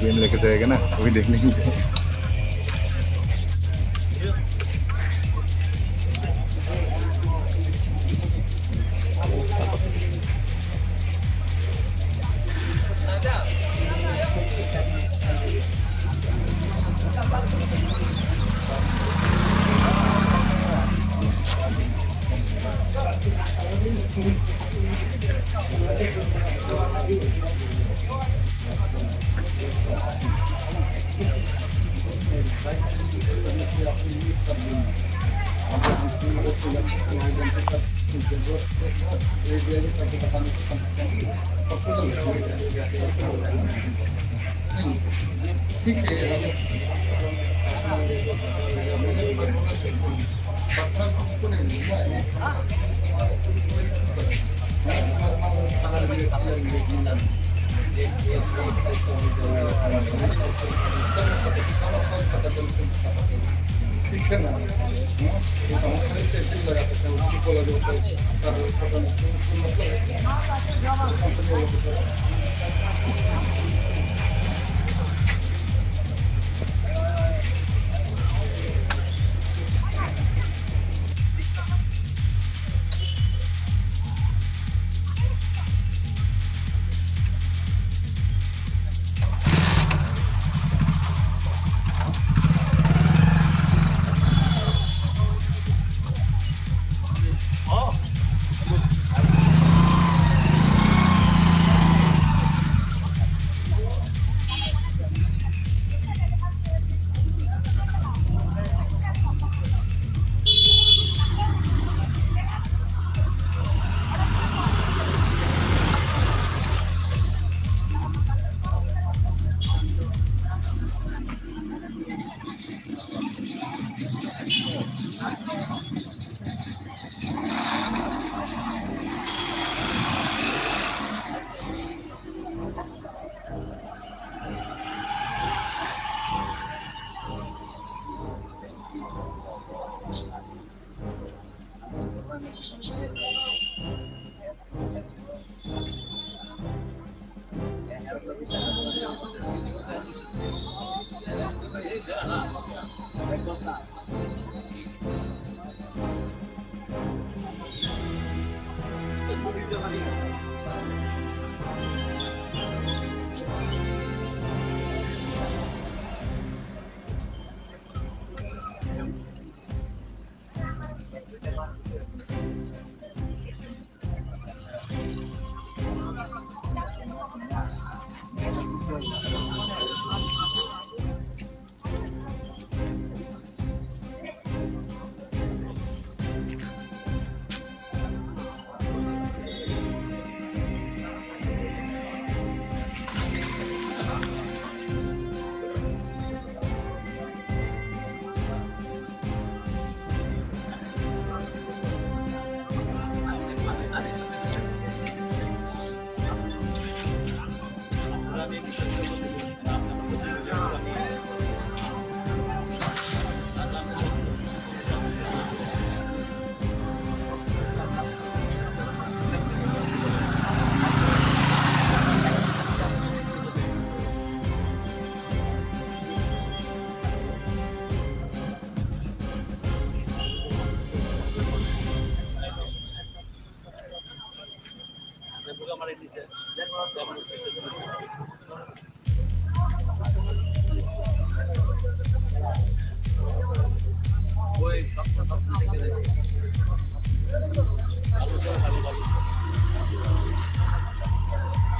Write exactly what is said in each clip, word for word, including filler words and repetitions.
Game लेके जाएगा ना, वही देखने के लिए।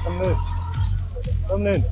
Thumbnail. Thumbnail.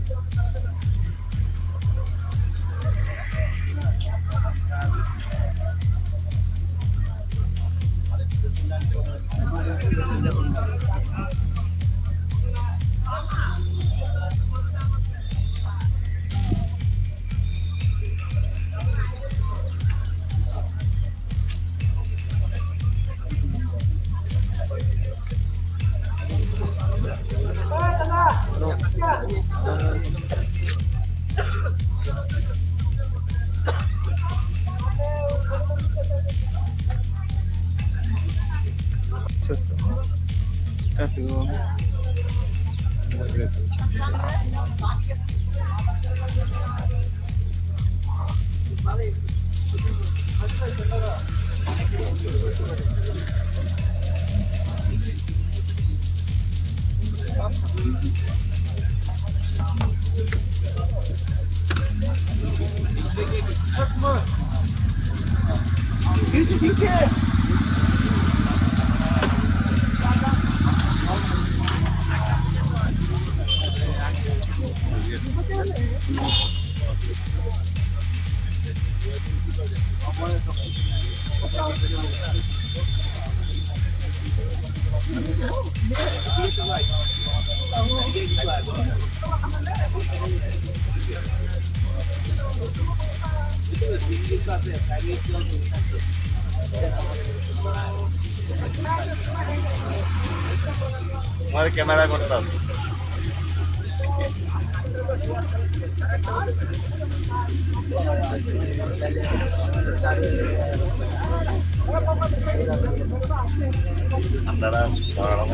Mari camera kontak. Antara orang.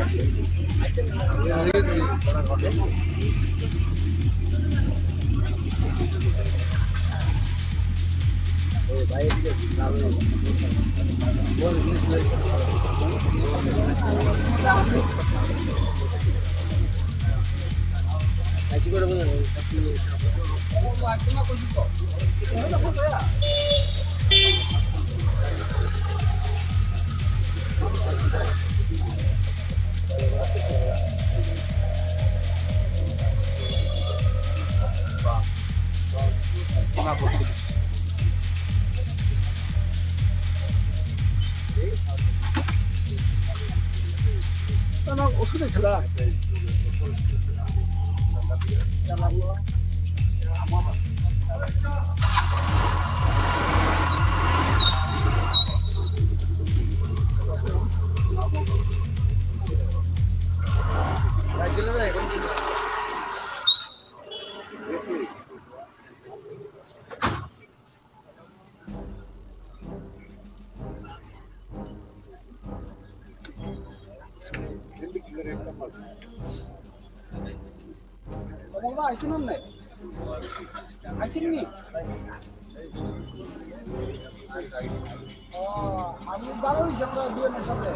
Omo ba isin hom nai. Isin ni. Oh, ami dalo jang da dia na sabe.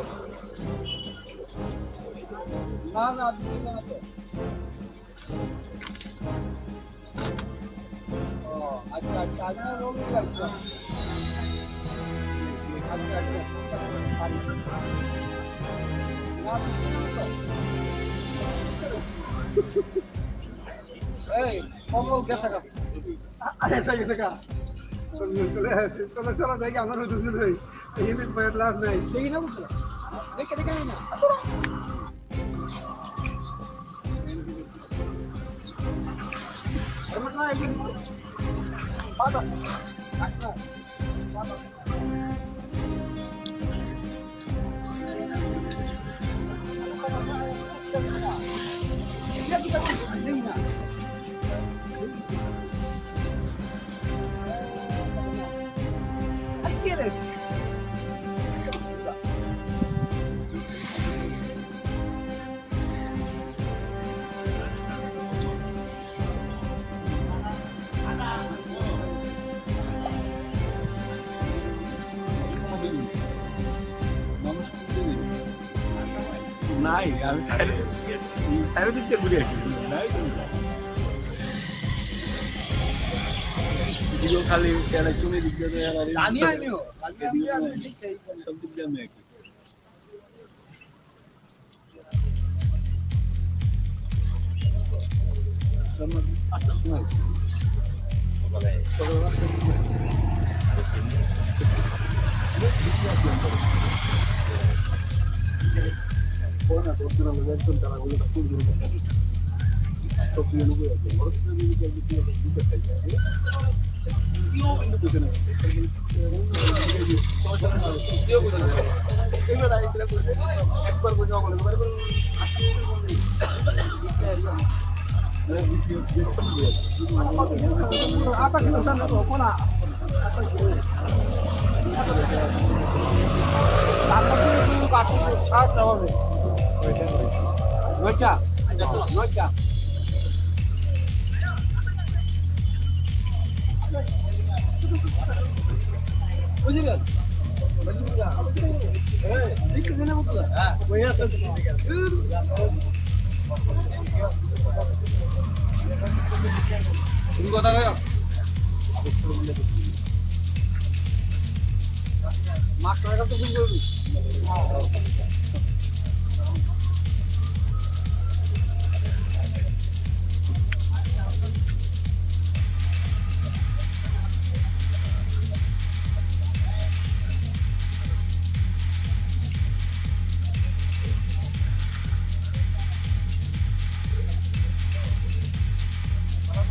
Na, na, dia na to. Oh, acha, acha, ami rong ni kaisa. Acha, acha, acha, acha. Na, na, na. Hey, Kongol, kesa ka? Are, sa, kesa ka? Cholo, cholo, cholo, cholo, jai, amar udu, udu, udu. Ye bhi bayat laab nahi. Dekhi na, dekhi, dekhi na. Nai, ami side. Tare dikte guri achi. Nai to. Video khali election ni dikte to yar ari. Jani aimiyo. Jani aimiyo, ami dikte. Sob dikte ami.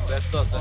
ব্যস্ত আছে।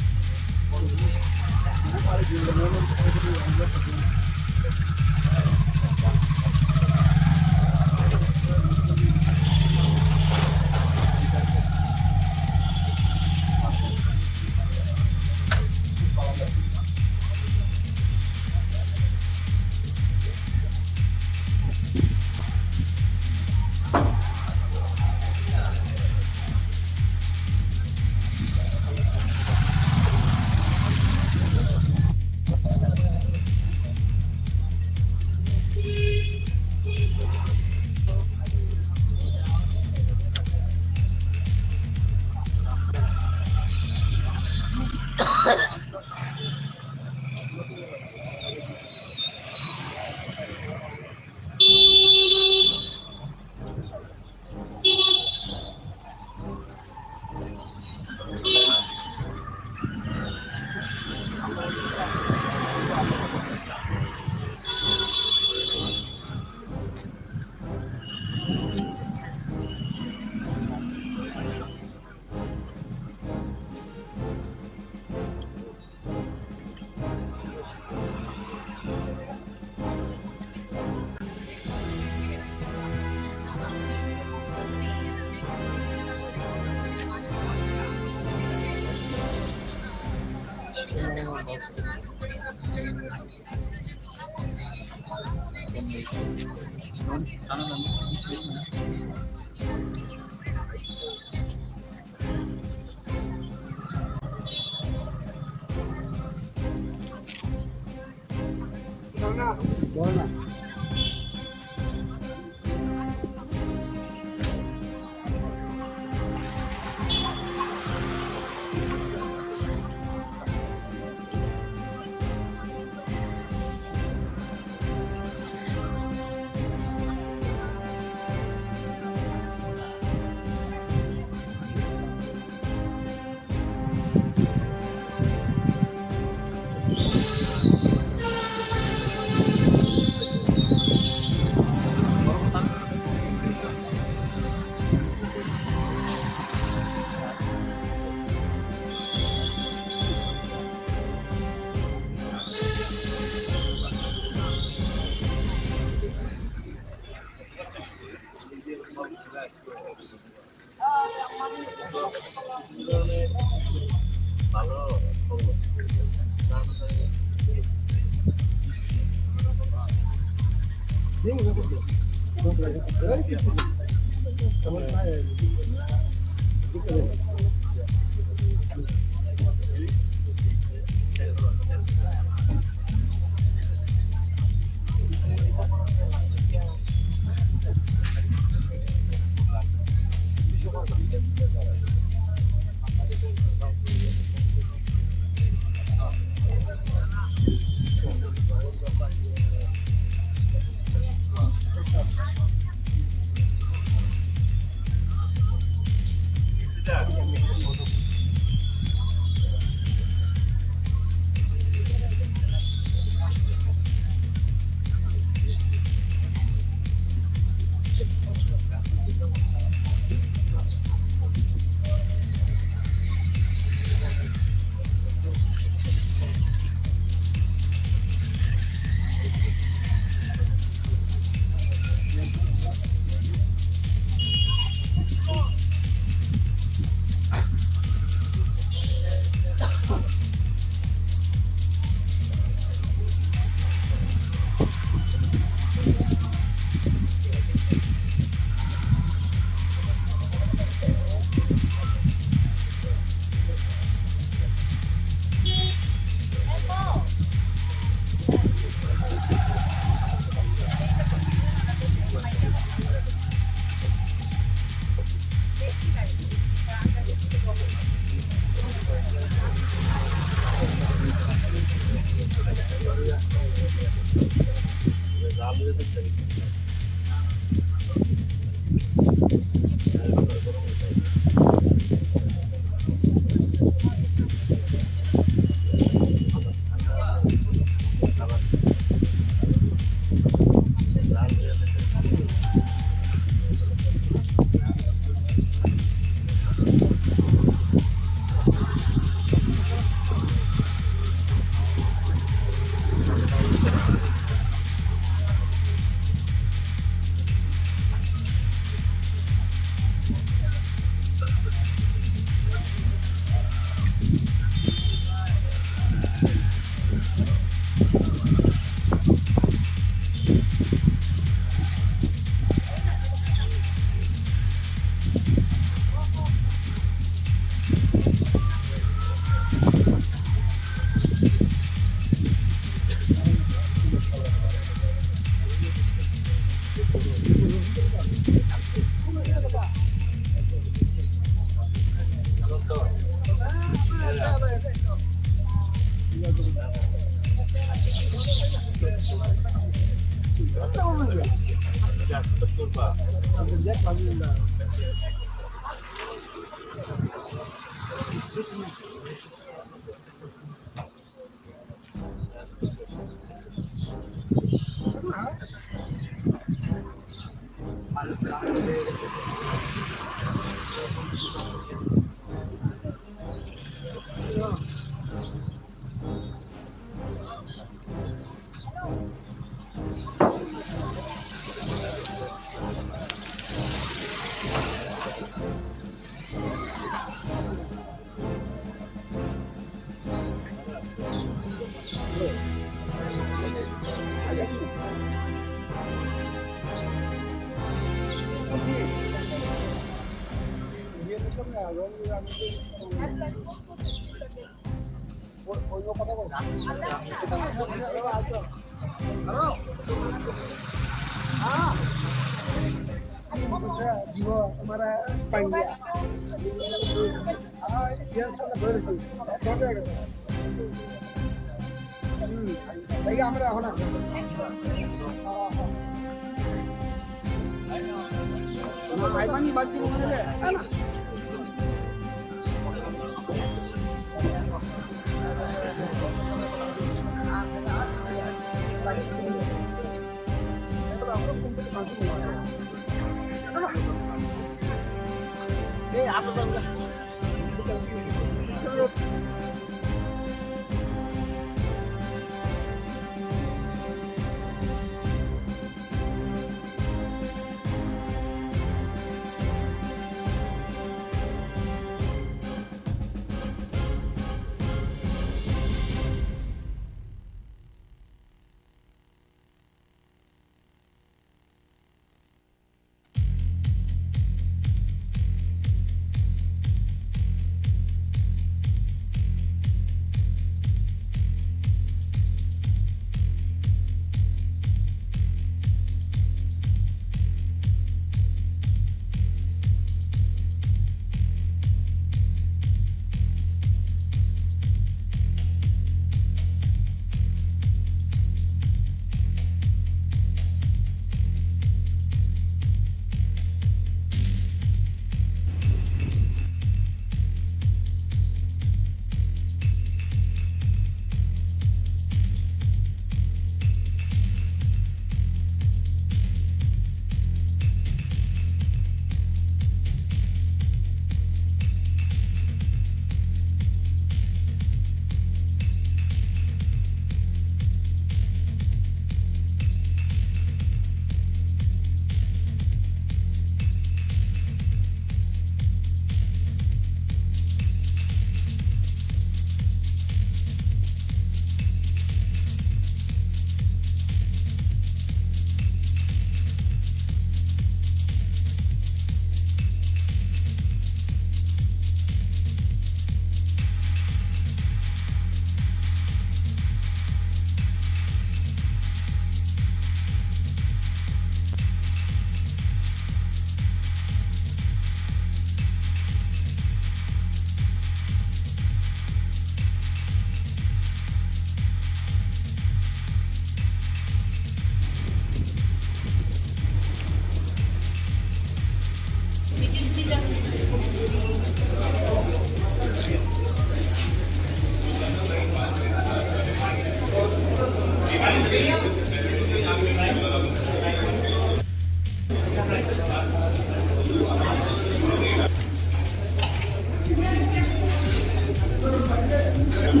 Light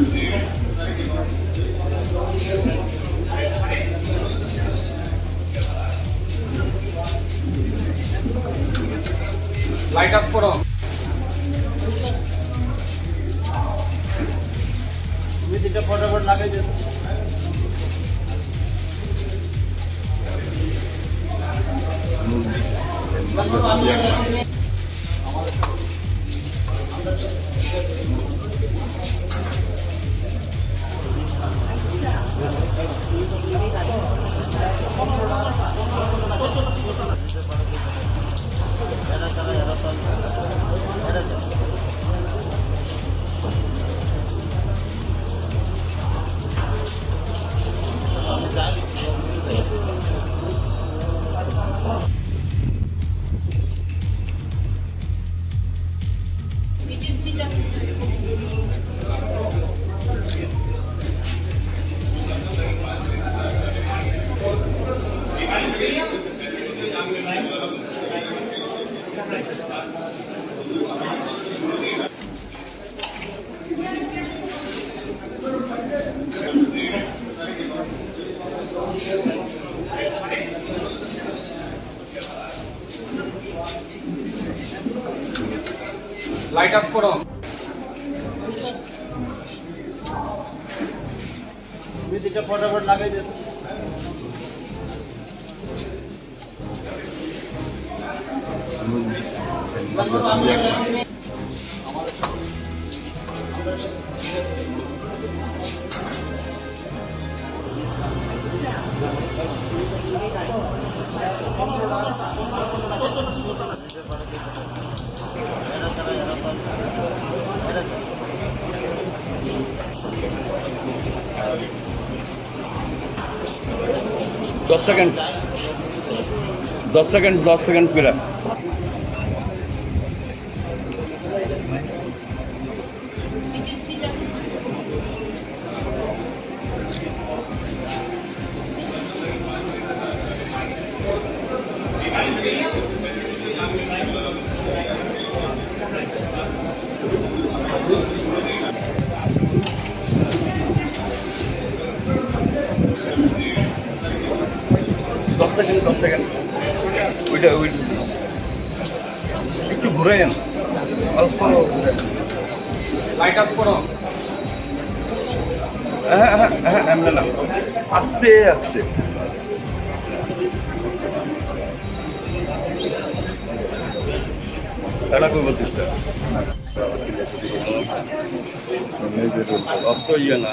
off করো। তুমি দুটো ফটাফট লাগাই দেন। Light off করো। তুমি দুটো ফটাফট লাগাই দেন। দশ সেকেন্ড, দশ সেকেন্ড, দশ সেকেন্ড করে। দশ সেকেন্ড, দশ সেকেন্ড। ওইটা, ওইটা। একটু ঘুরে নেন। অল্প ঘুরে। লাইট অফ করো। হ্যাঁ, হ্যাঁ, হ্যাঁ, এমনি না। আস্তে আস্তে। এটা কই বত্রিশটা? অত ইয়ে না।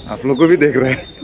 आप लोग को भी देख रहे हैं।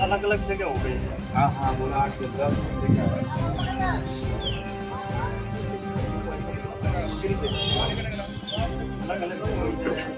अलग अलग जगह हो गई। हाँ, हाँ, बोला, आठ से दस जगह। अलग अलग जगह हो गई।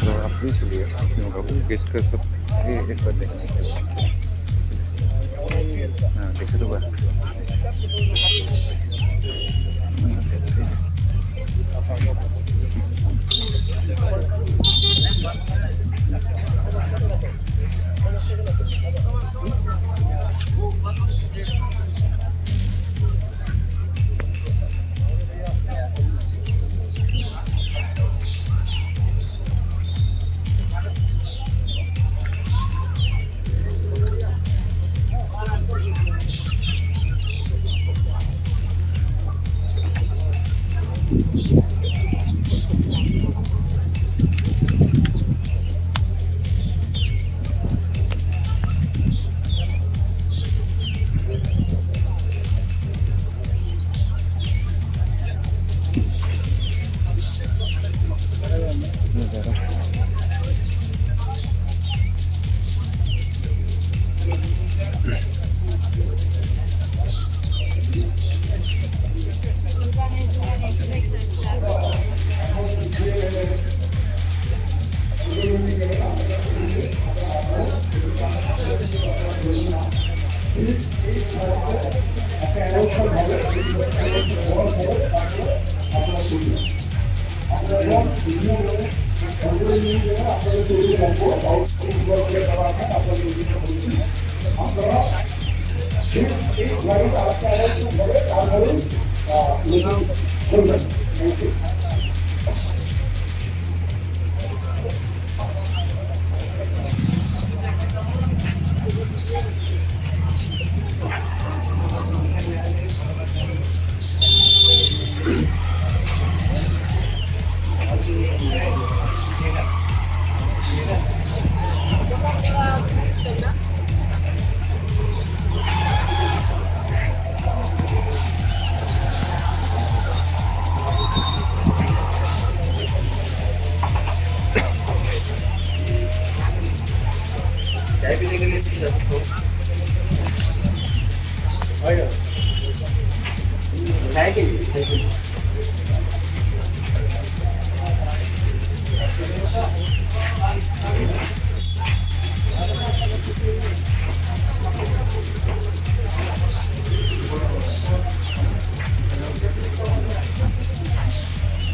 तो अपनी चलिए, अपने होगा वो गेट का सब, ये एक बार देखने के लिए। हाँ, देखे तो बा।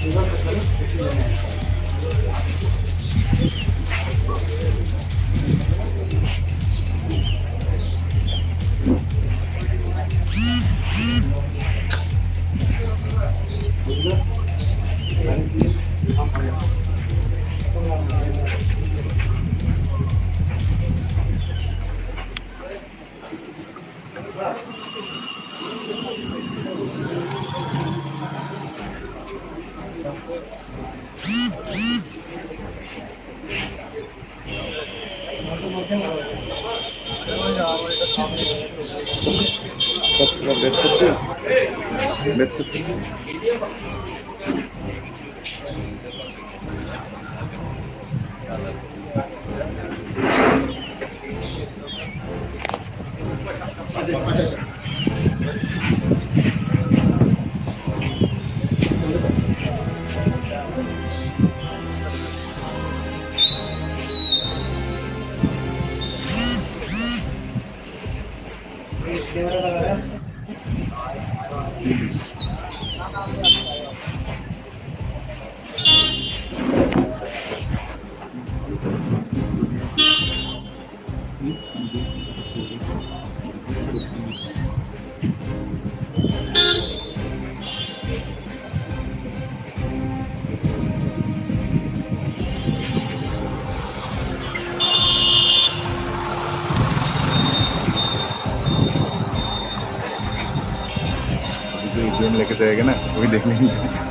Video game लेके जाएगा ना, वही देख लेंगे।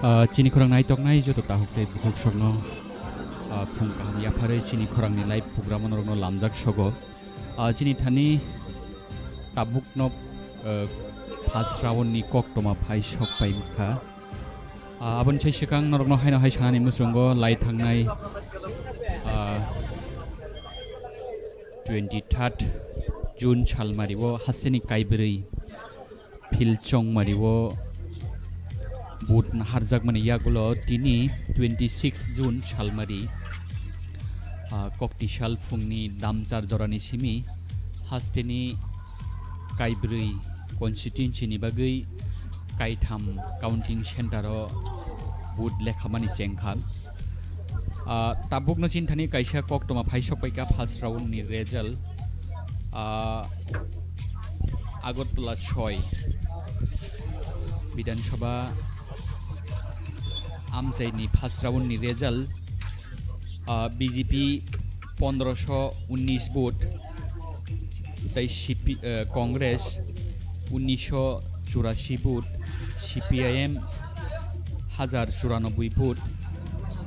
Ah, chini khorang naitoknai joto tahuk tei bukhuk sokno, ah, phung kaham yapharwi chini khorangni live program norokno lamjak sogo. Ah, chini thani tabukno, ah, first round ni koktwma phai sok pai kha. Ah, aboni sai swkang norokno haino hai sanani muchungo lai thangnai, ah, twenty third June salmari o hasteni kaibrwi Phil Chongmari o vote naharjakmani yagulo tini twenty six June salmari, ah, koktwsal phungni damchar jorani simi hasteni kaibrwi constituency ni bagwi kaitham counting center o vote lekhamani chengkha. Ah, tabukno chini thani kaisa koktwma phai sok paikha first round ni result. Ah, Agartala soi Bidhan Sabha amchaini first round ni result, ah, B J P pondroso unnish vote, tei C P, eh, Congress unniso churashi vote, C P I M hajar churanobboi vote,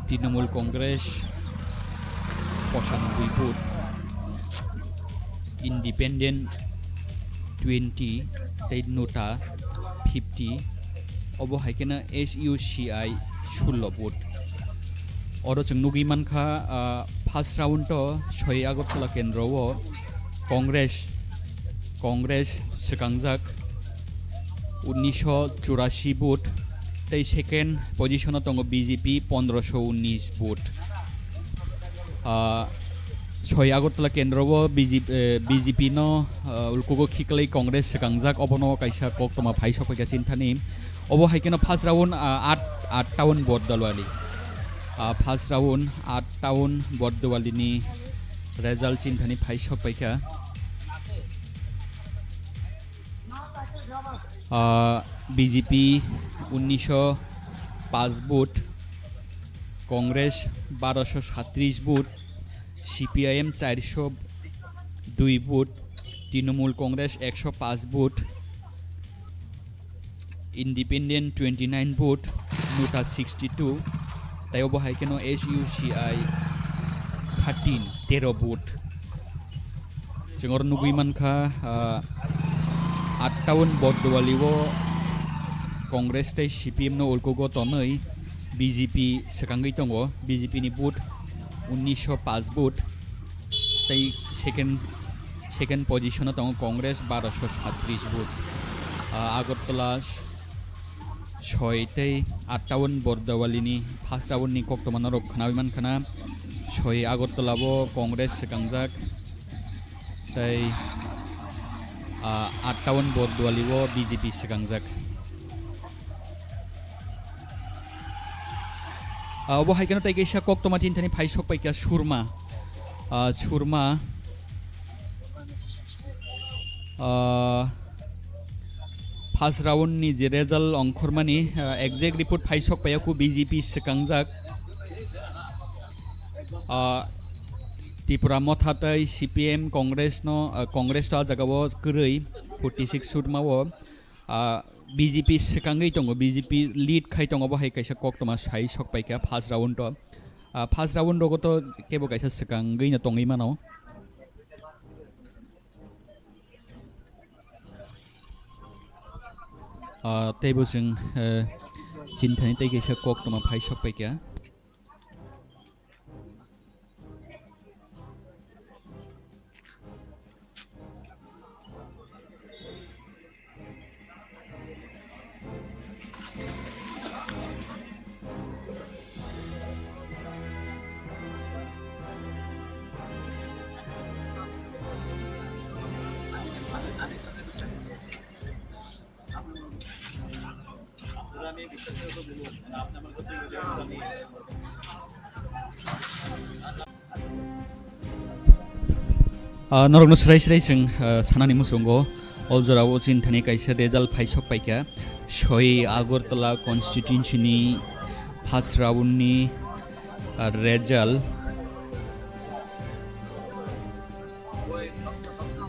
Trinamool Congress pochanobboi vote, Independent twenty tei NOTA fifty, obo hai kheno S U C I sullo vote. Oro chwng nugwi mankha, ah, first round o soi Agartala kendro o Congress, Congress swkangjak unniso churashi vote, tei second position o tongo B J P pondroso unnish vote. Ah, soi Agartala kendro o B J P, eh, B J P no, ah, ulkugo khiklai Congress swkangjak, obono kaisa koktwma phai sok paikha chini thani. Obo hai kheno first round, ah, at, at town Bordowali. Ah, first round at town Bordowali ni result chini thani phai sok paikha. Ah, B J P unniso paanch vote, Congress baroso satris vote, C P I M charso dui vote, Trinamool Congress ekso paanch vote, Independent twenty nine vote, NOTA sixty two, tei obo hai kheno S U C I thirteen, tero vote. Chwng oro nugwi mankha, ah, at town Bordowali o Congress tei C P M no ulkugo tonwi B J P swkangwi tongo, B J P ni vote unniso paanch vote, tei second, second position o tongo Congress baroso satris vote. Ah, Agartala soi tei at town Bordowali ni first round ni koktwma norok khnawi mankha na. Soi Agartala o Congress swkangjak tei, ah, at town Bordowali o B J P swkangjak. Ah, obo hai kheno tei kaisa koktwma tini thani phai sok paikha Surma. Ah, Surma. Ah, first round ni je result ongkhormani, ah, exact report phai sok paiya ku B J P swkangjak. Ah, Tipra Motha tei C P M Congress no, ah, Congress to ah jaga o kwrwi forty six seat ma o, ah, B J P swkangwi tongo, B J P lead khai tongo, bo hai kaisa koktwma sai sok paikha first round o. Ah, first round rogo to kebo kaisa swkangwi no tongwi mano. Ah, teibo chwng, eh, chini thani tei kaisa koktwma phai sok paikha. Ah, norokno srai srai chwng, ah, sanani muchungo, o jorao chini thani kaisa result phai sok paikha. Soi Agartala constituency ni first round ni, ah, result.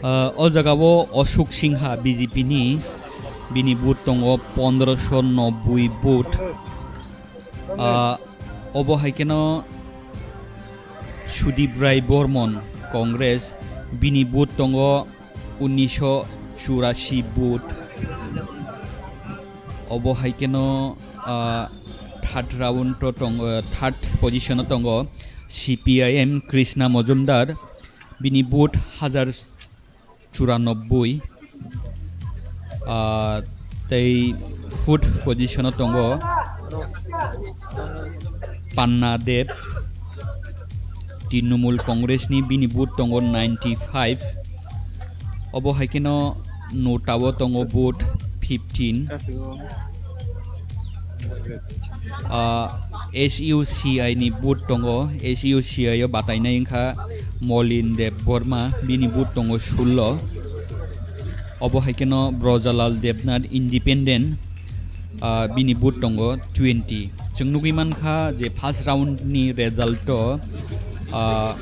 Ah, o jaga o Ashok Singha B J P ni, bini vote tongo pondroso nobboi vote. Ah, obo hai kheno Sudip Rai Bormon, Congress, bini vote tongo unniso churasi vote. Obo hai kheno, ah, third round o tongo, third position o tongo C P I M Krishna Majumdar, bini vote hajar churanobboi. Ah, tei fourth position o tongo Panna Deb, Trinamool Congress ni, bini vote tongo ninety five. Obo hai kheno nota o tongo vote fifteen. Ah, S U C I ni vote tongo, S U C I o batainai wngkha Molin Deb Borma, bini vote tongo sullo. Obo hai kheno Brojalal Debnath Independent, ah, bini vote tongo twenty. Chwng nugwi mankha je first round ni result o, ah,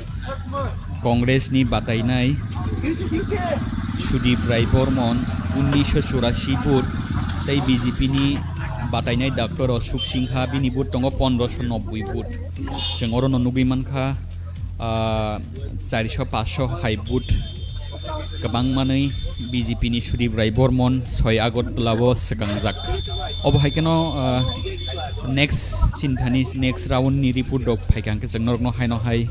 Congress ni batainai Sudip Rai Bormon unniso churasi vote, tei B J P ni batainai Doctor Ashok Singha, bini vote tongo pondroso nobboi vote. Chwng oro no nugwi mankha, ah, chariso paso hai vote kwbang manwi B J P ni Sudip Rai Bormon soi Agartala o swkangjak. Obo hai kheno, ah, next chini thani next round ni report rok phaikha hwnkhe chwng norokno haino hai,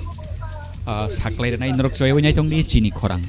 ah, saklai rwnai, norok choi wi naithok di chini khorang.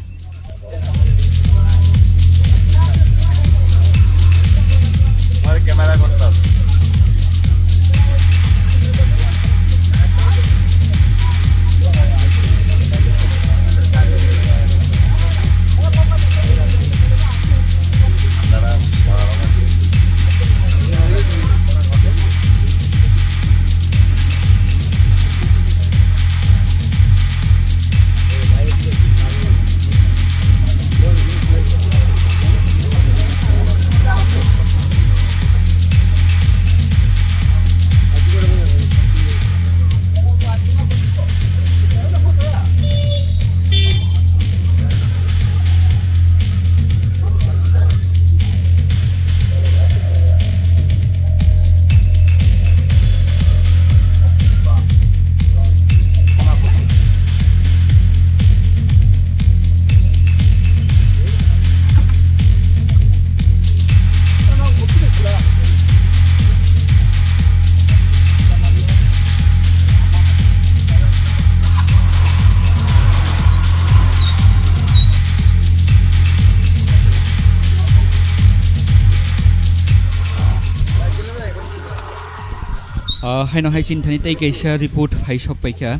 Ah, haino hai chini thani tei kaisa report phai sok paikha.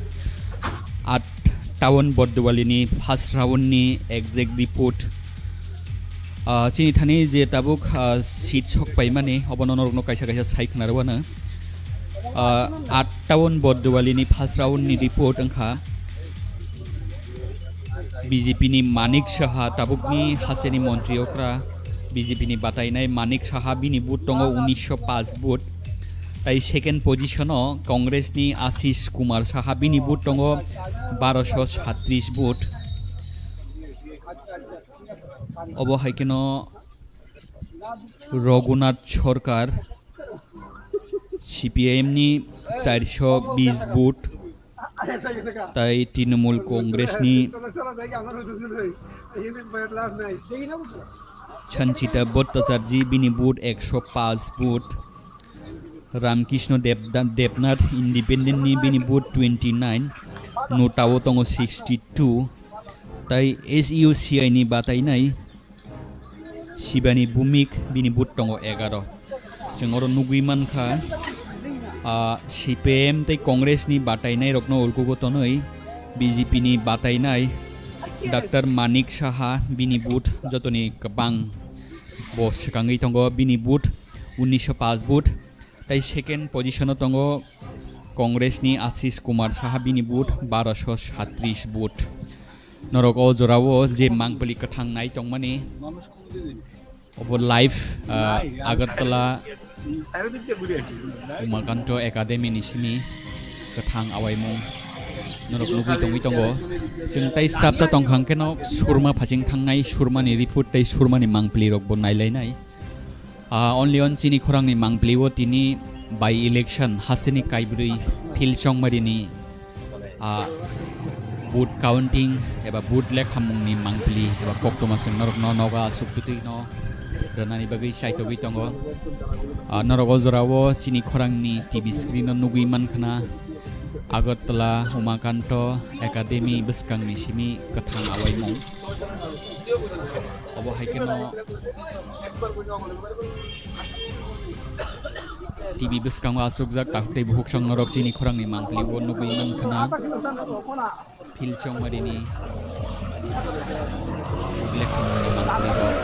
At town Borduwali ni first round ni exact report. Ah, chini thani je tabuk, ah, seat sok paimani, obono norokno kaisa kaisa sai khna rwano. Ah, at town Borduwali ni first round ni report wngkha B J P ni Manik Saha, tabukni hasteni montri okra, B J P ni batainai Manik Saha, bini vote tongo unisho paanch vote. Tai second position o Congress ni Ashish Kumar Saha, bini vote tongo barosho satris vote. Obo hai kheno Raghunath Sarkar, C P I M ni charsho bis vote, tai Trinamool Congress ni Sanchita Bhattacharjee, bini vote eksho paanch vote, Ramkrishna Debda-, Debnath, independent ni, bini vote twenty nine, nota o tongo sixty two, tai S U C I ni batainai Shivani Bhumik, bini vote tongo egaro. Chwng oro nugwi mankha, ah, C P I M tei Congress ni batainai rokno ulkugo tonwi B J P ni batainai Doctor Manik Saha, bini vote jotoni kwbang, bo swkangwi tongo, bini vote unisho paanch vote, tei second position o tongo Congress ni Ashish Kumar Saha, bini vote barosho satris vote. Norok o jorao je mangpili kwthang nai tongmani, obo live, ah, Agartala Umakanto Academy ni simi kwthang awaimung norok nugwi tongwi tongo. Chwng tai srapsa tongkha hwnkhe no surma phaching thangnai, surmani report tei surmani mangpili rokbo nailainai. Ah, only on chini khorangni mangpili o tini by election hasteni kaibrwi field chongmarini, ah, vote counting eba vote lekhamungni mangpili eba koktwma chwng norokno nogo aswk twtwino rwnani bagwi chaitogwi tongo. Ah, norok o jorao chini khorangni T V screen o nugwi mankhna Agartala Umakanto Academy bwskangni simi kwthang awaimung. Obo hai kheno T V bwskango aswkjak takhuk tei bukhuk song norok chini khorangni mangpili o nugwi mankha na. Field chongmarini lekhamani mangpili rok.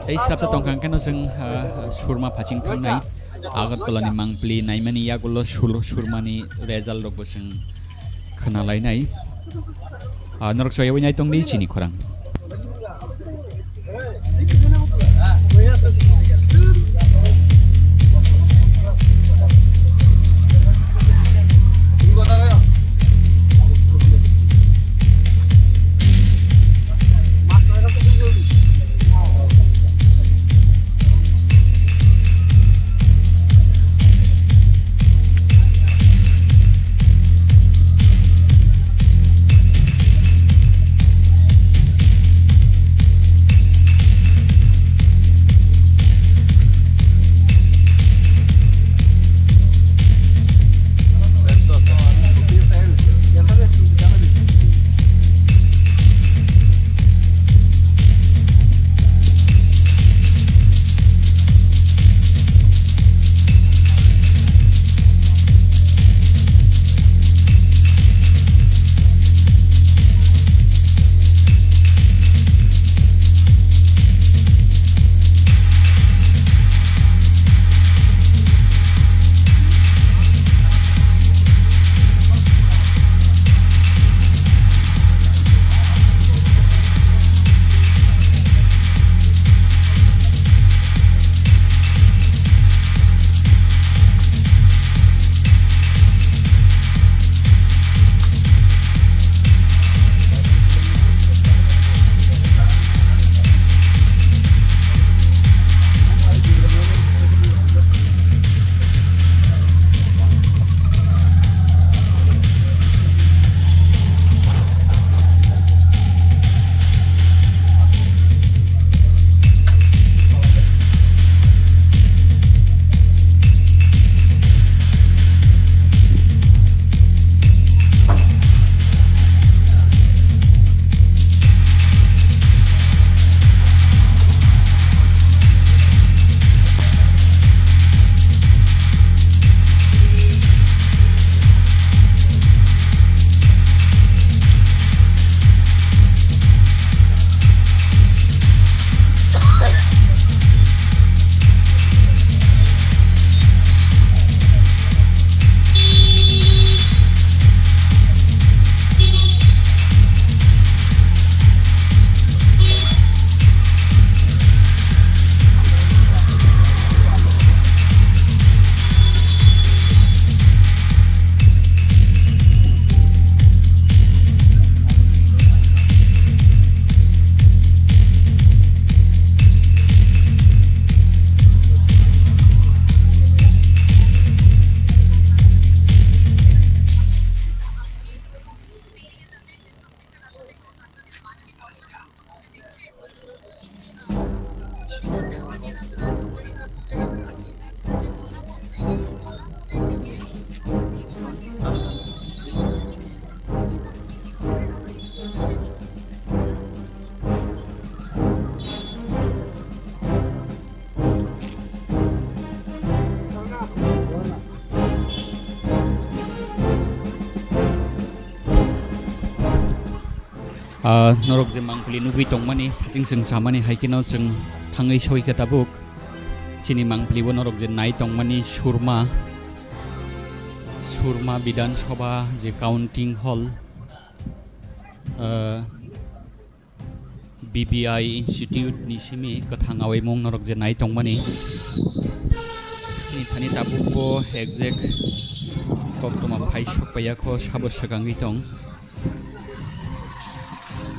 Tei srapsa tongkha hwnkhe no chwng, ah, surma phaching thangnai Agartala ni mangpili naimani yagulo sul-, surmani result rokbo chwng khwnalainai. Ah, norok soyabwi nai tongdi chini khorang. Ah, norok je mangpili nugwi tongmani, saching chwng samani hai kheno chwng thangwi soi kha tabuk. Chini mangpili bo norok je nai tongmani Surma, Surma Bidhan Sabha je counting hall, ah, B B I Institute ni simi kwthang awaimung norok je nai tongmani. Chini thani tabuk bo exact koktwma phai sok paiya kho, sabo swkangwi tong.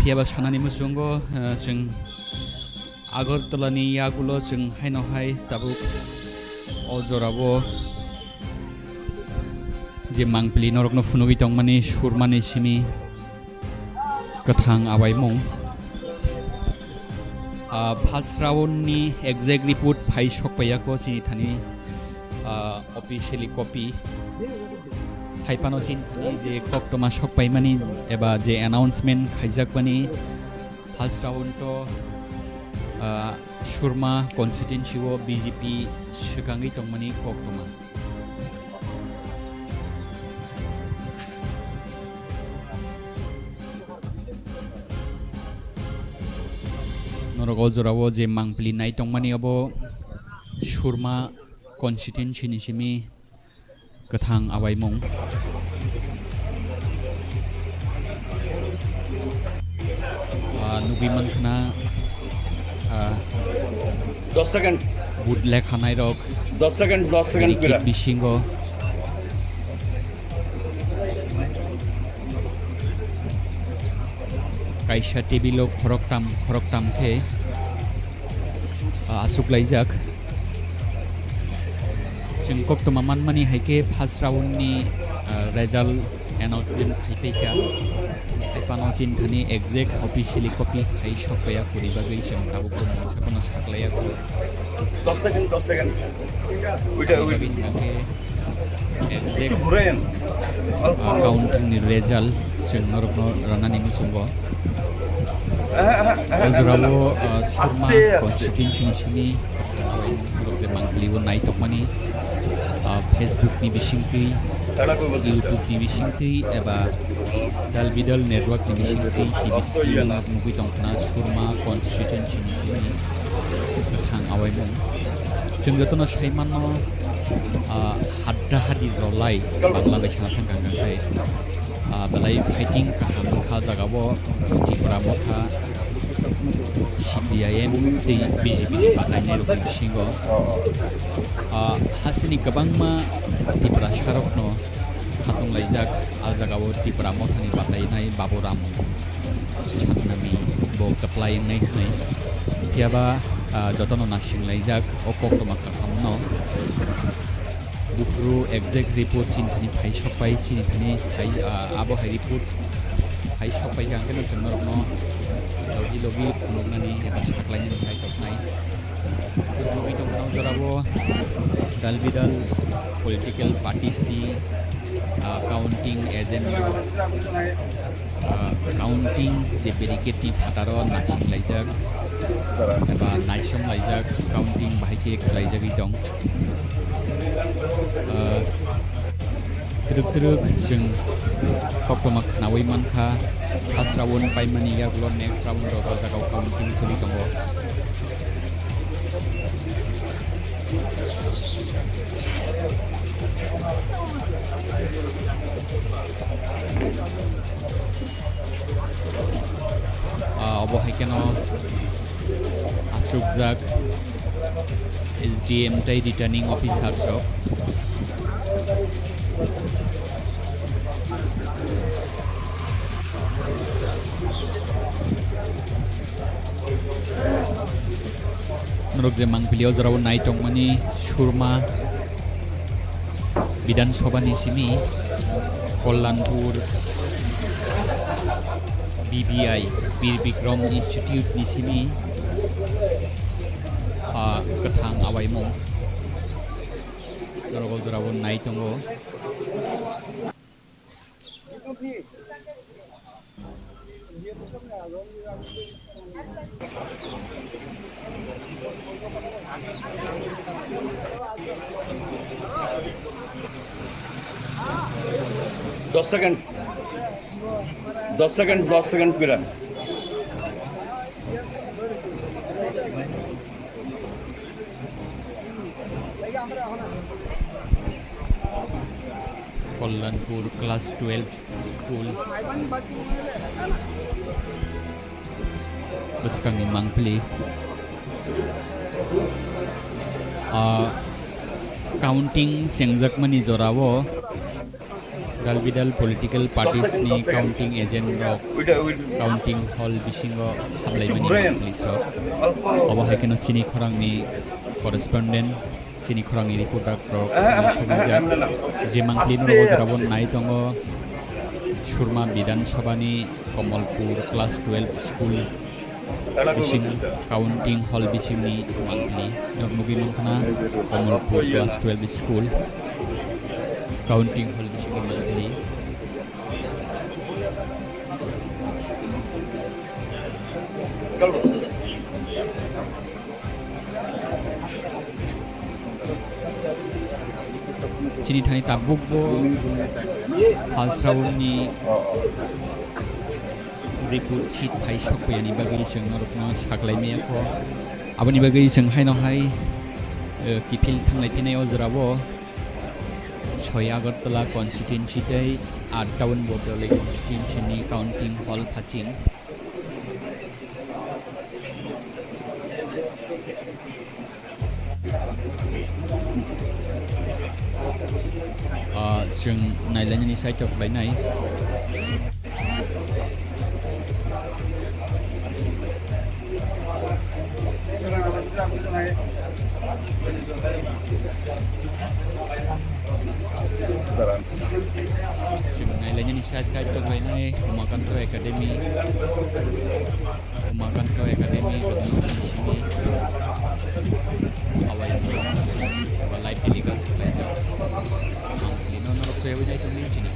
Phiya ba sanani muchungo, eh, chwng Agartala ni yagulo chwng haino hai tabuk o jorao je mangpili norokno phunugwi tongmani Surmani simi kwthang awaimung. Ah, first round ni exact report phai sok paiya kho chini thani, ah, officially copy. Hai phano chini thani je koktwma sok paimani eba je announcement khaijakmani first round o, ah, Surma constituency o B J P swkangwi tongmani koktwma. Norok o jorao je mangpili nai tongmani abo Surma constituency ni simi kwthang awaimung. Ah, nugwi mankha na, ah, দশ second. Vote lekhanai rok. দশ সেকেন্ড, দশ সেকেন্ড বিরিকি করে। Bisingo kaisa table o khoroktham, khoroktham khe, ah, aswk laijak. Chwng koktwma manmani hai khe first round ni, ah, result announcement khai phai kha. Hai phano chini thani exact officially copy khai sok paiya kuri bagwi chwng tabuk bo mungsa phano saklaiya kho. দশ সেকেন্ড, দশ সেকেন্ড। ওইটা, Ani ওই bagwi hwnkhe exact, ঘুরাইয়েন। Ah, counting ni result chwng norokno ranani muchungo. হ্যাঁ, হ্যাঁ, হ্যাঁ, O jorao, হ্যাঁ। Ah, Surma আস্তে, আস্তে। Constituency ni simi Norok je mangpili bo nai tongmani, ah, Facebook ni bisingtwi, YouTube ni bisingtwi eba Dalbidal Network ni bisingtwi T V screen o nugwi tongkhna Surma constituency ni simi kwthang awaimung. Chwng jotono sai mano, ah, hadda hadi rwlai Bangla bai sana thangkha hwnkhe, ah, belai fighting kaham wngkha jagao Tipra Motha, C P I M tei B J P ni batainai rokni bisingo, ah, hasini kwbangma Tiprasa rokno khatung laijak. A jagao Tipra Mothani batainai Baburam Satnami bo kwplai wngnai hwnwi. Phiyaba, ah, jotono nasing laijak o koktwma kahamno. Buphuru exact report chini thani phai sokpai, chini thani phai, ah, abo hai report phai sokpai kha, hwnkhe no chwng norokno logi logi phunuknani eba saklainani chai toknai. Nugwi tongkha o jorao dal bidal political parties ni, ah, counting agent rok, ah, counting je barricade ni phataro nasing laijak eba naisom laijak, counting bahai khe khlaijagwi tong. Ah, twrwk twrwk chwng koktwma khnaui mankha, first round paimani yagulo next round rok o jagao counting choli tongo. Ah, obo hai kheno achukjak S D M tei returning officer rok. Norok je mangpili o jorao nai tongmani Surma Bidhan Sabha ni simi Kalyanpur B B I, Bir Bikram Institute ni simi Waimung. Norok o jora o nai tongo. দশ সেকেন্ড, দশ সেকেন্ড, দশ সেকেন্ড করে। Kalyanpur class twelve school. Bwskangni mangpili. Ah, counting chengjakmani jorao dalbidal political parties ni counting agent rok counting hall bisingo hamlaimani mangpili sok. Obo hai kheno chini khorangni correspondent, chini khorangni reporter rok chini sobijak. Je mangpili norok o jora bo nai tongo, Surma Bidhan Sabha ni Kamalpur class twelve school bising, counting hall bisingni mangpili. Norok nugwi mankha na Kamalpur class twelve school counting hall bisingni mangpili. Chini thani tabuk bo first round ni report sheet phai sokphaiyani bagwi chwng norokno saklai maya kho. Aboni bagwi chwng haino hai, eh, kiphil thanglai phinai o jora o soi Agartala constituency tei aat town Bodoali constituency ni counting hall phasing. Ah, chwng nailainani saitok lainai. Chwng nailainani side side tok lainai Umakanto Academy, Umakanto Academy rokno simi awai eba live telecast khlaijak. Ang lino norok soyawi nai tongni chini.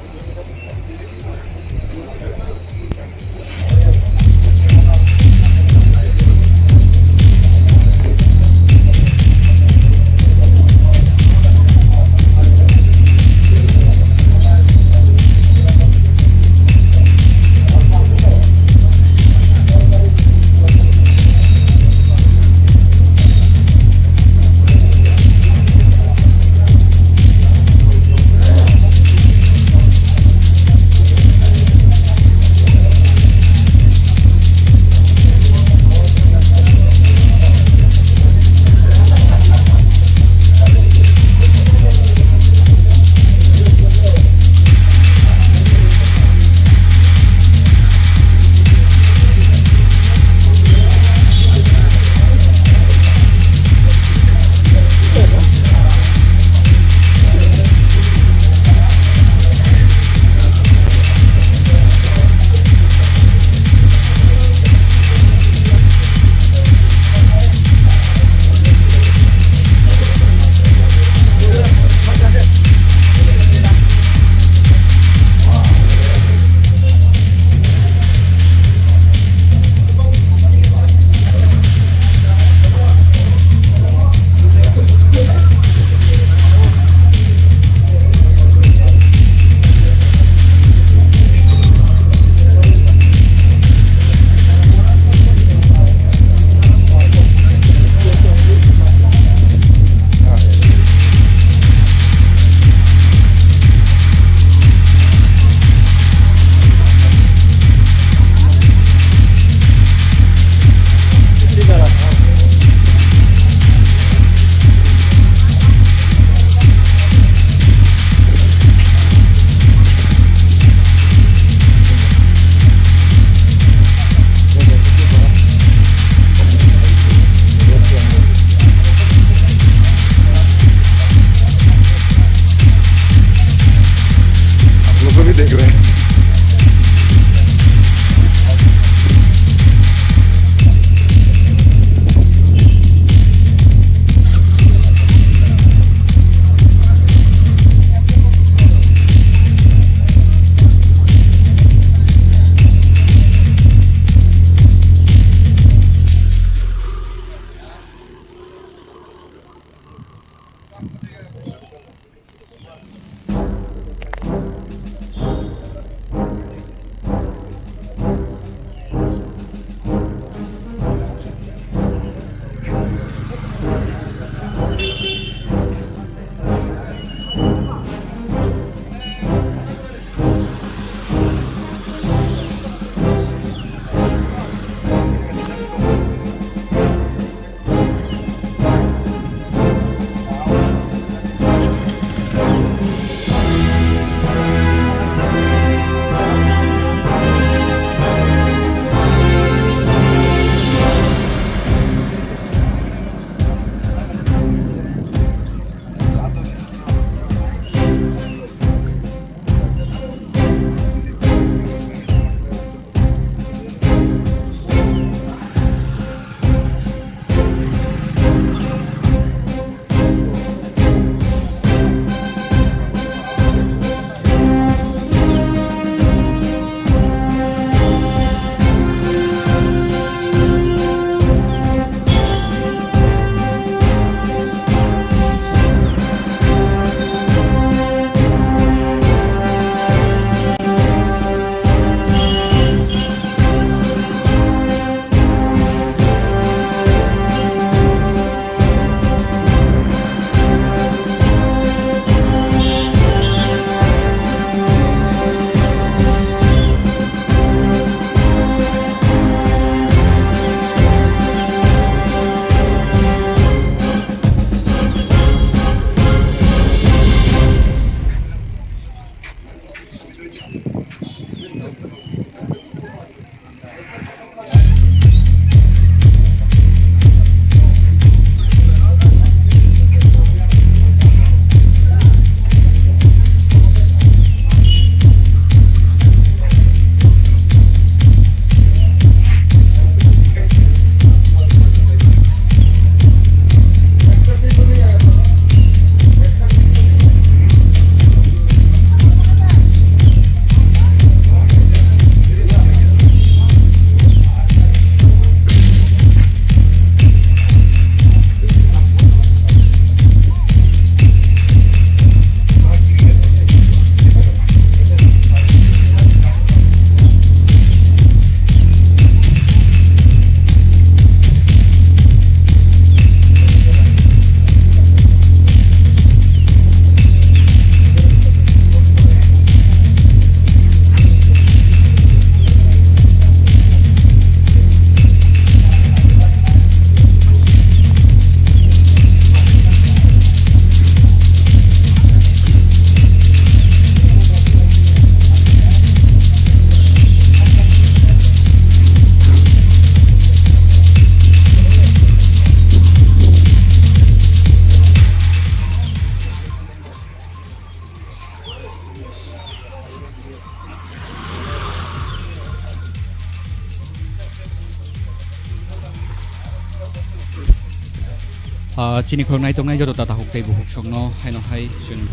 Ah, chini khorok naitok nai joto tata huk tei buhuk sokno haino hai chwng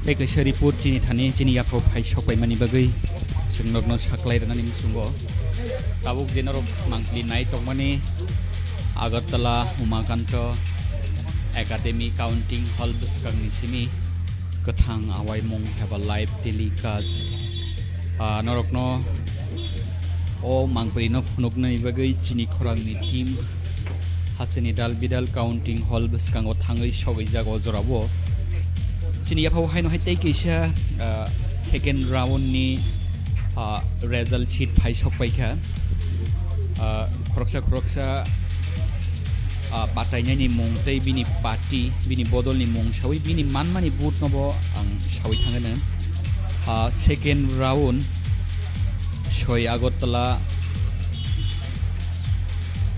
tei kaisa report chini thani chini yaphao phai sok paimani bagwi chwng nokno saklai rwnani muchungo. Tabuk je norok mangpili nai tongmani Agartala Umakanto Academy Counting Hall bwskangni simi kwthang awaimung eba live telecast. Ah, norokno o mangpili no phunuknani bagwi chini khorangni team hasteni dal bidal Counting Hall bwskango thangwi sogwi jago jorao. Chini yaphao haino hai tei kaisa, ah, second round ni, ah, result sheet phai sok paikha. Ah, khoroksa khoroksa, ah, batainani mung tei bini party, bini bodolni mung sawi, bini manmani vote no bo ang sawi thangano. Ah, second round soi Agartala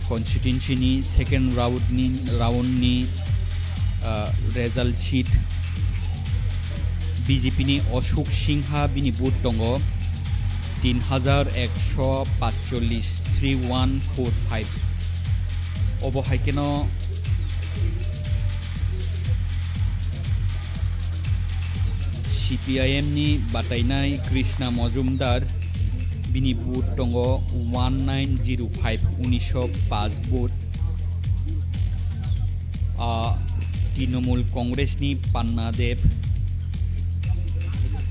constituency ni second round ni, round ni, ah, result sheet. B J P ni Ashok Singha bini vote tongo tin hajar ekso patchollis, three one four five. Obo hai kheno C P I M ni batainai Krishna Majumdar, bini vote tongo one nine zero five, unisho paanch vote. Ah, Trinamool Congress ni Panna Dev,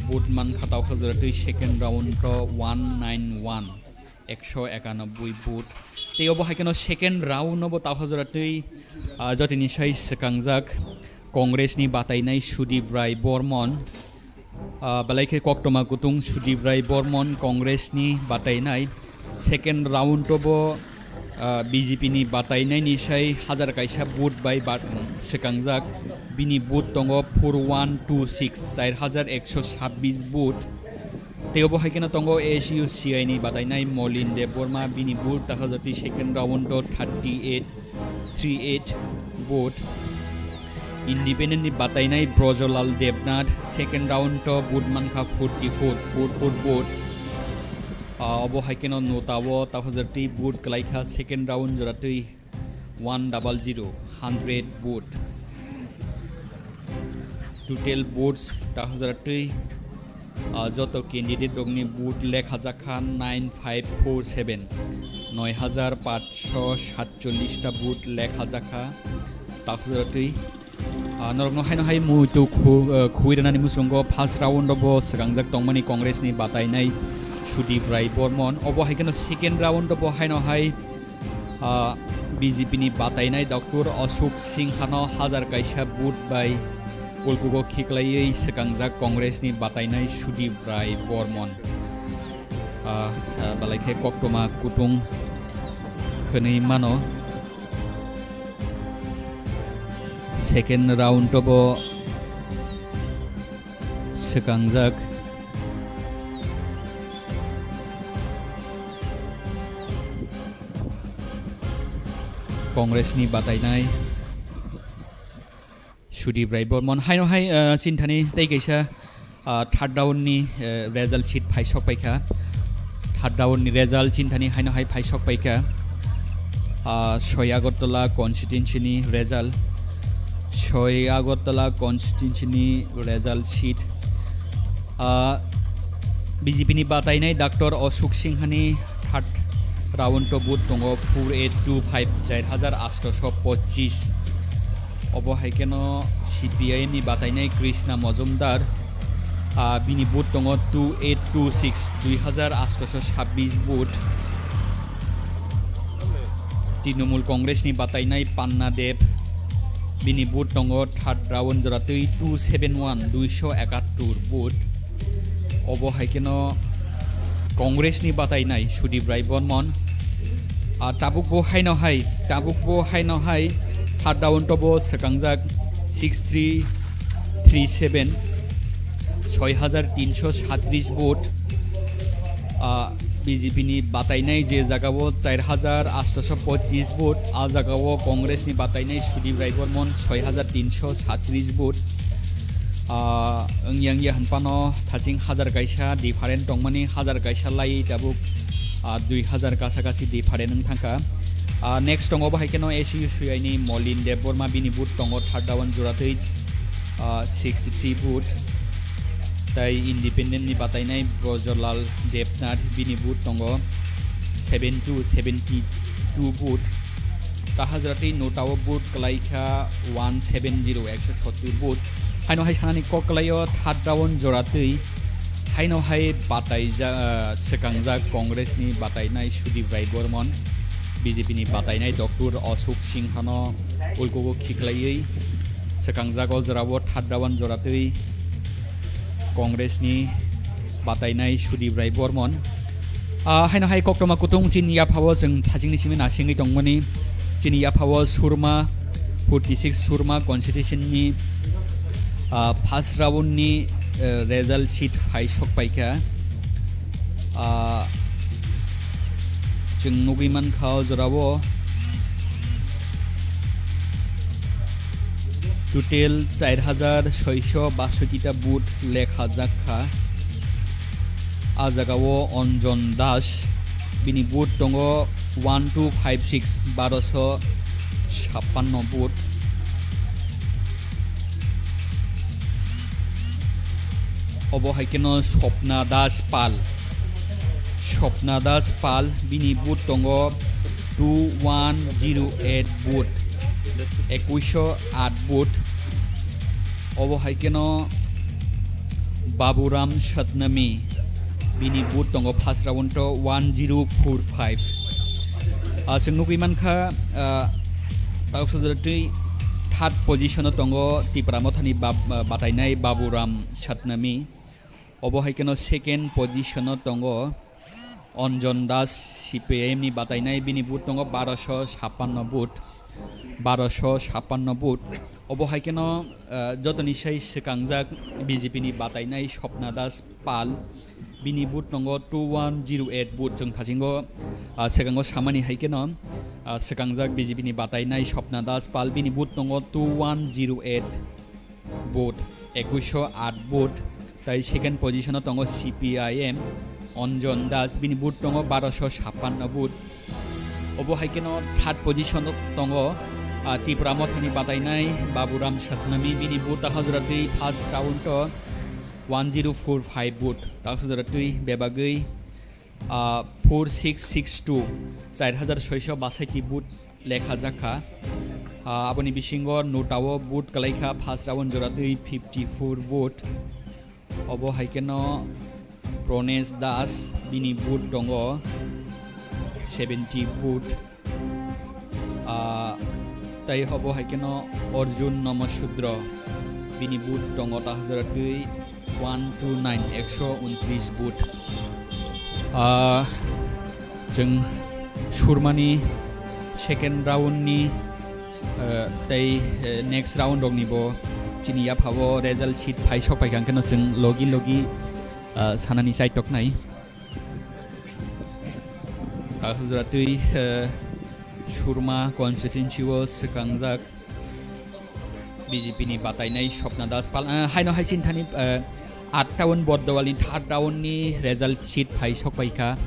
vote mankha taukha jora twi second round o one nine one, ekso ekanoboi vote. Tei obo hai kheno second round o bo taukha jora twi, ah, jotoni sai swkangjak Congress ni batainai Sudip Rai Bormon. Ah, belai khe koktwma kutung Sudip Rai Bormon Congress ni batainai. Second round o bo, ah, B J P ni batainai ni sai hajar kaisa vote bai bat-, swkangjak. Bini vote tongo four one two six, char hajar ekso sabbish vote. Tei obo hai kheno tongo S U C I ni batainai Molin Debbarma, bini vote takhajati second round o thirty eight three eight vote. Independent ni batainai Brojolal Debnath, second round o vote mankha forty four, four four vote. Ah, obo hai kheno nota o takhajati vote kwlaikha second round jora twi one double zero, hundred vote. Total votes takhajati, ah, joto candidate rokni vote lekhajakha nine five four seven, noi hajar paanch sho satchollish ta vote lekhajakha takhajati. Ah, norokno haino hai muitu khu-, ah, khuwi rwnani muchungo first round o bo swkangjak tongmani Congress ni batainai Sudip Rai Bormon. Obo hai kheno second round o bo haino hai, ah, B J P ni batainai Doctor Ashok Singha no hajar kaisa vote bai ulkugo khiklaiwi swkangjak Congress ni batainai Sudip Rai Bormon. Ah, ah, belai khe koktwma kutung hwnwi mano. Second round o bo swkangjak Congress ni batainai Sudip Rai Bormon. Haino hai, ah, chini thani tei kaisa, ah, third round ni, eh, result sheet phai sok paikha. Third round ni result chini thani haino hai phai sok paikha. Ah, soi Agartala constituency ni result. Soi Agartala constituency ni result sheet. Ah, B J P ni batainai Doctor Ashok Singha ni third round o vote tongo four eight two five, char hajar asto sho pochis. Obo hai kheno C P I M ni batainai Krishna Majumdar, ah, bini vote tongo two eight two six, dui hajar asto sho sabbish vote. Trinamool Congress ni batainai Panna Dev, bini vote tongo third round jora twi two seven one, duisho ekattor vote. Obo hai kheno Congress ni batainai Sudip Rai Bormon. Ah, tabuk bo haino hai, tabuk bo haino hai third round o bo swkangjak six three three seven, soi hajar tinsho satris vote. Ah, B J P ni batainai je jaga o char hajar asto sho pochis vote, a jaga o Congress ni batainai Sudip Rai Bormon soi hajar tinsho satris vote. Ah, wngya wngya hwnphano thaching hajar kaisa different tongmani, hajar kaisa lai tabuk, ah, dui hajar kasa kasi different wng thangkha. Ah, next tongo bo hai kheno S U C I ni Molin Debbarma, bini vote tongo third round jora twi, ah, sixty three vote. Tai independent ni batainai Brojolal Debnath, bini vote tongo seven two, seventy two vote. Taha jora twi nota o vote kwlai kha one seven zero, ekso sottur vote. Haino hai sanani kok kwlai o third round jora twi. Haino hai batai ja-, ah, swkangjak Congress ni batainai Sudip Rai Bormon, B J P ni batainai Doctor Ashok Singha no ulkugo khiklaiwi swkangjak o jora o third round jora twi Congress ni batainai Sudip Rai Bormon. Ah, haino hai koktwma kutung chini yaphao chwng thachingni simi nasingwi tongmani. Chini yaphao Surma, forty six Surma constituency ni, ah, first round ni, eh, result sheet phai sok paikha. Ah, chwng nugwi mankha o jorao total char hajar soisho bashotti ta vote lekha jak kha. A jaga o Anjan Das, bini vote tongo one two five six, barosho sappanno vote. Obo hai kheno Swapna Das Pal. Swapna Das Pal, bini vote tongo two one zero eight vote. ekuisho aat vote. Obo hai kheno Baburam Satnami, bini vote tongo first round o one zero four five. Ah, chwng nugwi mankha, ah, tauksa jora twi third position o tongo Tipra Mothani bab-, ah, batainai Baburam Satnami. Obo hai kheno second position o tongo Anjan Das, C P I M ni batainai, bini vote tongo barosho sappanno vote, barosho sappanno vote. Obo hai kheno, ah, jotoni sai swkangjak B J P ni batainai Swapna Das Pal, bini vote tongo two one zero eight vote. Chwng thasingo, ah, swkango samani hai kheno, ah, swkangjak B J P ni batainai Swapna Das Pal, bini vote tongo two one zero eight vote, ekuisho aat vote. Tai second position o tongo C P I M, Anjan Das, bini vote tongo barosho sappanno vote. Obo hai kheno third position o tongo, ah, Tipra Mothani batainai Baburam Satnami, bini vote takhuk jora twi first round o one zero four five vote, takhuk jora twi bebagwi, ah, four six six two, char hajar soisho basaiti vote lekha jakha. Ah, aboni bisingo notao vote kalaikha first round jora twi fifty four vote. Obo hai kheno Pranesh Das, bini vote tongo seventy vote. Ah, tai obo hai kheno Arjun Namasudra, bini vote tongo takhuk jora twi one two nine, ekso untris vote. Ah, chwng surmani second round ni, ah, tei, eh, next round rokni bo chini yaphao result sheet phai sok paikha, hwnkhe no chwng logi logi, ah, sanani chaitoknai. Takhuk jora twi, eh, Surma constituency o swkangjak B J P ni batainai Swapna Das Pal, eh, haino hai chini thani, eh, aat town Bordowali third round ni result sheet phai sok paikha.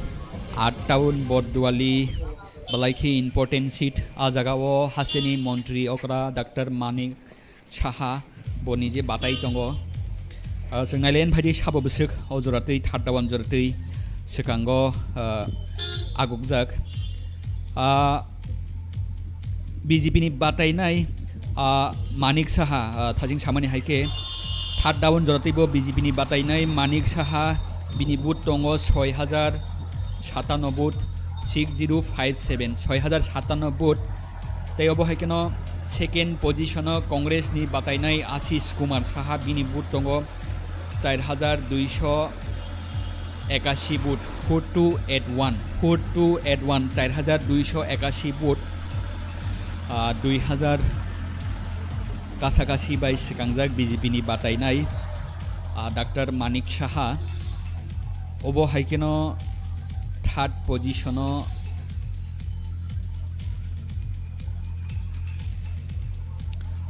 Aat town Bordowali belai khe important seat. A jaga o hasteni montri okra Doctor Manik Saha bo nije batai tongo. Ah, chwng nailen phaidi sabo bwswk o jora twi third round jora twi swkango, ah, agukjak. Ah, B J P ni batainai, ah, Manik Saha, ah, thajing samani hai khe third round jora twi bo B J P ni batainai Manik Saha, bini vote tongo soi hajar satanno vote, six zero five seven, soi hajar satanno vote. Tei obo hai kheno second position o Congress ni batainai Ashish Kumar Saha, bini vote tongo char hajar duisho ekashi vote, four two eight one, four two eight one, char hajar duisho ekashi vote, ah, dui hajar kasakasi bai swkangjak B J P ni batainai, ah, Doctor Manik Saha. Obo hai kheno third position o,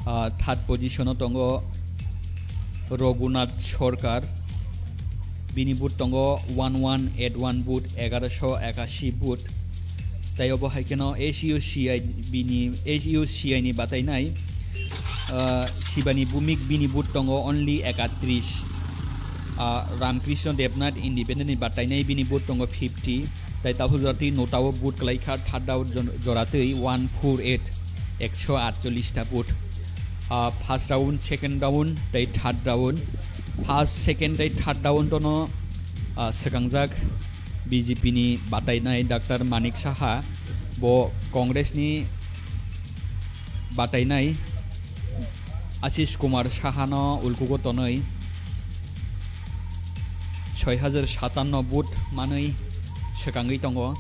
ah, third position o tongo Raghunath Sarkar. Bini vote tongo one one eight one vote, egaroso ekashi vote. Tei obo hai kheno S U C I bini, S U C I ni batainai, ah, Shivani Bhumik, bini vote tongo only ekatris. Ah, Ramkrishna Debnath independent ni batainai, bini vote tongo fifty. Tei takhuk jora twi notao vote kalaikha third round jon-, jora twi one four eight, ekso atchollis ta vote. Ah, first round, second round tei third round. First, second tei third round o no, ah, swkangjak B J P ni batainai Doctor Manik Saha, bo Congress ni batainai Ashish Kumar Saha no ulkugo tonwi soi hajar satanno vote manwi swkangwi tongo.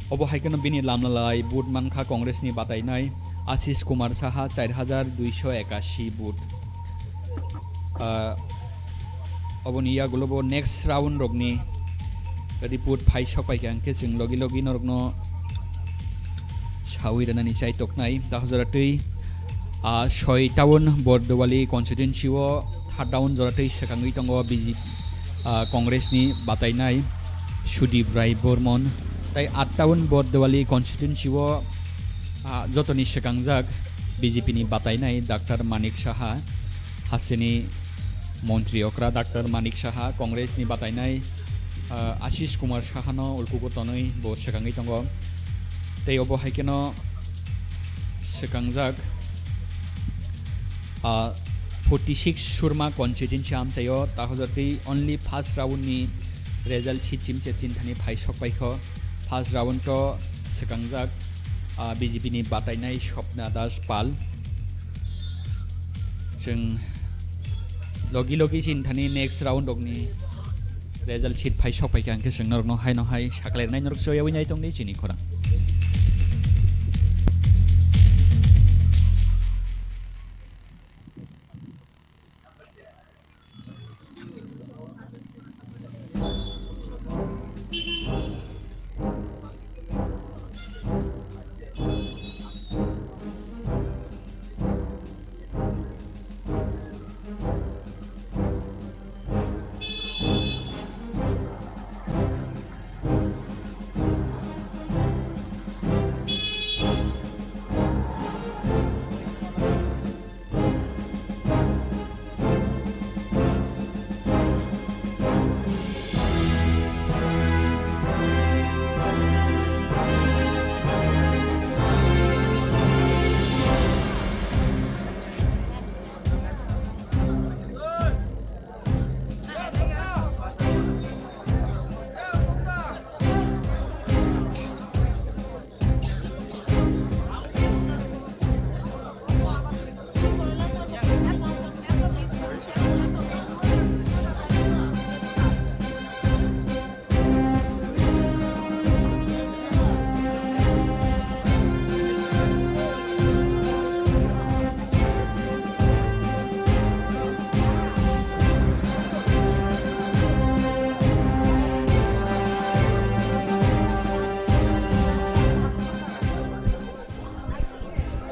Obo hai kheno bini lamlalai vote mankha Congress ni batainai Ashish Kumar Saha, char hajar duisho ekashi vote. Ah, oboni yagulo bo next round rokni report phai sok paikha, hwnkhe chwng logi logi norokno sawi rwnani chai toknai. Takhuk jora twi, ah, soi town Bordowali constituency o third round jora twi swkangwi tongo B J P, ah, Congress ni batainai Sudip Rai Bormon. Tai aat town Bordowali constituency o, ah, jotoni swkangjak B J P ni batainai Doctor Manik Saha, hasteni montri okra Doctor Manik Saha, Congress ni batainai, ah, Ashish Kumar Saha no ulkugo tonwi bo swkangwi tongo. Tei obo hai kheno swkangjak Ah, forty six Surma constituency amchaio, tahojotwi only first round ni result si chimse chinthani phai sokpaikho. First round o swkangjak, ah, B J P ni batainai Swapna Das Pal. Chwng logi logi chinthani next round rokni result sheet phai sokpaikha, hwnkhe chwng norokno haino hai sakhlairwnai norok choyawi nai tongdi chini khorang.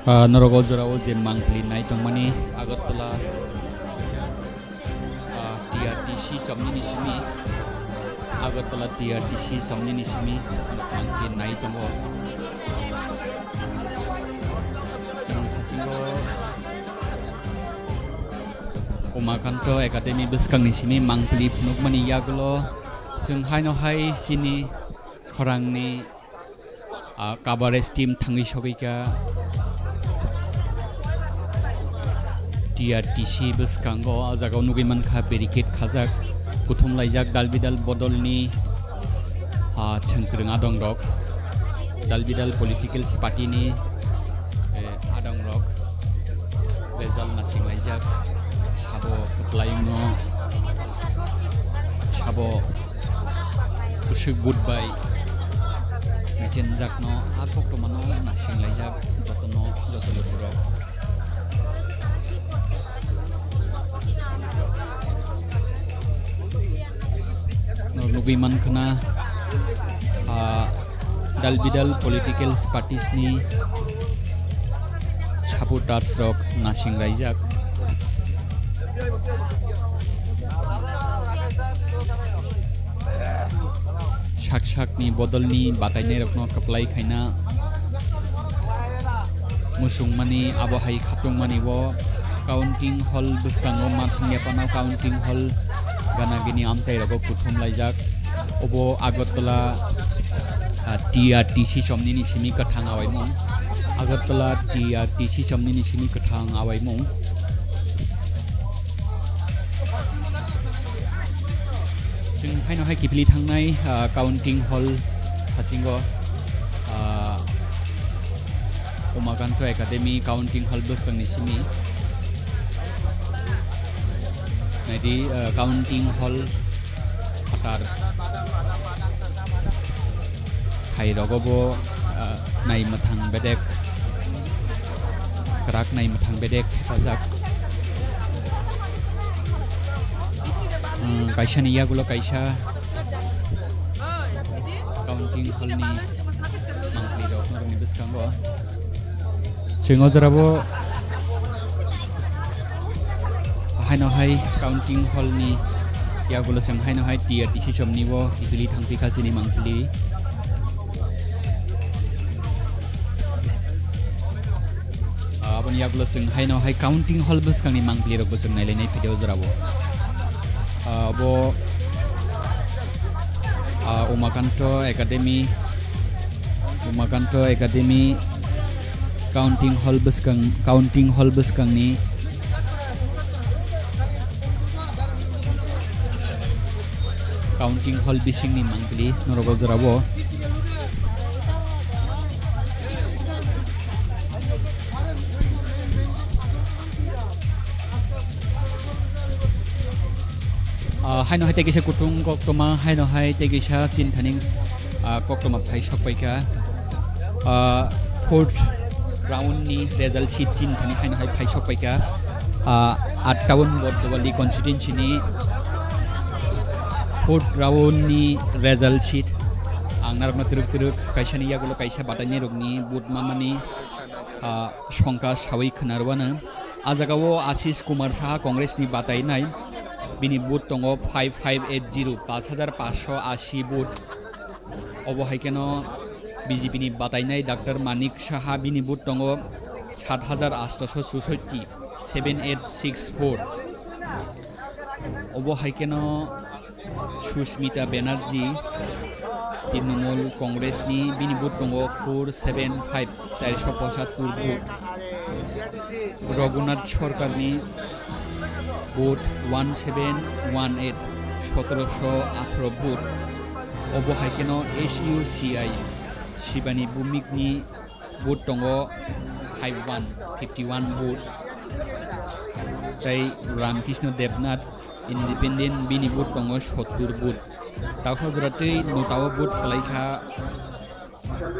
Ah, norok o jora o je mangpili nai tongmani Agartala, ah, T R T C chomni ni simi, Agartala T R T C chomni ni simi mangpili nai tongo. Chwng thasingo Umakanto Academy bwskang ni simi mangpili phunukmani yagulo chwng haino hai chini khorangni ah, coverage team thangwi sogwikha T R T C bwskango. O jaga o nugwi mankha barricade khajak, kuthum laijak, dal bidal bodolni, ah, thwngkwrwng adongrok, dal bidal political party ni, eh, adongrok. Result nasing laijak, sabo kwplaino, sabo bwswk vote bai mechenjakno, a koktwmano nasing laijak jotono, joto lukurok. Norok nugwi mankha na, ah, dal bidal political parties ni supporters rok nasing laijak. Sak sak ni bodol ni batainai rok no kwplai khaina. Musungmani abo hai khatungmani bo counting hall bwskango ma thangya phano counting hall gana gini amchai rogo kuthum laijak. Obo Agartala, ah, T R T C chomni ni simi kwthang awaimung. Agartala T R T C chomni ni simi kwthang awaimung. Chwng haino hai kiphilwi thangnai, ah, counting hall hasingo, ah, Umakanto Academy counting hall bwskangni simi. Naidi, ah, counting hall phatar. Hai rogo bo, ah, nai mwthang bedek, kwrak nai mwthang bedek thepajak. Hmm, kaisa ni yagulo kaisa counting hall ni mangpili rok norokni bwskango. Chwng o jora bo haino hai counting hall ni yagulo chwng haino hai T R T C chomni bo kiphilwi thangphi kha chini mangpili. Ah, aboni yagulo chwng haino hai counting hall bwskangni mangpili rok bo chwng nailainai video jora bo. Ah, bo, ah, Umakanto Academy, Umakanto Academy counting hall bwskang, counting hall bwskangni Counting hall bisingni mangpili norok o jorao. Ah, haino hai tei kisa kutung koktoma, haino hai tei kisa chinthani, ah, koktoma phai sokpaikha. Ah, fourth round ni result sheet chinthani haino hai phai sokpaikha. Ah, attaun Bordowali constituency ni fourth round ni result sheet. Ang narokno twrwk twrwk kaisani yagulo kaisa batainai rokni vote mamani, ah, songkha sawi khwnarwano. A jagao Ashish Kumar Saha Congress ni batainai, bini vote tongo five five eight zero, pash hajar pash sho ashi vote. Obo hai kheno B J P ni batainai Doctor Manik Saha, bini vote tongo sat hajar atsho chushotti, seven eight six four. Obo hai kheno Susmita Banerjee, Trinamool Congress ni, bini vote tongo four seven five, charsho pochattor vote. Raghunath Sarkar ni vote one seven one eight, sotrosho atharo vote. Obo hai kheno S U C I, Shivani Bhowmik ni vote tongo five one, fifty one vote. Tai Ramkrishna Debnath, Independent, bini vote tongo sottur vote. Takhuk jora tei notao vote kwlaikha,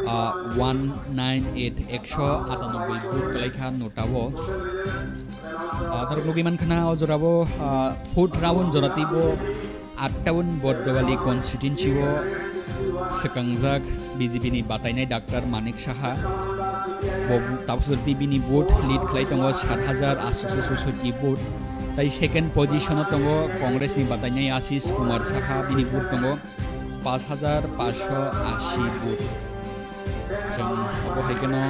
ah, one nine eight, ekso atanoboi vote kwlaikha notao. Ah, norok nugwi mankha na o jorao, ah, fourth round jora teibo attaun Bordowali constituency o swkangjak B J P ni batainai Doctor Manik Saha. Bo bu-, takhuk jora tei bini vote lead khlai tongo sat hajar atsho chushotti vote. Tai second position o tongo Congress ni batainai Ashish Kumar Saha, bini vote tongo pash hajar pash sho ashi vote. Chwng obo hai kheno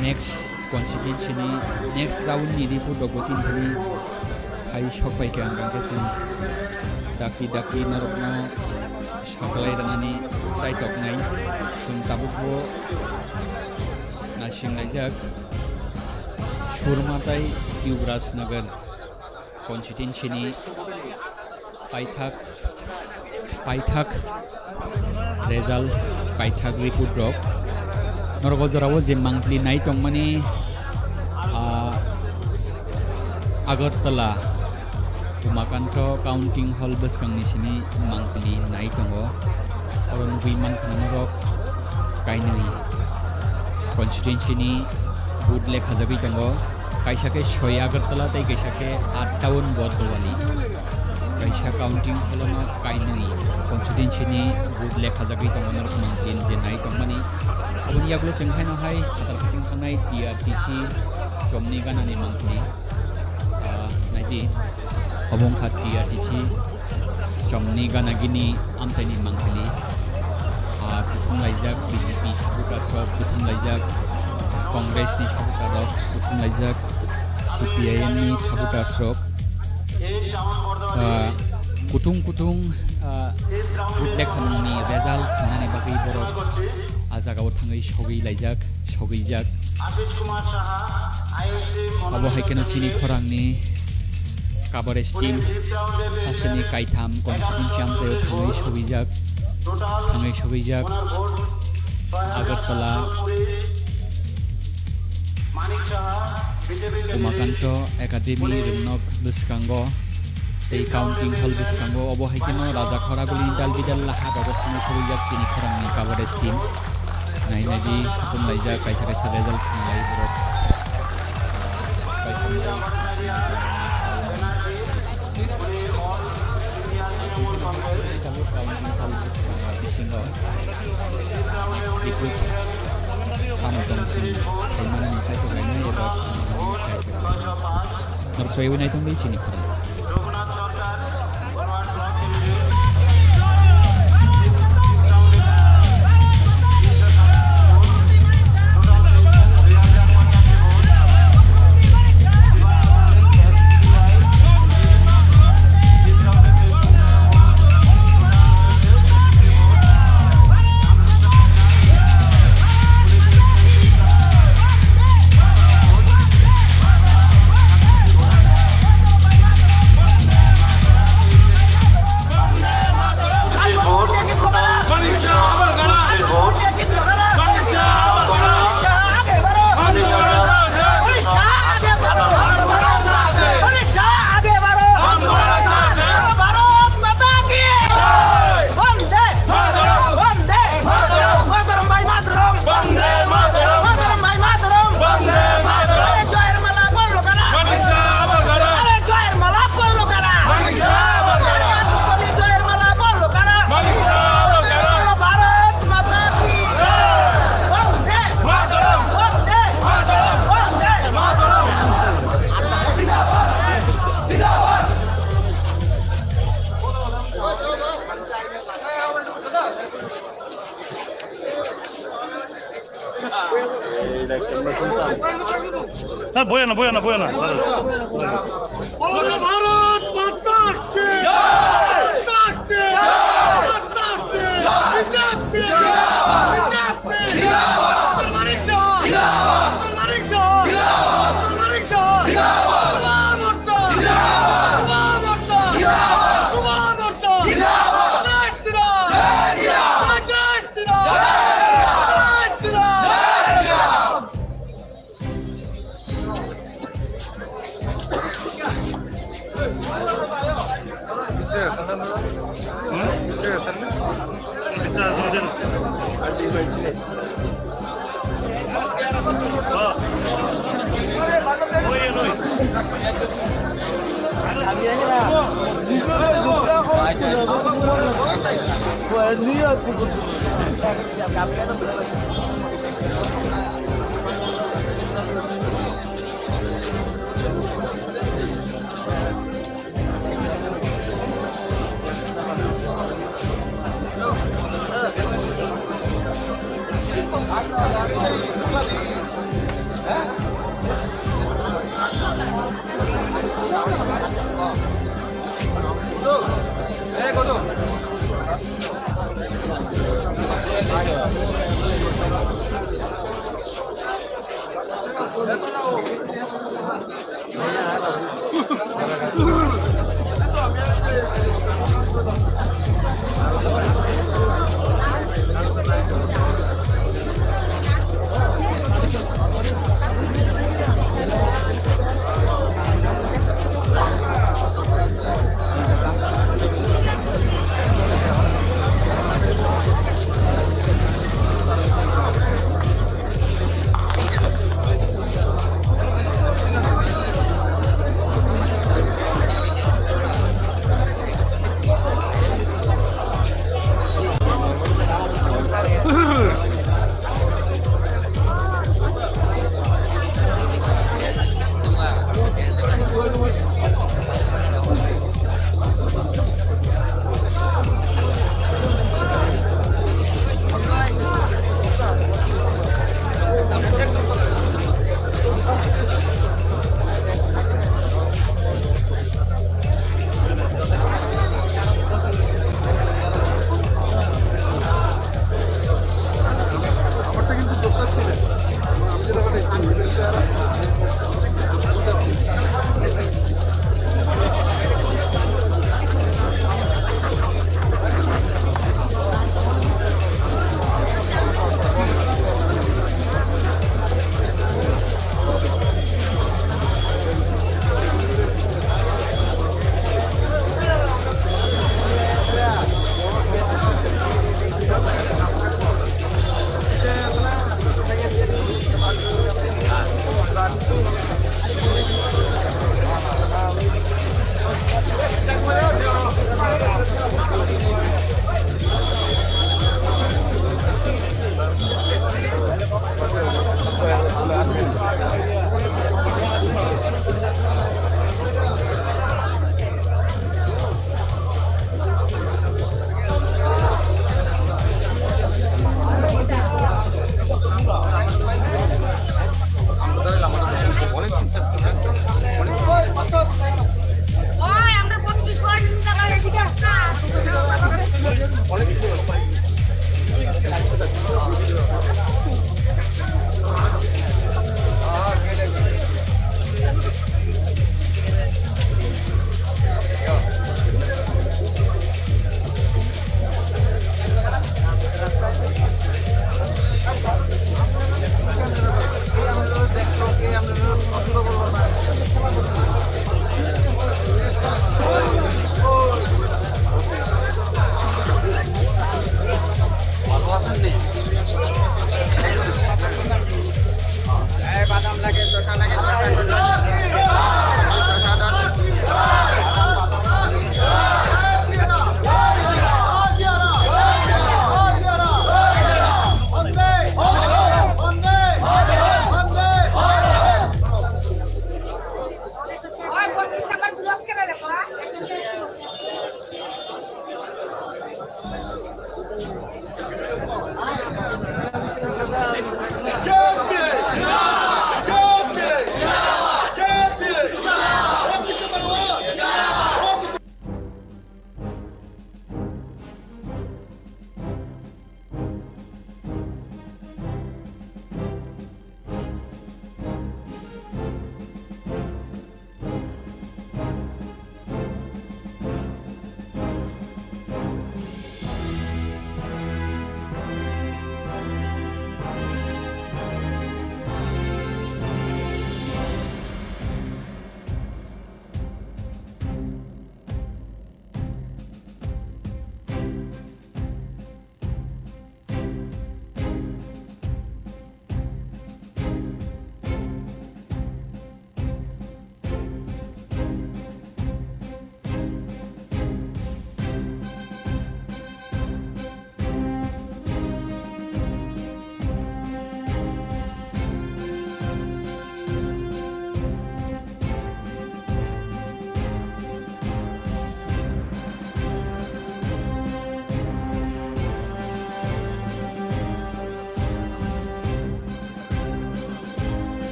next constituency ni next round ni report rok bo chini thani phai sok pai kha, hwnkhe chwng dakti dakti norokno saklai rwnani chaitoknai. Chwng tabukbo naising laijak Surma tai Yuvraj Nagar constituency ni paithak, paithak result, paithak report rok. Norok o jorao je mangpili nai tongmani, ah, Agartala Umakanto Counting Hall bwskangni simi mangpili nai tongo. Oro nugwi mankha norok kainwi constituency ni vote lekhajagwi tongo. Kaisa khe soi Agartala tei kaisa khe attaun Bordowali. Kaisa counting hall-o no kainwi constituency ni vote lekhajagwi tongo norok mangpili je nai tongmani. Aboni yagulo chwng haino hai phatar bising thangnai T R T C chomni ganani mangpili. Ah, naidi, obo wngkha T R T C chomni gana gini amchaini mangpili. Ah, kuthum laijak B J P supporters rok, kuthum laijak Congress ni supporter rok, kuthum laijak C P I M ni supporters rok. Ah, kutung kutung, ah, vote lekhamungni result khanani bagwi borok ah jagao thangwi sogwi laijak, sogwijak. Abo hai kheno chini khorangni coverage team aswkni kaitham constituency amchaio thangwi sogwijak, thangwi sogwijak. Agartala Umakanto Academy rwnok bwskango tei counting hall bwskango, obo hai kheno Raja Khoraguli dal bidal laha rok thangwi sogwijak chini khorangni coverage team. Nai nai di, khatung laijak, kaisa kaisa result khanglai borok. Bisingo report tamo tong chini saimani ni saitok lainai eba tamo tong ni saitok lainai. Norok chaywi nai tongdi chini khorang. Boyana, boyana, boyana. Bolo Bharat Mata ki! Mata ki! Mata ki! B J P! B J P! Abdul Malik Shah! Abdul Malik Shah! Abdul Malik Shah! Yuva Morcha! Yuva Morcha! Yuva Morcha! Jai Shri Ram! Jai Shri Ram! Jai Shri Ram!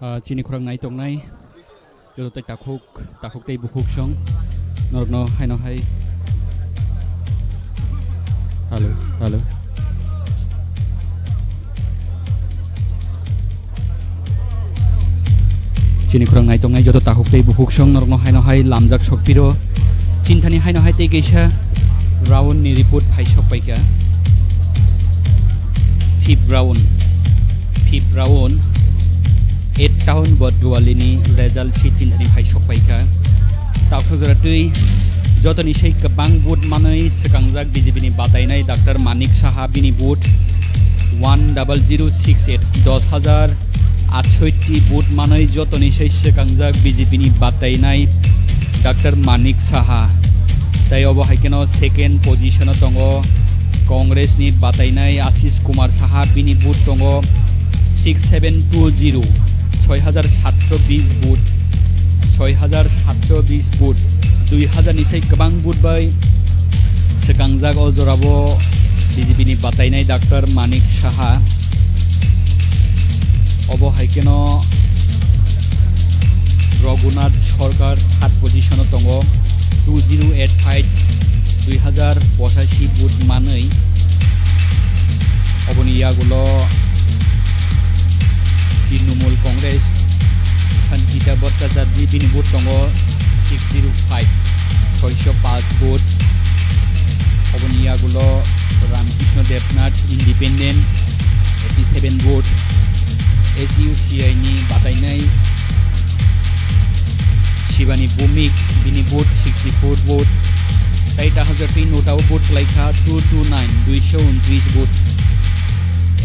Ah, chini khorang nai tongnai, joto tei takhuk, takhuk tei bukhuk song, norokno haino hai. Hello, hello. Chini khorang nai tongnai joto takhuk tei bukhuk song, norokno haino hai lamjak sokphiro. Chinthani haino hai tei kaisa round ni report phai sok paikha. Fifth round, fifth round, eight town Bodduwali ni result sheet chinthani phai sok paikha. Takhuk jora twi jotoni sei kwbang vote manwi swkangjak B J P ni batainai Doctor Manik Saha, bini vote one double zero six eight, dos hajar atsotti vote manwi jotoni sei swkangjak B J P ni batainai Doctor Manik Saha. Tei obo hai kheno second position o tongo Congress ni batainai Ashish Kumar Saha, bini vote tongo six seven two zero, soi hajar satso bis vote, soi hajar satso bis vote, dui hajar ni sai kwbang vote bai swkangjak o jorabo B J P ni batainai Doctor Manik Saha. Obo hai kheno Raghunath Sarkar third position o tongo, two zero eight five, dui hajar pochashi vote manwi. Oboni yagulo Trinamool Congress, Sanjita Bhattacharjee, bini vote tongo six zero five, soiso paanch vote. Oboni yagulo Ramkrishna Debnath, Independent, eighty seven vote. S U C I ni batainai Shivani Bhowmik, bini vote sixty four vote. Tai ta hajar tei nota o vote khlaikha two two nine, duiso untris vote.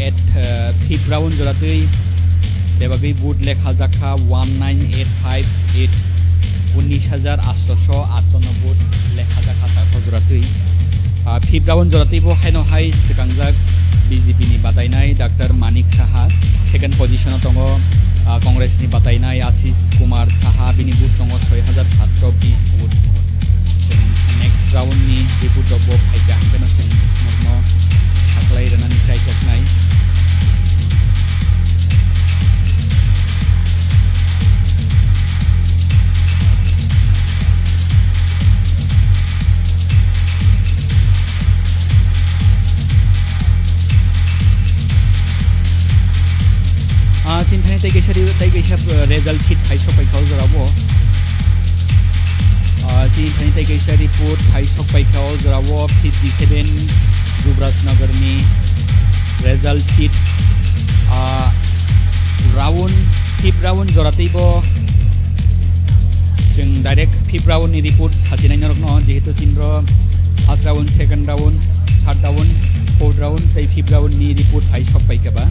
At, uh, fifth round jora twi bebagwi vote lekha jakha one nine eight five eight, unnis hajar atso attanno vote lekha jakha takhuk jora twi. Ah, fifth round jora twi bo haino hai swkangjak B J P ni batainai Doctor Manik Saha, second position o tongo, ah, Congress ni batainai Ashish Kumar Saha, bini vote tongo soi hajar satso bis vote. Chwng next round ni report rok bo phaikha, hwnkhe no chwng norokno sakhlai rwnani chaitok nai. Ah, chini thani tei kaisa ri-, tei kaisa, uh, result sheet phai sok paikha o jora bo. Ah, chini thani tei kaisa report phai sok paikha o jora bo, fifty seven Yuvraj Nagar ni result sheet. Ah, round, fifth round jora tei bo chwng direct fifth round ni report sachinai norokno, jehetu chini ro first round, second round, third round, fourth round tei fifth round ni report phai sok paikha ba.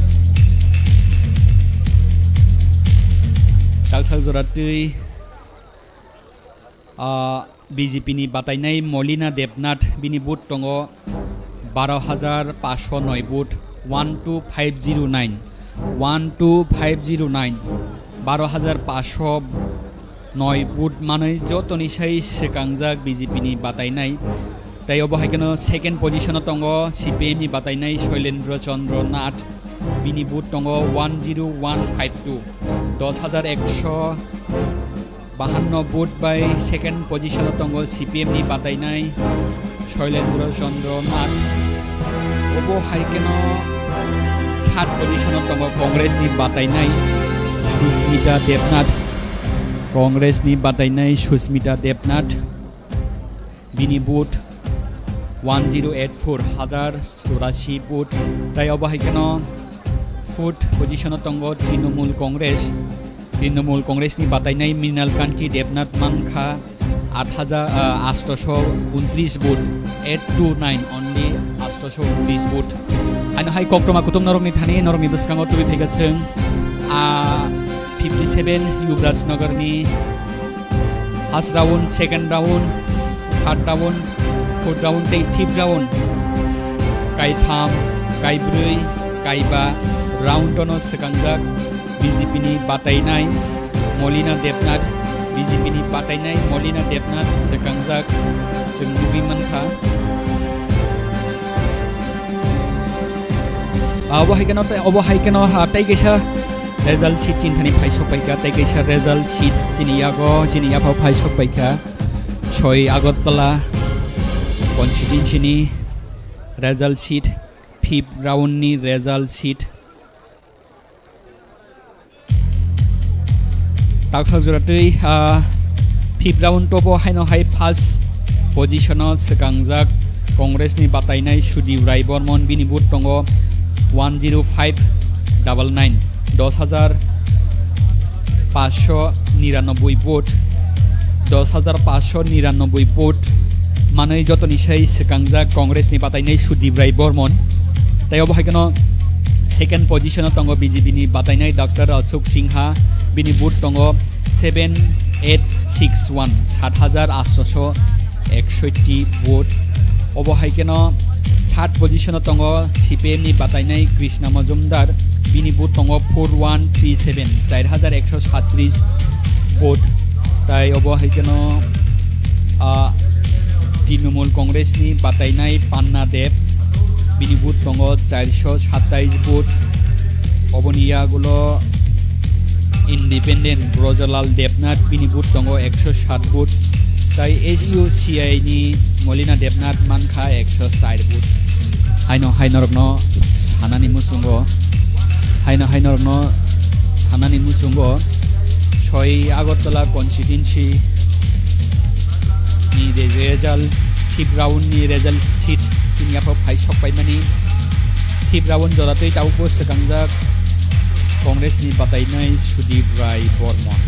Talsa jora twi, ah, B J P ni batainai Molina Debnath, bini vote tongo baro hajar paanso noi vote, one two five zero nine, one two five zero nine, baro hajar paanso noi vote manwi jotoni sai swkangjak B J P ni batainai. Tei obo hai kheno second position o tongo C P M ni batainai Shailendra Chandra Nath, bini vote tongo one zero one five two, dos hajar ekso bahanno vote bai second position o tongo C P M ni batainai Shailendra Chandra Nath. Obo hai kheno third position o tongo Congress ni batainai Susmita Debnath. Congress ni batainai Susmita Debnath. Bini vote one zero eight four, hajar churashi vote. Tai obo hai kheno fourth position o tongo Trinamool Congress. Trinamool Congress ni batainai Mrinal Kanti Debnath mankha aat hajar, ah, aatso untris vote, eight two nine only, aatso untris vote. Ano hai koktwma kutung norokni thani norokni bwskango tubui phaikha chwng, ah, fifty seven Yuvraj Nagar ni first round, second round, third round, fourth round tei fifth round. Kaitham, kaibrwi, kaiba round ono swkangjak B J P ni batainai Molina Debnath, B J P ni batainai Molina Debnath swkangjak chwng nugwi mankha. Obo hai kheno, obo hai kheno, ah, tei kaisa Result sheet chini thani phaisok paikha, tei kaisa result sheet chini yago, chini yaphao phaisok paikha. Soi Agartala constituency ni result sheet, fifth round ni result sheet. Taksa jora twi, ah, fifth round tobo haino hai first position o swkangjak Congress ni batainai Sudip Rai Bormon, bini vote tongo one zero five double nine, dos hajar paanch sho niranoboi vote, dos hajar paanch sho niranoboi vote manwi jotoni sai swkangjak Congress ni batainai Sudip Rai Bormon. Tei obo hai kheno second position o tongo B J P ni batainai Doctor Ashok Singha, bini vote tongo seven eight six one, sat hajar atsho eksotti vote. Obo hai kheno third position o tongo C P M ni batainai Krishna Majumdar, bini vote tongo four one three seven, char hajar ekso sattris vote. Tai obo hai kheno, ah, Trinamool Congress ni batainai Panna Deb, bini vote tongo charsho sattais vote. Oboni yagulo independent Brojalal Debnath, bini vote tongo ekso sat vote. Tai S U C I ni Molina Debnath mankha ekso char vote. Haino hai norokno sanani muchungo, haino hai norokno sanani muchungo, soi Agartala constituency ni result, fifth round ni result sheet chini yaphao phaisok paimani. Fifth round jora twi tabukbo swkangjak Congress ni batainai Sudip Rai Bormon.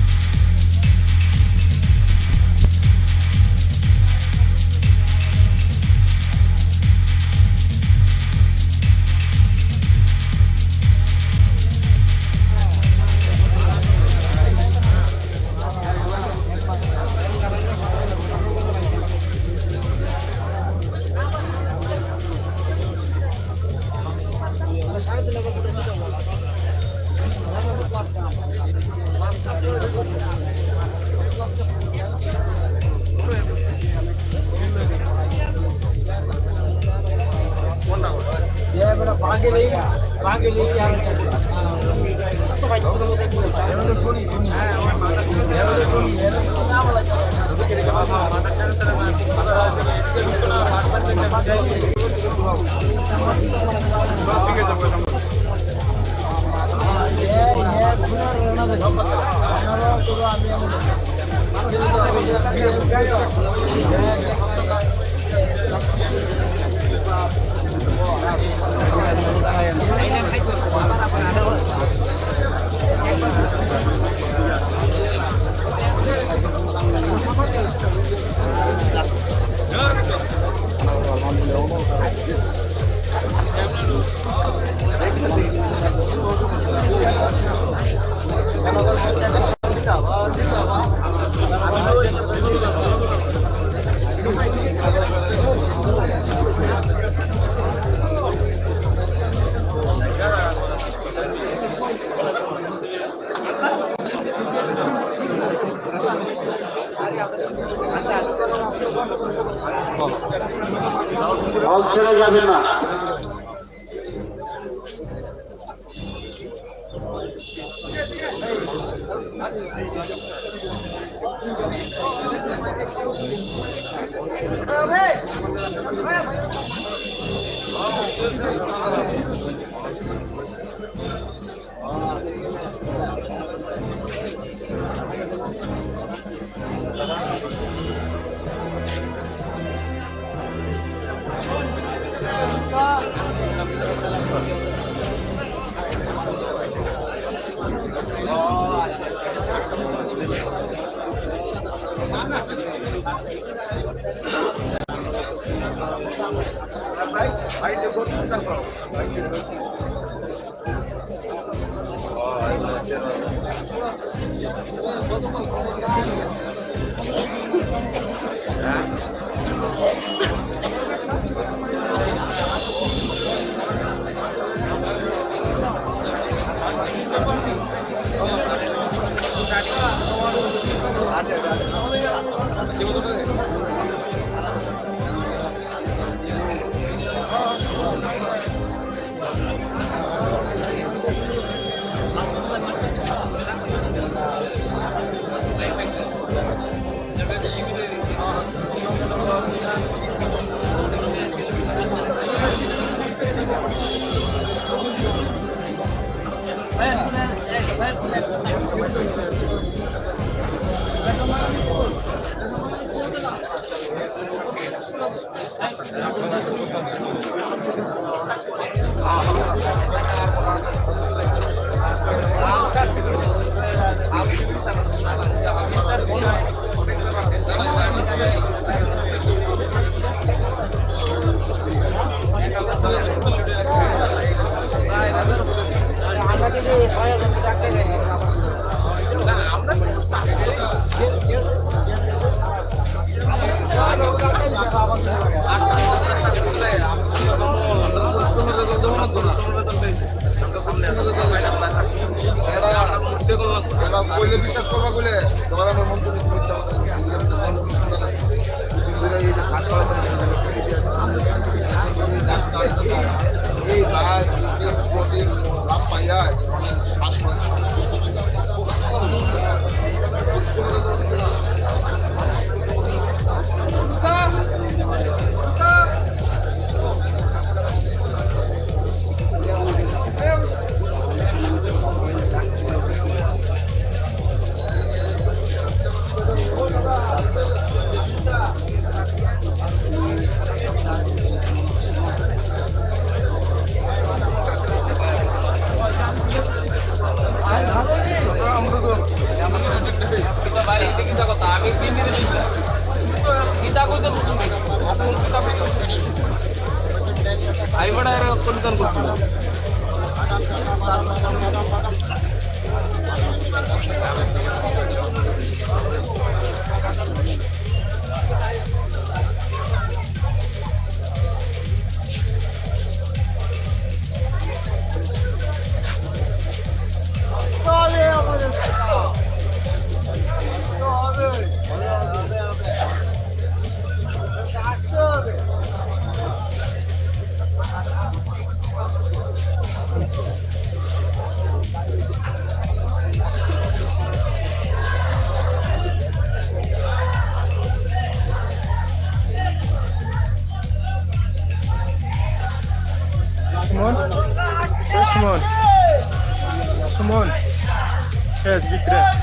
Hall ছেড়ে যাবেন না। এরা, এরা কইলে বিশ্বাস করবা কইলে, ধর আমার মন তো মিথ্যা কথা বলছে, আমি তো বলবো না। এই যে শ্বাস করা তো এই ভাই, প্রোটিন লাভ পাইয়া, শ্বাস করা। Simon, Simon, Simon, yes, big breath.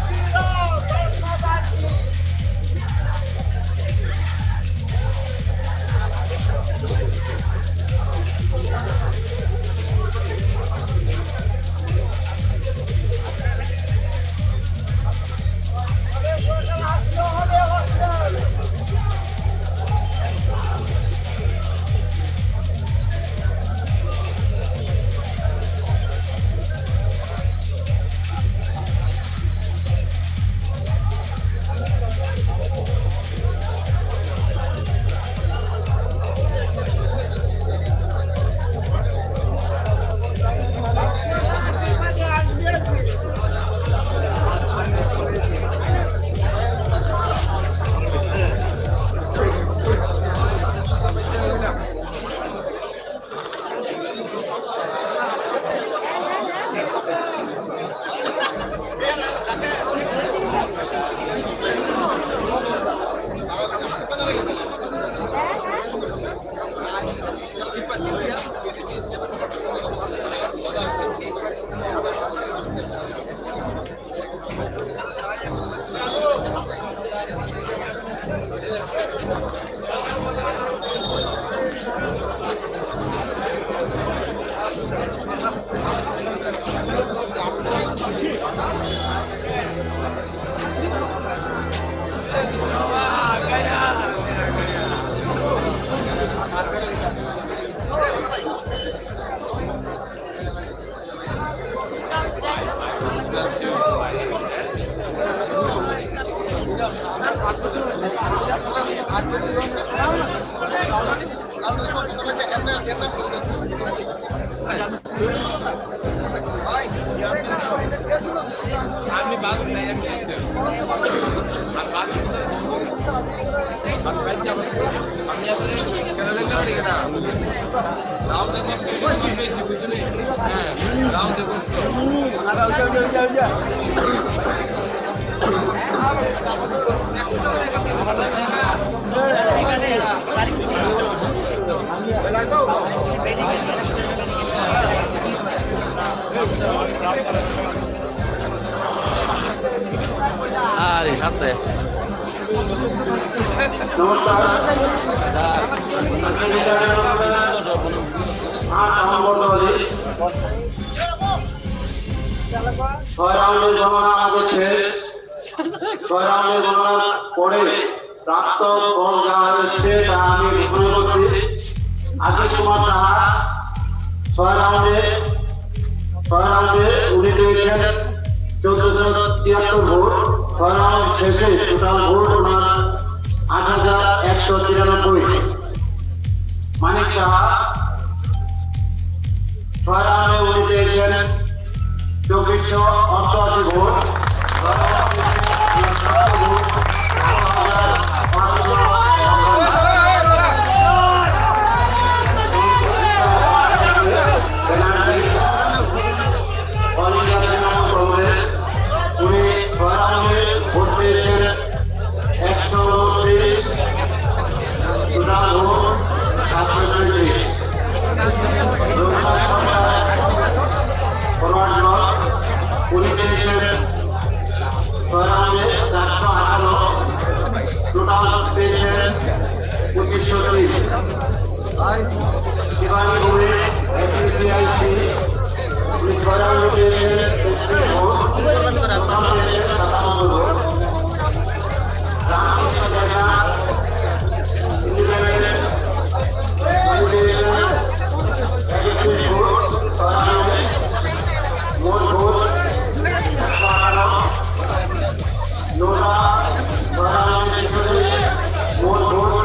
Ari, sase. নমস্কার। আজ আমার বর্তমানে ছয় রাউন্ডের গণনা আমাদের শেষ। ছয় রাউন্ডের গণনার পরে প্রাপ্ত ফল যা হয়েছে তা আমি ঘোষণা করছি। আশিস কুমার সাহা ছয় রাউন্ডে, ছয় রাউন্ডে উনি পেয়েছেন চোদ্দশো তিয়াত্তর ভোট। ছয় রাউন্ড শেষে টোটাল ভোট ওনার আট হাজার একশো তিরানব্বই। মানিক সাহা ছয় রাউন্ডে উনি পেয়েছেন চব্বিশশো অষ্টআশি vote. All India Trinamool Congress, উনি ছয় রাউন্ডে ভোট পেয়েছেন একশো উনত্রিশ, টোটাল ভোট সাতশো চৌত্রিশ। ফরওয়ার্ড ব্লক, উনি পেয়েছেন ছয় রাউন্ডে চারশো আঠারো, টোটাল পেয়েছেন পঁচিশশো তিন। শিবানী ভৌমিক, এসইউসিআইসি, উনি ছয় রাউন্ডে পেয়েছেন তেত্রিশ ভোট, টোটাল পেয়েছেন সাতানব্বই ভোট। রামকৃষ্ণ দেবনাথ, ইন্ডিপেন্ডেন্ট, উনি পেয়েছেন একত্রিশ ভোট, ছয় রাউন্ডে মোট ভোট একশো আঠারো। নোরা ছয় রাউন্ডে ছেচল্লিশ, মোট ভোট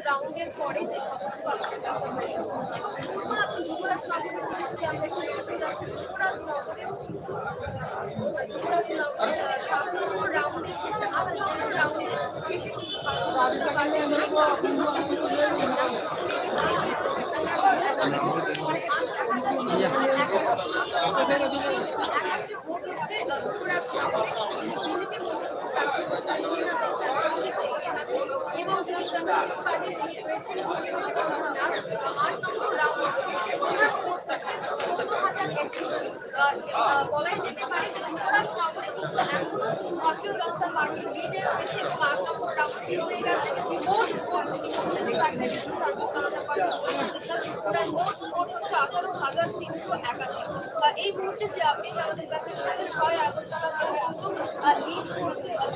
রাউন্ডের পরে যে এবং যিনি কনজারভেটিভ পার্টির যিনি রয়েছেন, আট নম্বর রাউন্ড, ওনার ভোট হচ্ছে চোদ্দ হাজার একত্রিশ। আহ, আহ, বলাই যেতে পারে যে যুবরাজনগরে কিন্তু এখনো ভারতীয় জনতা পার্টির লিডে রয়েছে এবং আট নম্বর রাউন্ড শুরু হয়ে গেছে। মোট ভোট যদি কনজারভেটিভ পার্টি থেকে শুরু হয়, জনতা পার্টি প্রায় মোট ভোট হচ্ছে আঠারো হাজার তিনশো একাশি। আহ, এই মুহূর্তে যে আপডেট আমাদের কাছে এসেছে, ছয় আগরতলা কিন্তু, আহ, লিড করছে, আহ,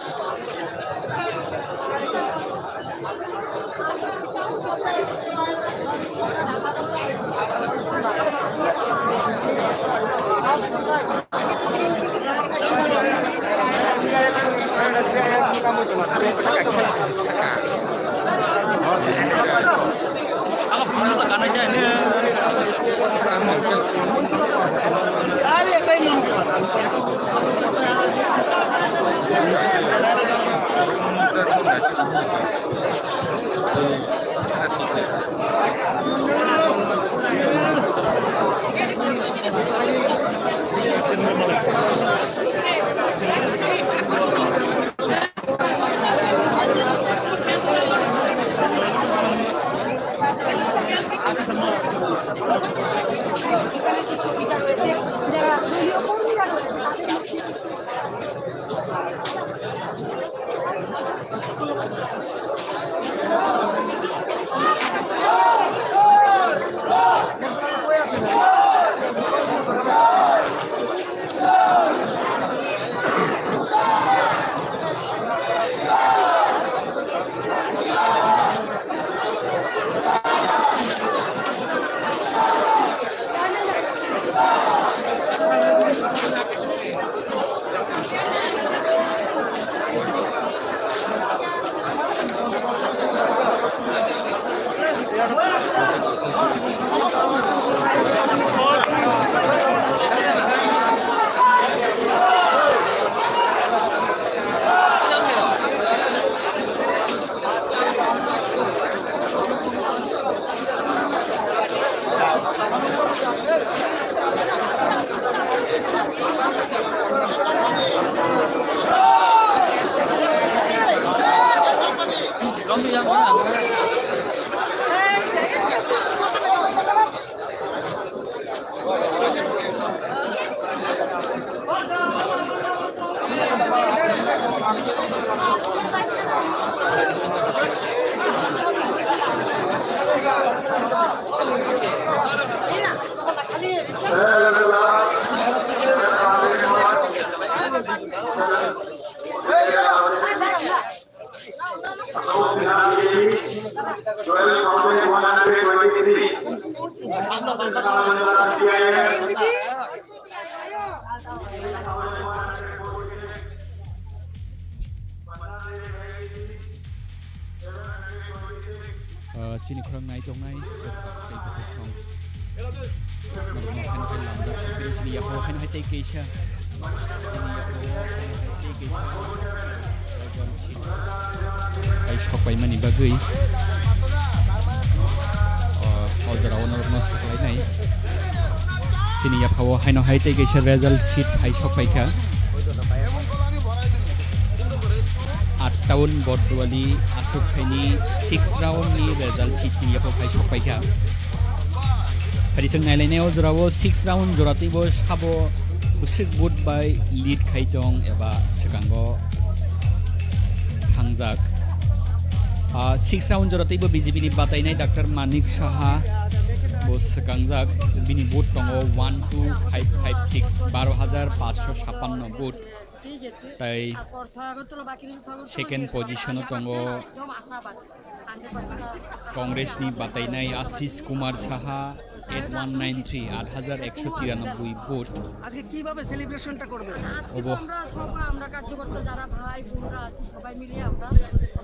Ah, chini khorang nai tongnai, tei bukhuk song. Norokno haino hai lamjak sokphai chini yaphao haino hai tei kaisa. Chini yaphao haino hai tei kaisa. Result sheet hai sokpaimani bagwi. O, o jorao norokno soklainai. Chini yaphao haino hai tei kaisa result sheet hai sokpaikha. Attaun Bordwali aswk phaini six round ni result sheet chini yaphao hai sokpaikha. Phari chwng nailainai o jorao six round jora twibo sabo bwswk vote bai lead khai tong eba swkango thangjak. Ah, six round jora twibo B J P ni batainai Doctor Manik Saha bo swkangjak, bini vote tongo one two five five six, baro hajar paanch sho sappanno vote. Tai second position o tongo Congress ni batainai Ashish Kumar Saha, eight one nine three, আট হাজার একশো তিরানব্বই vote. আজকে কিভাবে সেলিব্রেশনটা করবেন? আজকে তো Obo. আমরা সব, আমরা কার্যকর্তা যারা ভাই বোনরা আছি, সবাই মিলে আমরা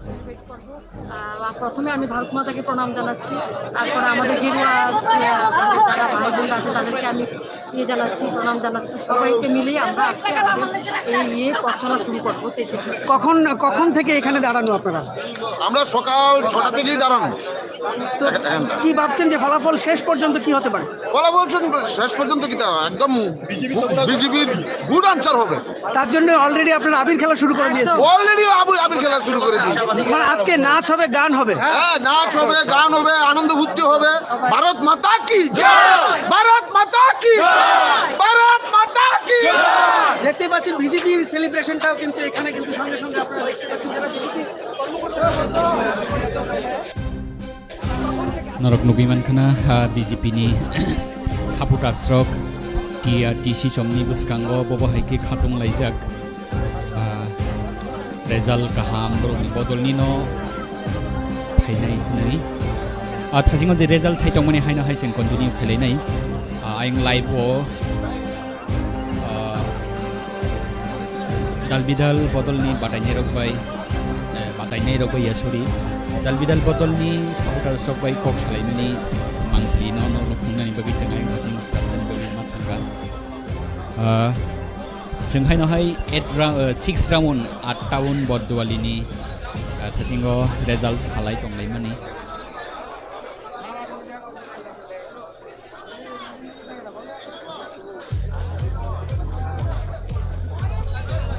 সেলিব্রেট করব। আহ, প্রথমে আমি ভারত মাতাকে প্রণাম জানাচ্ছি, তারপরে আমাদের গেরুয়া, আহ, যারা ভাই বোনরা আছে তাদেরকে আমি ইয়ে জানাচ্ছি, প্রণাম জানাচ্ছি। সবাইকে মিলিয়ে আমরা আজকে আমাদের এই ইয়ে পথ চলা শুরু করবো তেইশে জুন। কখন, কখন থেকে এখানে দাঁড়ানো আপনারা? আমরা সকাল ছটা থেকেই দাঁড়ানো। তো এখানটা। কি ভাবছেন যে ফলাফল শেষ পর্যন্ত কি হতে পারে? ফলাফল শুন-, শেষ পর্যন্ত কি তা একদম বিজেপির গুড আনসার হবে। তার জন্য অলরেডি আপনারা আবির খেলা শুরু করে দিয়েছেন। অলরেডি আবির, আবির খেলা শুরু করে দিয়েছে। মানে আজকে নাচ হবে, গান হবে। হ্যাঁ, নাচ হবে, গান হবে, আনন্দ ফুর্তি হবে। ভারত মাতা কি জয়! ভারত মাতা কি জয়! ভারত মাতা কি জয়! দেখতেই পাচ্ছেন বিজেপির সেলিব্রেশনটাও কিন্তু এখানে কিন্তু সঙ্গে সঙ্গে আপনারা দেখতে পাচ্ছেন যারা বিজেপি কর্মকর্তারা Norok nugwi mankha na, ah, B J P ni supporters rok T R T C chomni bwskango bobo hai khe khatung laijak. Ah, result kaham borokni bodolni no phainai hwnwi. Ah, thasingo je result sai tongmani haino hai chwng continue khailainai. Ah, ayang live o Ah, dalbidal bodolni batainairok bai, eh, batainairok bai ya, sorry, dalbidal bodolni supporters rok bai kok salaimani mangpili no, no, no phungnani bagwi chwng ayang thasing srapsani bagwi ma thangkha. Ah, chwng haino hai eight ra-, eh, six round Attaun Bordwalini, ah, thasingo result salai tonglaimani.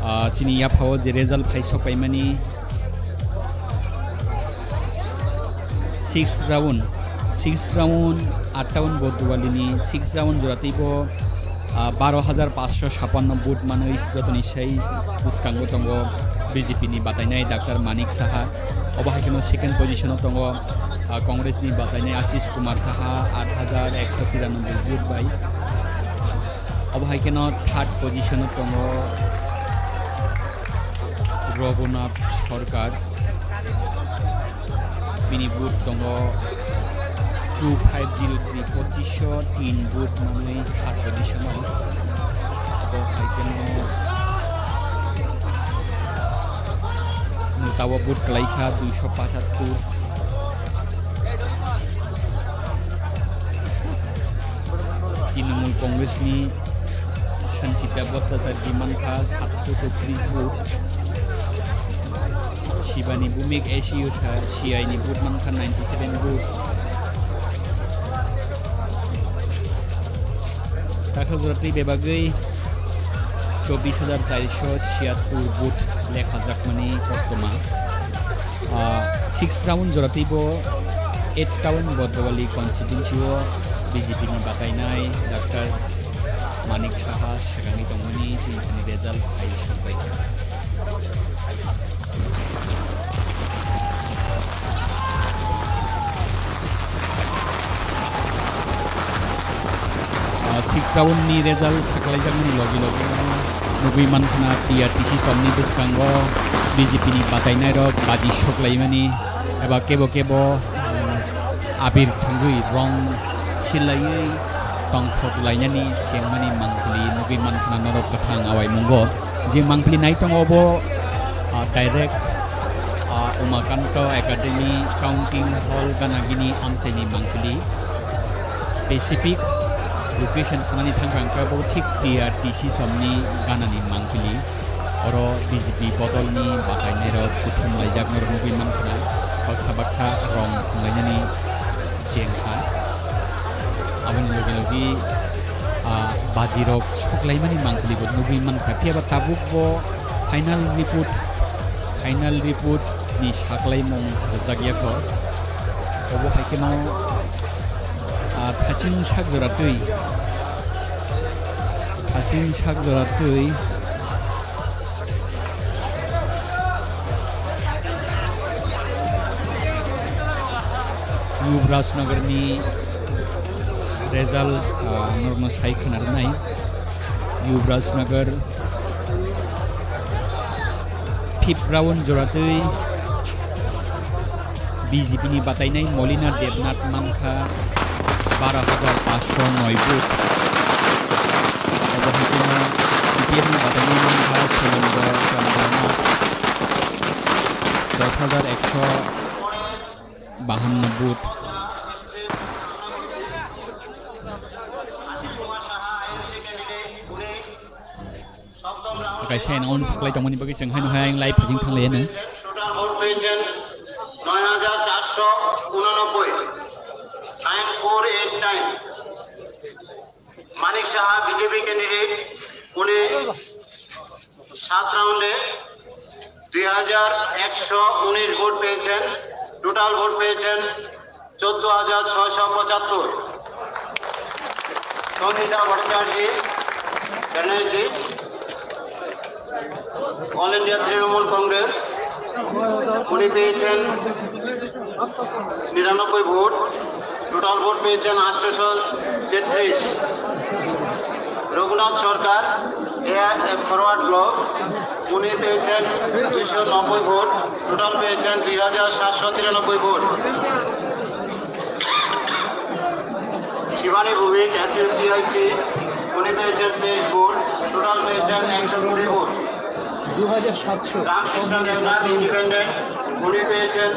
Ah, chini yaphao je result phai sokpaimani six round, Six round, attaun Bodwalini six round joratwibo, ah, baro hajar paanch sho sappanno vote manwi jotoni sai bwskango tongo B J P ni batainai Doctor Manik Saha. Obo hai kheno second position o tongo, ah, Congress ni batainai Ashish Kumar Saha, aat hajar ekso tiranoboi vote bai. Obo hai kheno third position o tongo Raghunath Sarkar. Bini vote tongo two five zero three, pochisho tin vote manwi third position o. Abo hai kheno Notao vote kwlaikha duisho pachattur. Trinamool Congress ni Sanchita Bhattacharjee mankha satsho chowtris vote. Shivani Bhowmik S U sa C I ni vote mankha ninety seven vote. Takhuk joratwi bebagwi chobbish hajar charsho chiyattur vote lekhajakmani koktwma. Ah, six round joratwibo eight town Bodwali constituency o B J P ni batainai Doctor Manik Saha swkangwi tongmani chini thani result phai sampaikha. Ah, six round ni result saklaijakmani logi logi no nugwi mankha na T R T C somni bwskango B J P ni batainai rok baji soklaimani eba kebo kebo, um, abir thwngwi rong silaiwi tongthok lainani chengmani mangpili nugwi mankha na norok kwthang awai mungo. Je mangpili nai tongo obo, ah, direct, ah, Umakanto Academy Counting Hall ganagini amchaini mangpili. Specific location sanani thangkha hwnkhe bo thik T R T C somni ganani mangpili. Oro B J P bodolni batainairok kuthum laijak norok nugwi mankha na baksa baksa rong phunglainani chengkha. Aboni logi logi, ah, bajirok soklaimani mangpili bo nugwi mankha. Phiya ba tabuk bo final report, final report ni saklaimung rwjakya kho. Obo hai kheno, ah, thaching sak jora twi, thaching sak jora twi. Yuvrajnagar ni result, ah, norokno sai khna rwnai. Yuvrajnagar fifth round jora twi B J P ni batainai Molina Debnath mankha baro hajar paanch sho noi vote. Abo hai kheno C P M ni batainai mankha Shalendra Chandra dos hajar ekso bahanno vote. Kaisa eno on saklai tongmani bagwi chwng haino hai ang live phajing thanglai ano. Total vote পেয়েছেন নয় হাজার চারশো ঊননব্বই, nine four eight nine। Manik Saha BJP candidate, উনি সাত রাউন্ডে দুই হাজার একশো উনিশ ভোট পেয়েছেন, টোটাল ভোট পেয়েছেন চোদ্দ হাজার ছয়শো পঁচাত্তর। সঙ্গীতা ভট্টাচার্য, ব্যানার্জি, অল ইন্ডিয়া তৃণমূল কংগ্রেস, উনি পেয়েছেন নিরানব্বই ভোট, টোটাল ভোট পেয়েছেন আটশোশো তেত্রিশ। রঘুনাথ সরকার, এআইএফ ফরওয়ার্ড ব্লক, উনি পেয়েছেন দুইশো নব্বই ভোট, টোটাল পেয়েছেন দুই হাজার সাতশো তিরানব্বই ভোট। শিবানী ভৌমিক, এসইউসিআইসি, উনি পেয়েছেন তেইশ ভোট, টোটাল পেয়েছেন একশো কুড়ি ভোট। দু হাজার সাতশো। রামকৃষ্ণ দেবনাথ, ইন্ডিপেন্ডেন্ট, উনি পেয়েছেন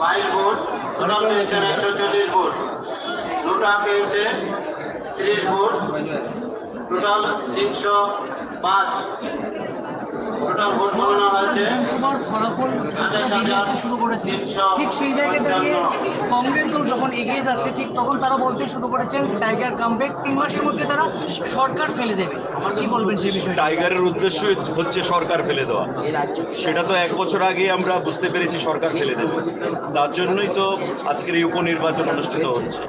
বাইশ ভোট, টোটাল পেয়েছেন একশো চল্লিশ ভোট। নোটা পেয়েছে ত্রিশ ভোট, টোটাল তিনশো পাঁচ। লোকসভার ফলাফল দেখা যেতে শুরু করেছে, ঠিক সেই জায়গায় দাঁড়িয়ে কংগ্রেস দল যখন এগিয়ে যাচ্ছে, ঠিক তখন তারা বলতে শুরু করেছেন, "টাইগার কামব্যাক", তিন মাসের মধ্যে তারা সরকার ফেলে দেবে। কি বলবেন সেই বিষয়ে? টাইগারের উদ্দেশ্যই হচ্ছে সরকার ফেলে দেওয়া। সেটা তো এক বছর আগে আমরা বুঝতে পেরেছি সরকার ফেলে দেবে, তার জন্যই তো আজকের এই উপনির্বাচন অনুষ্ঠিত হচ্ছে।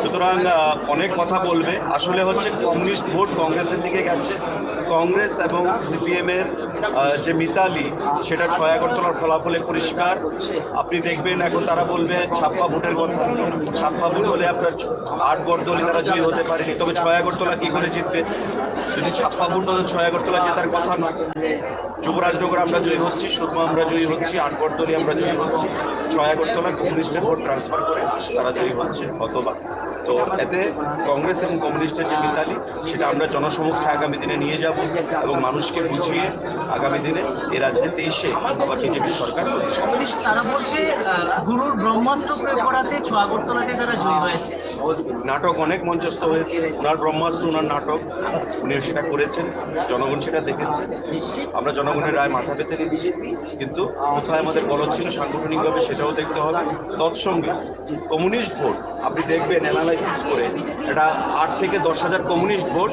সুতরাং আহ, অনেক কথা বলবে। আসলে হচ্ছে কমিউনিস্ট ভোট কংগ্রেসের দিকে গেছে। কংগ্রেস এবং সিপিএম এর আহ, যে মিতালি, সেটা ছয় আগরতলার ফলাফলে পরিষ্কার। আপনি দেখবেন এখন তারা বলবে ছাপ্পা ভোটের কথা। ছাপ্পা ভোট হলে আপনার আট বর্দলি তারা জয়ী হতে পারেনি, তবে ছয় আগরতলা কি করে জিতবে? যদি ছাপ্পা ভোট হতো, ছয় আগরতলা জেতার কথা নয়। যুবরাজনগর আমরা জয়ী হচ্ছি, সুরমা আমরা জয়ী হচ্ছি, আট বর্দলি আমরা জয়ী হচ্ছি। ছয় আগরতলা কমিউনিস্টের ভোট ট্রান্সফার করে তারা জয়ী হচ্ছে, অথবা তো এতে কংগ্রেস এবং কমিউনিস্টের যে মিতালি, সেটা আমরা জনসমক্ষে আগামী দিনে নিয়ে যাব এবং মানুষকে বুঝিয়ে আগামী দিনে এ রাজ্যে তেইশে আবার বিজেপি সরকার প্রতিষ্ঠা হবে। তারা বলছে, আহ, গুরুর ব্রহ্মাস্ত্র প্রয়োগ করাতে ছ আগরতলাতে তারা জয়ী হয়েছে। নাটক অনেক মঞ্চস্থ হয়েছে, ওনার ব্রহ্মাস্ত্র, ওনার নাটক, উনি সেটা করেছেন, জনগণ সেটা দেখেছে। আমরা জনগণের রায় মাথা পেতে নিচ্ছি, কিন্তু কোথায় আমাদের গলদ ছিল সাংগঠনিকভাবে, সেটাও দেখতে হবে। তৎসঙ্গে কমিউনিস্ট ভোট আপনি দেখবেন, অ্যানালাইসিস করে এটা আট থেকে দশ হাজার কমিউনিস্ট ভোট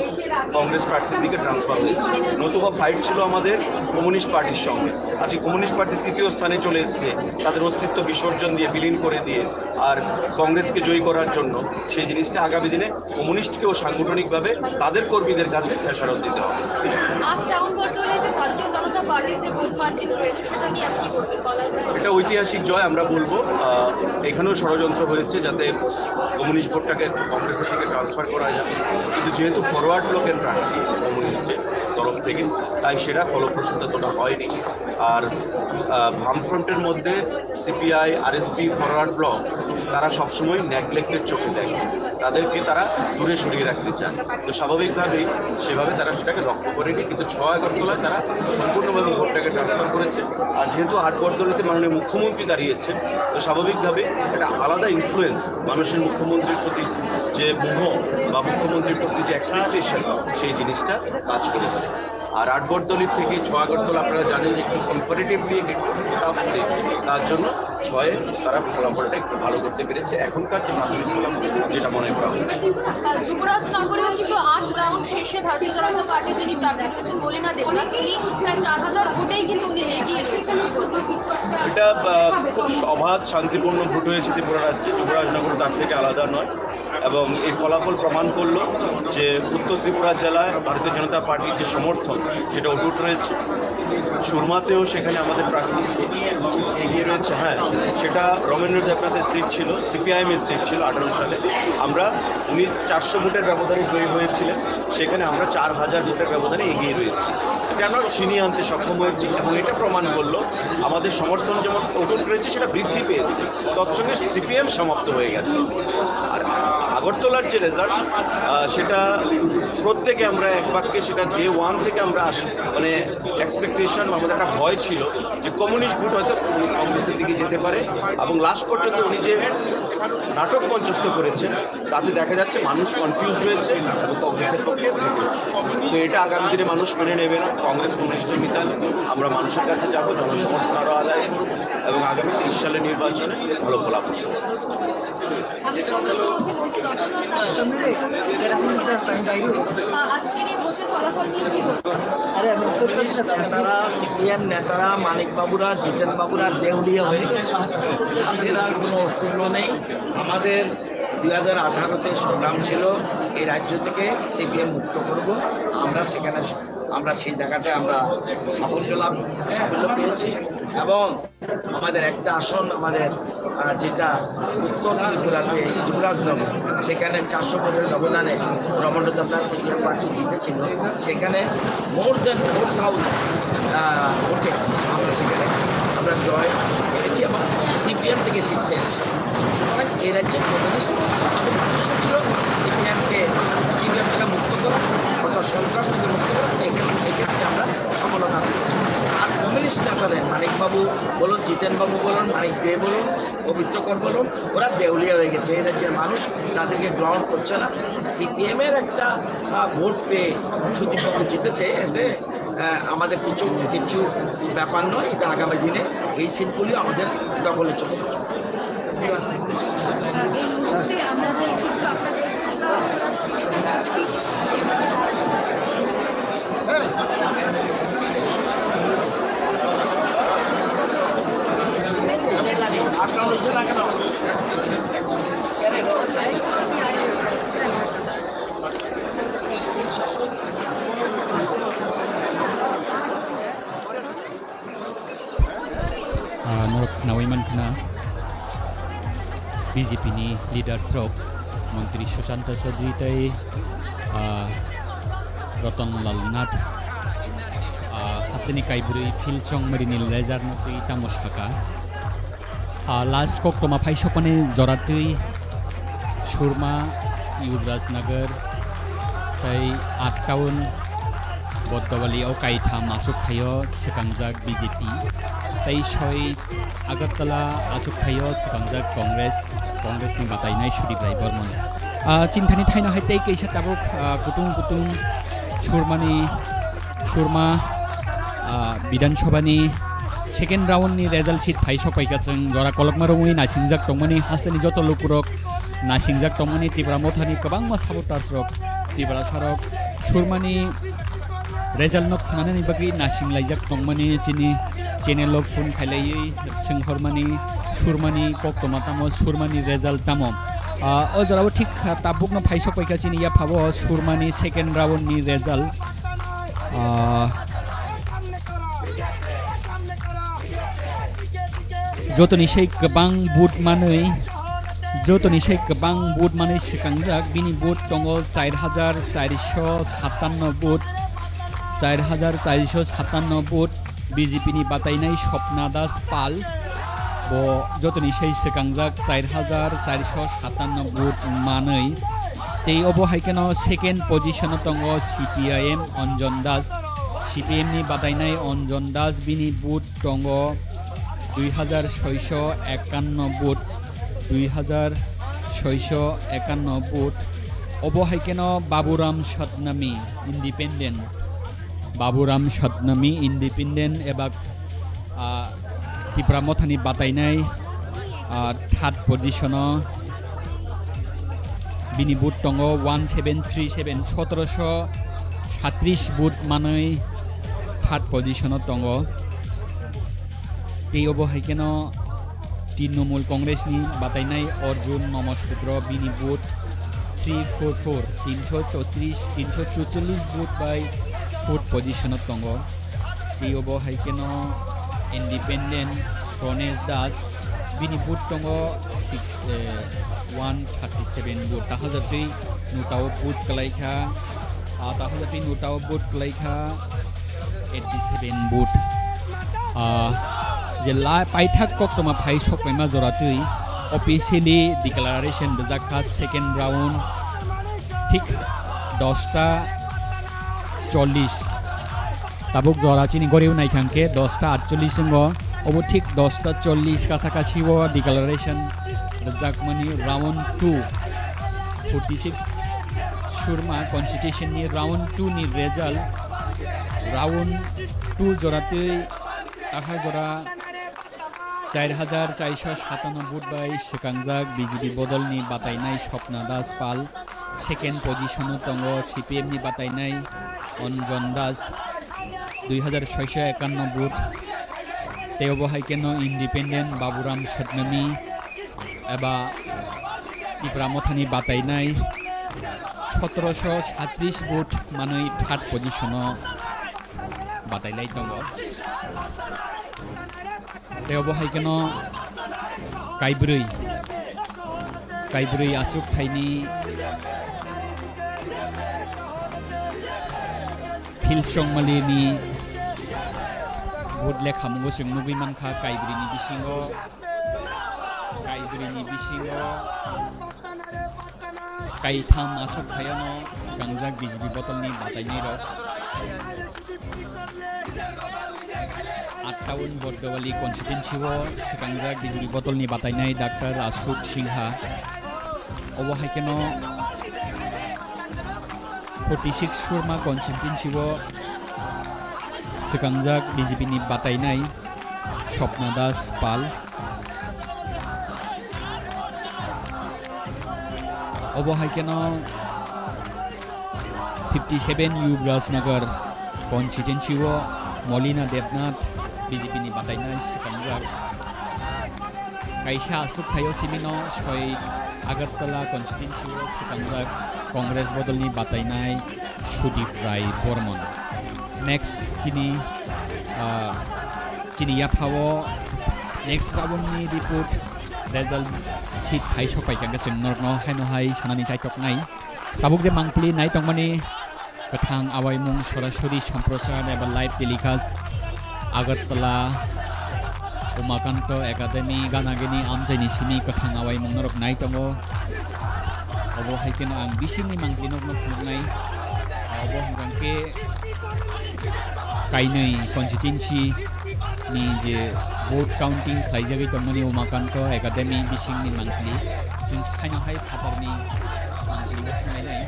কংগ্রেস প্রার্থীর দিকে ট্রান্সফার হয়েছে। নতুবা ফাইট ছিল আমাদের কমিউনিস্ট পার্টির সঙ্গে। আজকে কমিউনিস্ট পার্টি তৃতীয় স্থানে চলে এসেছে, তাদের অস্তিত্ব বিসর্জন দিয়ে, বিলীন করে দিয়ে, আর কংগ্রেসকে জয়ী করার জন্য। সেই জিনিসটা আগামী দিনে কমিউনিস্টকেও সাংগঠনিকভাবে তাদের কর্মীদের কাছে খেসারত দিতে হবে। আজ টাউন বর্তমানে ভারতীয় জনতা পার্টির যে ভোট মার্জিন রয়েছে, সেটা নিয়ে আপনি কি বলবেন? এটা ঐতিহাসিক জয় আমরা বলবো। আহ, এখানেও ষড়যন্ত্র হয়েছে যাতে কমিউনিস্ট ভোটটাকে কংগ্রেসের দিকে ট্রান্সফার করা যায়, কিন্তু যেহেতু ফরওয়ার্ড ব্লকের প্রার্থী কমিউনিস্টের তরফ থেকে, তাই সেটা ফলপ্রসূ ততটা হয়নি। আর আহ, বামফ্রন্টের মধ্যে সিপিআই, আরএসপি, ফরওয়ার্ড ব্লক, তারা সবসময় নেগলেক্টেড চোখে দেখে, তাদেরকে তারা দূরে সরিয়ে রাখতে চান। তো স্বাভাবিকভাবেই সেভাবে তারা সেটাকে লক্ষ্য করেনি, কিন্তু ছয় আগরতলায় তারা সম্পূর্ণভাবে ভোটটাকে ট্রান্সফার করেছে। আর যেহেতু আট বর্দলিতে মাননীয় মুখ্যমন্ত্রী দাঁড়িয়েছেন, তো স্বাভাবিকভাবে একটা আলাদা ইনফ্লুয়েন্স মানুষের মুখ্যমন্ত্রীর প্রতি যে মোহ বা মুখ্যমন্ত্রীর প্রতি যে এক্সপেকটেশন, সেই জিনিসটা কাজ করেছে। আর আট বর্দলির থেকে ছ আগরতলা আপনারা জানেন যে একটু কম্পারেটিভলি একটু টাফ সিট, তার জন্য ছয়ে তারা ফলাফলটা একটু ভালো করতে পেরেছে এখনকার যে প্রাথমিক ফলাফল, যেটা মনে করা হচ্ছে। আহ, যুবরাজনগরেও কিন্তু আট রাউন্ড শেষে ভারতীয় জনতা পার্টির যিনি প্রার্থী রয়েছেন মলিনা দেবনাথ, তিনি প্রায় চার হাজার ভোটেই কিন্তু উনি এগিয়ে রয়েছেন। কি বলবেন? এটা আহ, খুব অবাধ শান্তিপূর্ণ ভোট হয়েছে ত্রিপুরা রাজ্যে। যুবরাজনগর তার থেকে আলাদা নয়। এবং এই ফলাফল প্রমাণ করলো যে উত্তর ত্রিপুরা জেলায় ভারতীয় জনতা পার্টির যে সমর্থন, সেটা অটুট রয়েছে। সুরমাতেও সেখানে আমাদের প্রার্থী এগিয়ে রয়েছে। হ্যাঁ, সেটা রমেন্দ্র দেবনাথের সিট ছিল, সিপিআইএম এর সিট ছিল আঠারো সালে। আমরা, উনি চারশো ভোটের ব্যবধানে জয়ী হয়েছিলেন, সেখানে আমরা চার হাজার ভোটের ব্যবধানে এগিয়ে রয়েছি। এটা আমরা ছিনিয়ে আনতে সক্ষম হয়েছি এবং এটা প্রমাণ করলো আমাদের সমর্থন যেমন অটুট রয়েছে, সেটা বৃদ্ধি পেয়েছে। তৎসঙ্গে সিপিএম সমাপ্ত হয়ে গেছে। আর আগরতলার যে রেজাল্ট, সেটা প্রত্যেকে আমরা এক বাক্যে, সেটা ডে ওয়ান থেকে আমরা আস-, মানে এক্সপেকটেশন, আমাদের একটা ভয় ছিল যে কমিউনিস্ট ভোট হয়তো কংগ্রেসের দিকে যেতে পারে। এবং লাস্ট পর্যন্ত উনি যে নাটক মঞ্চস্থ করেছেন, তাতে দেখা যাচ্ছে মানুষ কনফিউজ রয়েছে এবং কংগ্রেসের পক্ষে ভোট হচ্ছে। তো এটা আগামী দিনে মানুষ মেনে নেবে না। কংগ্রেস কমিউনিস্টের মিতাল, আমরা মানুষের কাছে যাব, জনসমর্থন আরও আদায় করব এবং আগামী তেইশ সালের নির্বাচনে ভালো ফলাফল করব। আহ, আজকের এই ভোটের ফলাফল নিয়ে কি বলবেন? কমিউনিস্ট নেতারা, সিপিএম নেতারা, মানিক বাবুরা, জিতেন বাবুরা দেউলিয়া হয়ে গেছে। তাদের আর কোনো অস্তিত্ব নেই। আমাদের দুই হাজার আঠারোতে সংগ্রাম ছিল, এই রাজ্য থেকে সিপিএম মুক্ত করব। আমরা সেখানে, আমরা সেই জায়গাটায় আমরা সাফল্য লাভ, সাফল্য পেয়েছি। এবং আমাদের একটা আসন, আমাদের, আহ, যেটা উত্তর ত্রিপুরাতে যুবরাজনগর, সেখানে চারশো ভোটের ব্যবধানে রমন দেবনাথ সিপিএম প্রার্থী জিতেছিল। সেখানে মোর দেন ফোর থাউজেন্ড ভোটে আমরা সেখানে আমরা জয় পেয়েছি এবং সিপিএম থেকে সিটটা এসেছে। সুতরাং এই রাজ্যে কমিউনিস্ট আমাদের উদ্দেশ্য ছিল সিপিএমকে, সিপিএম থেকে মুক্ত করা, অর্থাৎ সন্ত্রাস থেকে মুক্ত করা। এক্ষেত্রে, এক্ষেত্রে আমরা সফলতা পেয়েছি। আর কমিউনিস্ট নেতাদের, মানিকবাবু বলুন, জিতেনবাবু বলুন, মানিক দে বলুন, পবিত্র কর বলুন, ওরা দেউলিয়া হয়ে গেছে। এই রাজ্যের মানুষ তাদেরকে গ্রহণ করছে না। সিপিএম এর একটা, আহ, ভোট পেয়ে সুদীপবাবু জিতেছে, এতে আহ, আমাদের কিছু, কিছু ব্যাপার নয়, এটা আগামী দিনে এই সিটগুলি আমাদের দখলে চলে যাবে। এই মুহূর্তে আমরা যে কিছু আপনাদের Ah, norok khnaui mankha na, B J P ni leaders rok, Montri Sushanta Chaudhary tei, ah, Ratan Lal Nath, ah, hasteni kaibrwi Phil Chongmari ni lejar no twi tamo saka. Ah, last koktwma phaisokmani joratwi Surma, Yuvraj Nagar tei Aat Town, Bodowali o kaitham aswk phaio swkangjak B J P tei soi Agartala aswk phaio swkangjak Congress, Congress ni batainai Sudip Rai Bormon. Ah, chini thani thaino hai tei kaisa tabuk, ah, kutung kutung Surmani, Surma, ah, Bidhan Sabha ni second round ni result sheet phai sok paikha, chwng jora kolokma romwi nasingjak tongmani, hasteni joto lukurok nasingjak tongmani, Tipra Mothani kwbangma supporters rok, Tiprasa rok Surmani result no khnanani bagwi nasing laijak tongmani, chini channel o phone khailaiwi swnghormani, Surmani koktwma tamo, Surmani result tamo. Ah, o jorao thik, ah, tabukno phai sok paikha chini yaphabo Surmani second round ni result. Ah, jotoni sei kwbang vote manwi, jotoni sei kwbang vote manwi swkangjak, bini vote tongo char hajar charsho satanno vote, char hajar charsho satanno vote. B J P ni batainai Swapna Das Pal, bo jotoni sei swkangjak char hajar charsho satanno vote manwi. Tei obo hai kheno second position o tongo C P I M Anjan Das. C P I M ni batainai Anjan Das, bini vote tongo dui hajar soisho ekanno vote, dui hajar soisho ekanno vote. Obo hai kheno Baburam Satnami, independent. Baburam Satnami, independent, eba, ah, Tipra Mothani batainai, ah, third position o. Bini vote tongo one seven three seven, sotrosho satris vote manwi third position o tongo. Tei obo hai kheno Trinamool Congress ni batainai Arjun Nomo Sudro, bini vote three four four, tinsho chotris, tinsho chuchollis vote bai fourth position o tongo. Tei obo hai kheno independent Pranesh Das, bini vote tongo six, eh, one thirty seven vote. Taha jatwi notao vote kwlai kha, ah, taha jatwi notao vote kwlai kha eighty seven vote. Ah, je la paithak koktwma phai sokpaima joratwi officially declaration rijak kha second round thik dosta chollis. Tabuk jora chini gori naikha hwnkhe dosta atchollis wngo. Obo thik dosta chollis kasa kasi o declaration rwjakmani round two, forty six Surma constituency ni round two ni result. Round two joratwi takha jora char hajar charsho satanno vote bai swkangjak B J P bodolni batainai Swapna Das Pal. Second position o tongo C P M ni batainai Anjan Das, dui hajar soisho ekanno vote. Tei obo hai kheno independent Baburam Satnami eba Tipra Mothani batainai sotrosho satris vote manwi third position o batailai tongo. Tei obo hai kheno kaibrwi, kaibrwi achuk thaini Phil Chongmari ni vote lekhamungo chwng nugwi mankha, kaibrwi ni bisingo, kaibrwi ni bisingo kaitham aswk phaiyano swkangjak B J P bodolni batainairok. Aat Town Bordowali constituency o swkangjak B J P bodolni batainai Doctor Ashok Singha. Obo hai kheno forty six Surma constituency o Swkangjak B J P ni batainai Swapna Das Pal. Obo hai kheno fifty seven Yuvrajnagar constituency o Molina Debnath B J P ni batainai swkangjak. Kaisa aswk thaio simino soi Agartala constituency o swkangjak Congress bodolni batainai Sudip Rai Bormon. Next chini, ah, chini yaphao next round ni report result sheet hai sok pai kha, chwng norokno haino hai sanani chaitoknai. Tabuk je mangpili nai tongmani kwthang awaimung sorasori somprochar eba live telecast Agartala Umakanto Academy ganagini amchaini simi kwthang awaimung norok nai tongo. Obo hai kheno ang bisingni mangpili norokno phunuknai. Obo hwnkhe kainwi constituency ni je vote counting khlaijagwi tongmani Umakanto Academy bisingni mangpili. Chwng saino hai phatarni mangpili bo thanglainai.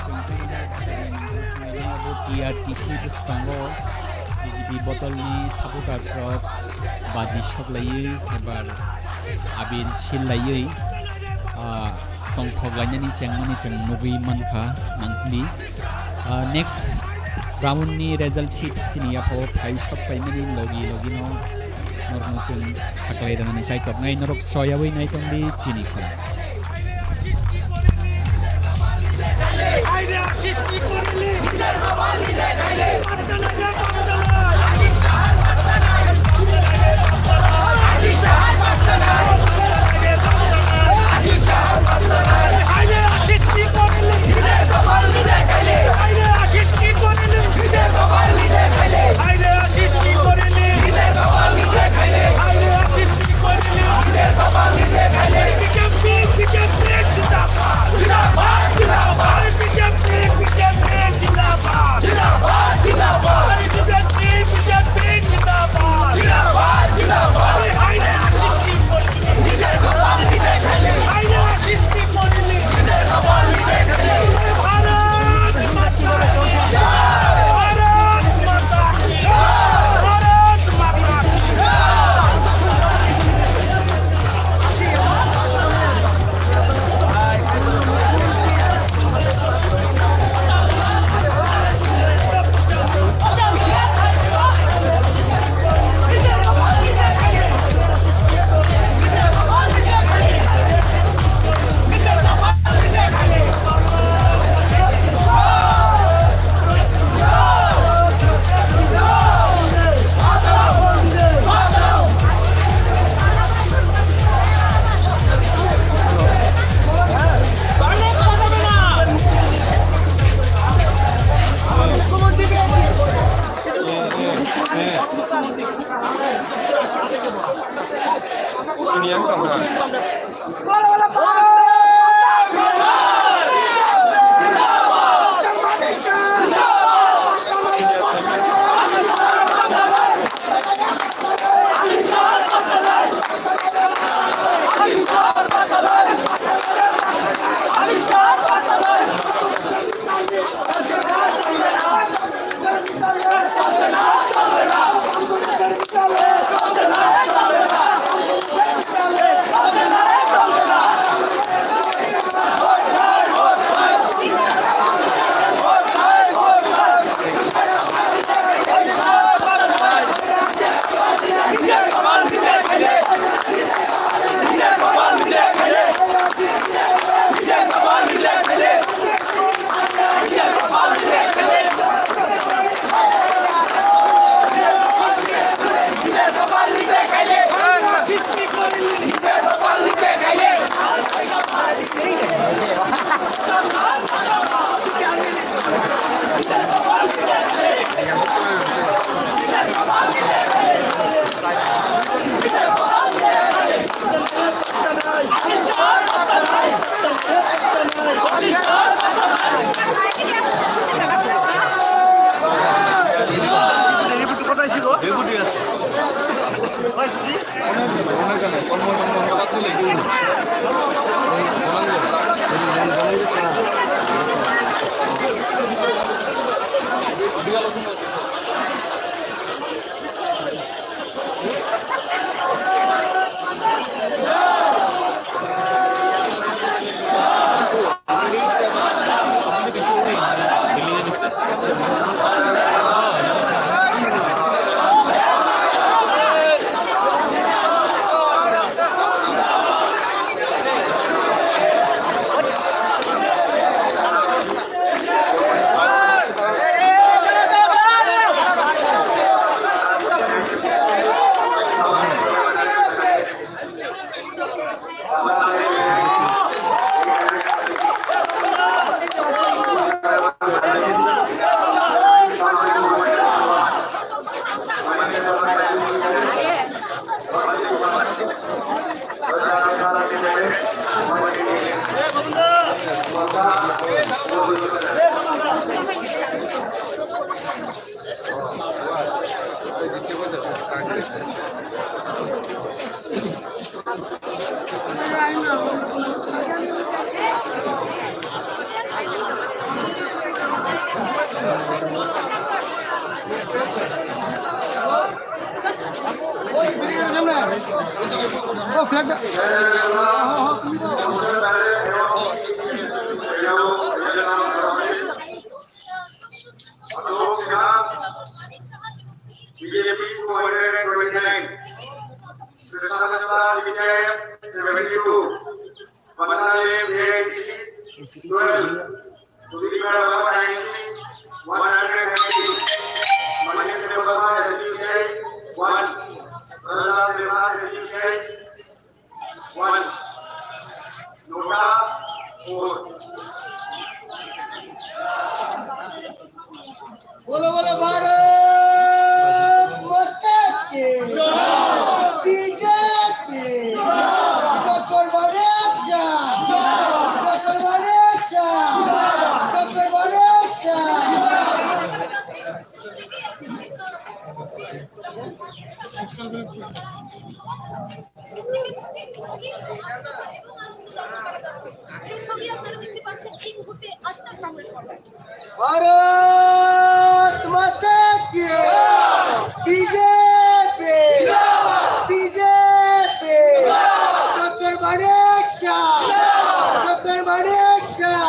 Chwng saino hai phatarni mangpili thanglainai. Abo T R T C bwskango B J P bodolni supporters rok baji soklaiwi ebar abir sillaiwi, ah, tongthok lainani chengmani chwng nugwi mankha mangpili. Ah, next round ni result sheet chini yaphao phai sok paimani logi logi no norokno chwng saklai rwnani chaitoknai, norok choyawi nai tongdi chini khorang. B J P two hundred twenty-nine, Krishna Prasad seventy-two, Manali A I T C twelve, Sudipra Baba ninety, one hundred ninety, Manindra Baba S U J one, Prahlad Deva S U J one, Nota four. बोलो बोलो भारत माता की। B J P। Doctor Manik Shah. Doctor Manik Shah. Doctor Manik Shah. এই ছবি আপনারা দেখতে পাচ্ছেন, এই মুহূর্তে আজকের সংবাদ পর্ব। भारत माता की। B J P। B J P। Doctor Manik Shah. Doctor Manik Shah.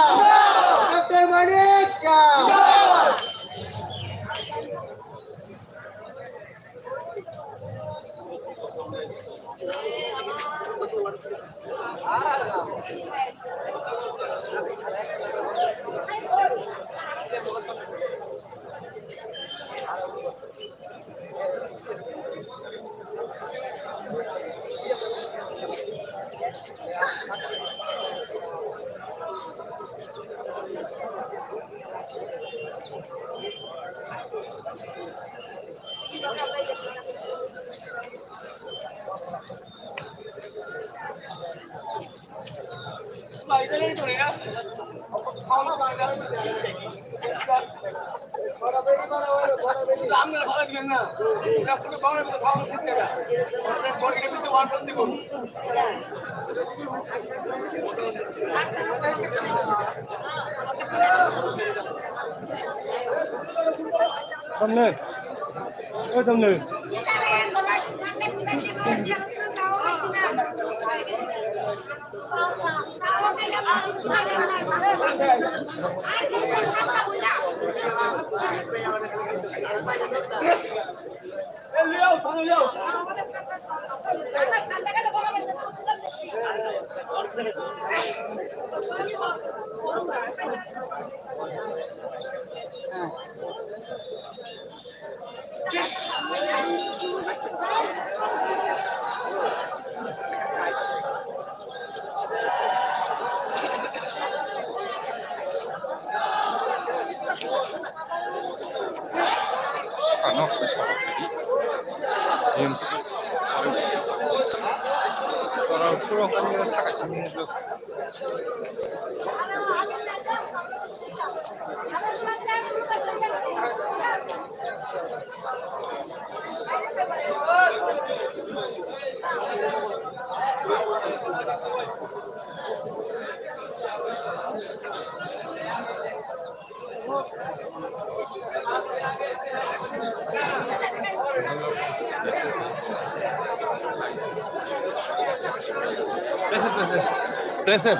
Doctor Manik Shah. Tamne. Oi, tamne. Present,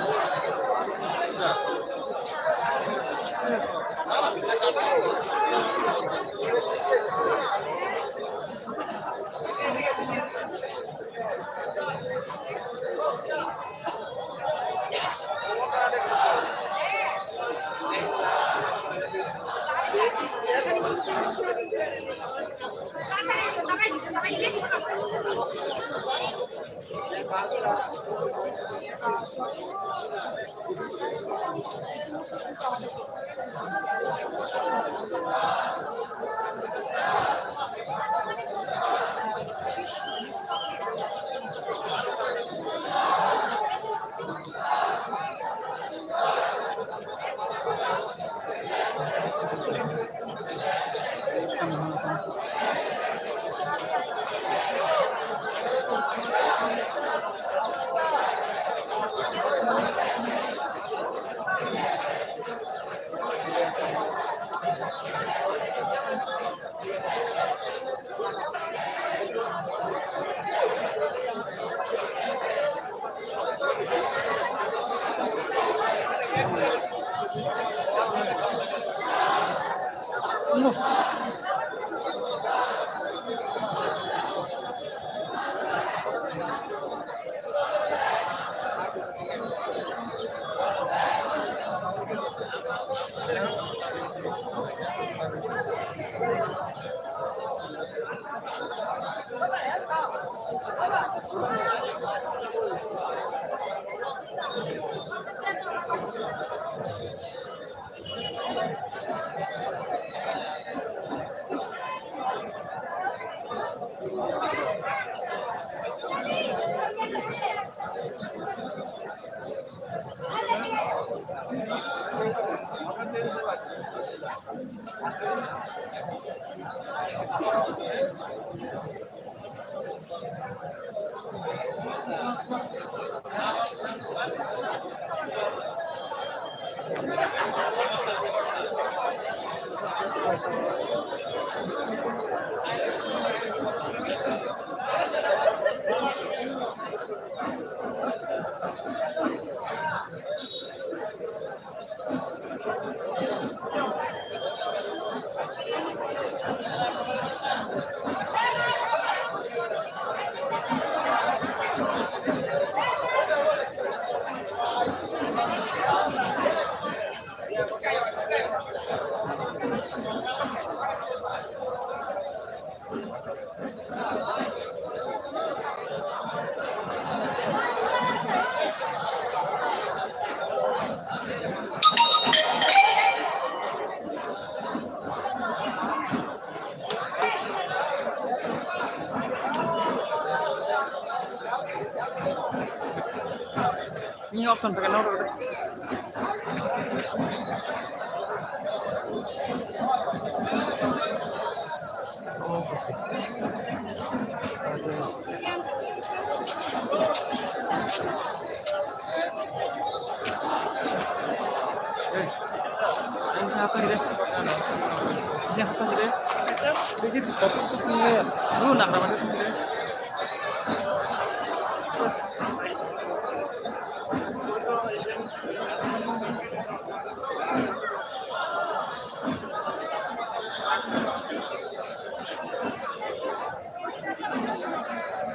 present. Present. Ini option pakai nomor.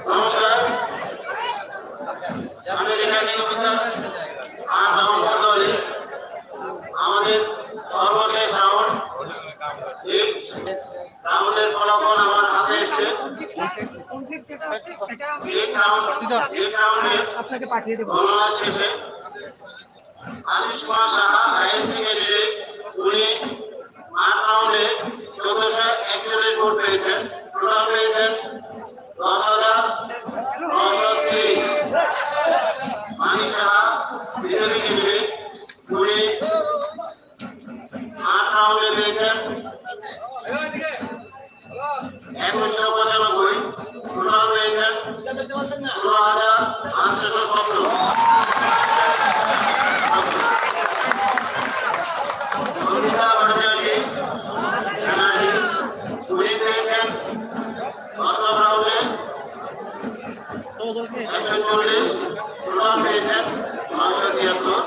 নমস্কার। আমি রিটার্নিং অফিসার আর রাউন্ড করতে পারি। আমাদের সর্বশেষ রাউন্ড, এই রাউন্ডের ফলাফল আমার হাতে এসছে। কমপ্লিট যেটা আছে সেটা আমি এই রাউন্ড, এই রাউন্ডের আপনাকে পাঠিয়ে দেবো। গণনা শেষে আশিস কুমার সাহা আইএনসি ক্যান্ডিডেট, উনি আট রাউন্ডে চোদ্দশো একচল্লিশ ভোট পেয়েছেন, টোটাল পেয়েছেন দশ হাজার নশো তিরিশ। মানিক সাহা বিজেপি ক্যান্ডিডেট, উনি আট রাউন্ডে পেয়েছেন একুশশো পঁচানব্বই, টোটাল পেয়েছেন ষোলো হাজার আটশোশো সত্তর। সঙ্গীতা ভট্টাচার্য ব্যানার্জি, উনি পেয়েছেন অষ্টম রাউন্ডে একশো চল্লিশ, টোটাল পেয়েছেন নয়শো তিয়াত্তর।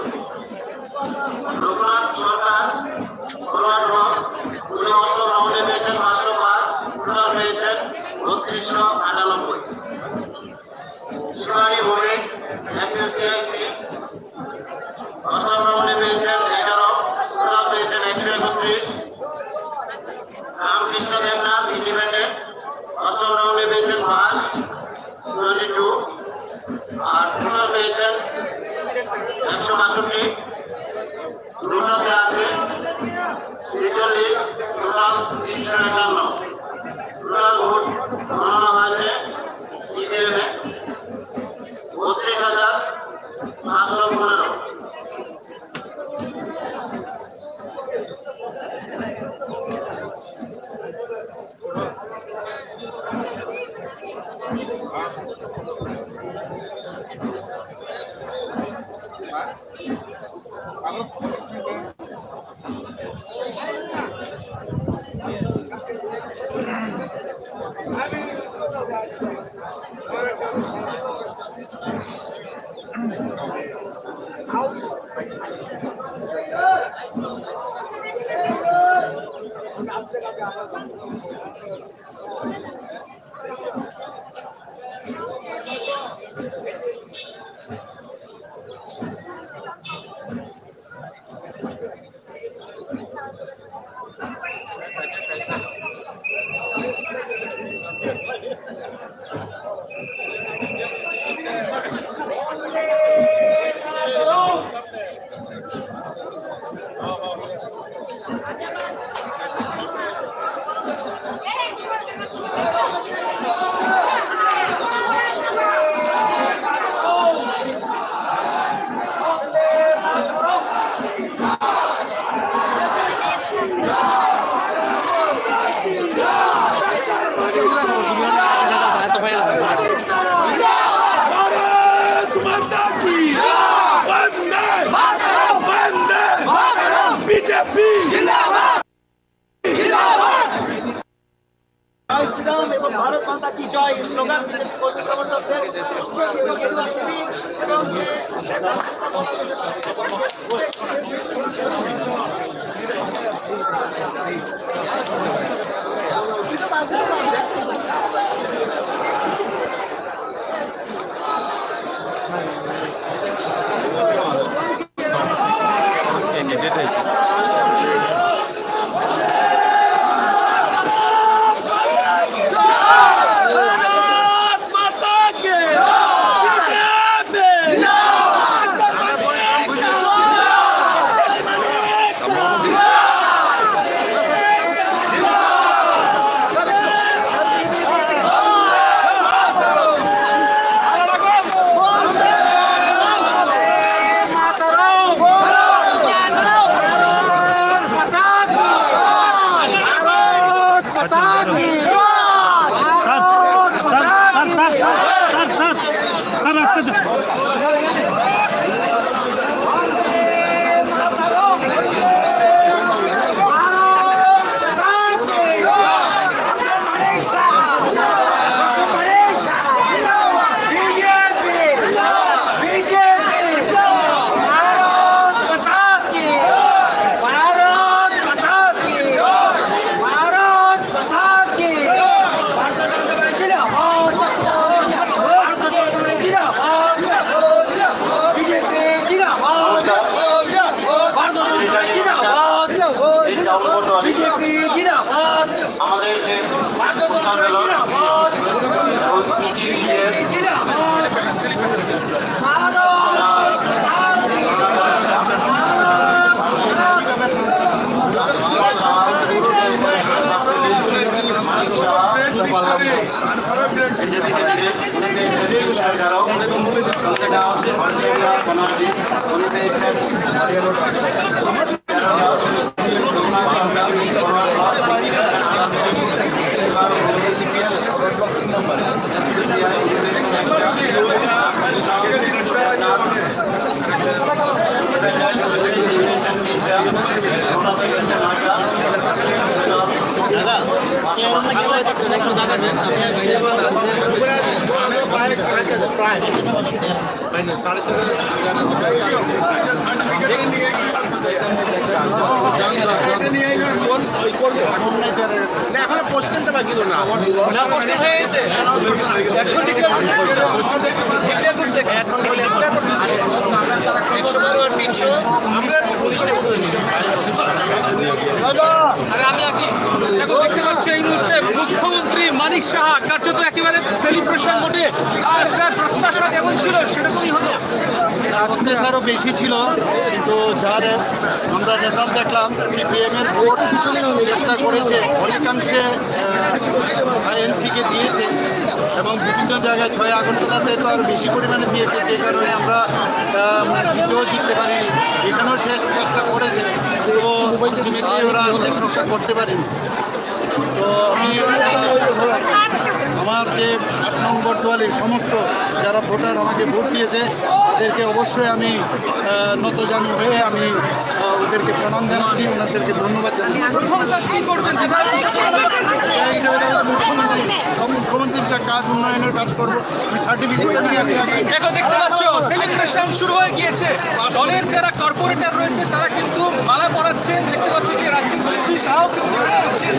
भारत माता की वंदे मातरम। वंदे मातरम। बीजेपी जिंदाबाद। जिंदाबाद। জয় শ্রীরাম এবং ভারত মাতা কি জয় স্লোগান বিজেপি কর্মী সমর্থকদের উচ্ছ্বসিত গেরুয়া শিবির এবং যে sir, sir, sir, sir, sir, sir, আজকে যা- আমাদের যে অনুষ্ঠান হলো, এখনো পোস্টালটা বাকি তো না। না, পোস্টাল হয়ে গেছে। এখন ডিক্লেয়ার করছে। ডিক্লেয়ার করছে। এখন ডিক্লেয়ার করছে। একশো বারো আর তিনশো। আর আমি আছি। দেখো, দেখতে পাচ্ছ এই মুহূর্তে মুখ্যমন্ত্রী মানিক সাহা কার্যত একেবারে সেলিব্রেশন মোডে। আর স্যার, প্রত্যাশা যেমন ছিল সেরকমই হলো। প্রত্যাশা আরো বেশি ছিল, কিন্তু যার আমরা রেজাল্ট দেখলাম, সিপিএম এর ভোট চেষ্টা করেছে, অনেকাংশে আইএনসি কে দিয়েছে এবং বিভিন্ন জায়গায় ছয় আগরতলাতে তো আরো বেশি পরিমাণে দিয়েছে, যে কারণে আমরা আহ, মানে জিতেও জিততে পারিনি, এখানেও শেষ চেষ্টা করেছে, তো আলটিমেটলি ওরা শেষ রক্ষা করতে পারেনি। তো আমি আমার যে আট নম্বর দুয়ালির সমস্ত যারা ভোটার আমাকে ভোট দিয়েছে, তাদেরকে অবশ্যই আমি আহ, নতজানু হয়ে আমি আহ, ওদেরকে প্রণাম জানাচ্ছি, ওনাদেরকে ধন্যবাদ জানাচ্ছি। প্রথম কাজ কি করবেন? এই হিসেবে তাহলে মুখ্যমন্ত্রী, মুখ্যমন্ত্রীর যা কাজ, উন্নয়নের কাজ করবো, আমি সার্টিফিকেট নিয়ে আসি। এখন দেখতে পাচ্ছ, সেলিব্রেশন শুরু হয়ে গিয়েছে। দলের যারা কর্পোরেটর রয়েছে, তারা কিন্তু মালা পরাচ্ছেন। দেখতে পাচ্ছ যে রাজ্যের মন্ত্রী, তাও কিন্তু মালা পরাচ্ছেন।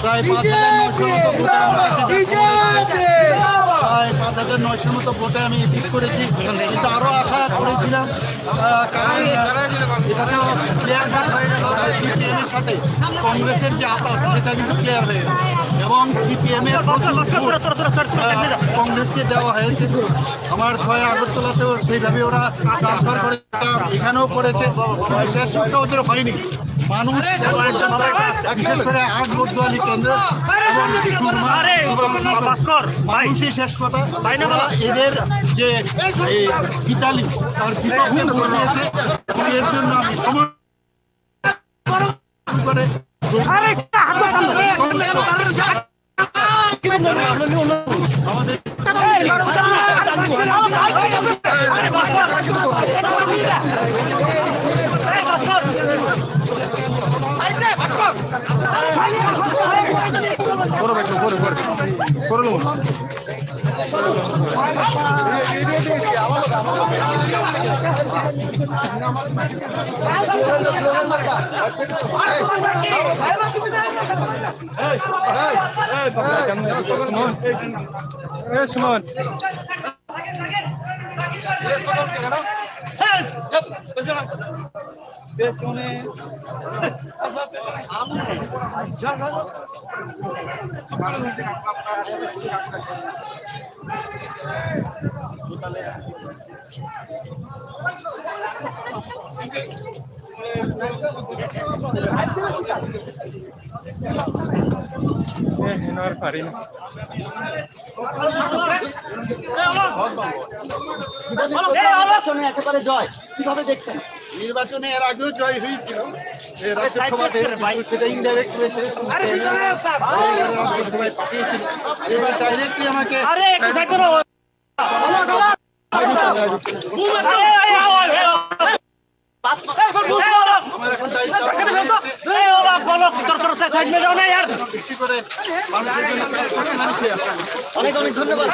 প্রায় পাঁচ হাজার নয়শোর মতো ভোটে আমি প্রায় পাঁচ হাজার নয়শোর মতো ভোটে আমি জিত করেছি, কিন্তু আরো আশা করেছিলাম, আহ, কারণ, আহ, এটা তো ক্লিয়ার কাট হয়ে গেল যে সিপিএম এর সাথে কংগ্রেসের যে আতাত, সেটা কিন্তু ক্লিয়ার হয়ে গেল। এবং সিপিএম এর প্রচুর ভোট, আহ, কংগ্রেসকে দেওয়া হয়েছে। আমার ছয় আগরতলাতেও সেইভাবে ওরা ট্রান্সফার করে, এখানেও করেছে। কিন্তু শেষ সুরটা ওদের হয়নি। মানুষ শেষ পর্যন্ত, বিশেষ করে আট বর্দোয়ালি কেন্দ্র এবং সুরমা, আরে, এবং ভাস্কর, ভাই। মানুষই শেষ কথা। ভাই না, ওরা এদের যে এই গীতালি, তার গীতালিকে ভোট দিয়েছে, এবং এর জন্য আমি সময় করে আরে, একটা হাত ধরতাম না। এ, হেন আর পারি না। নির্বাচনে একেবারে জয়, কিভাবে দেখছেন? নির্বাচনে এর আগেও জয় হয়েছিল, এই রাজ্যসভাতে, কিন্তু সেটা ইনডাইরেক্ট হয়েছে। আরে, পিছনে আস, স্যার। এই রাজ্যসভায় পাঠিয়েছিল, এবার ডাইরেক্টলি আমাকে আরে, একটু সাইড করো। অনেক অনেক ধন্যবাদ।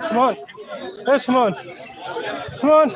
Simon. Hey, Simon. Simon.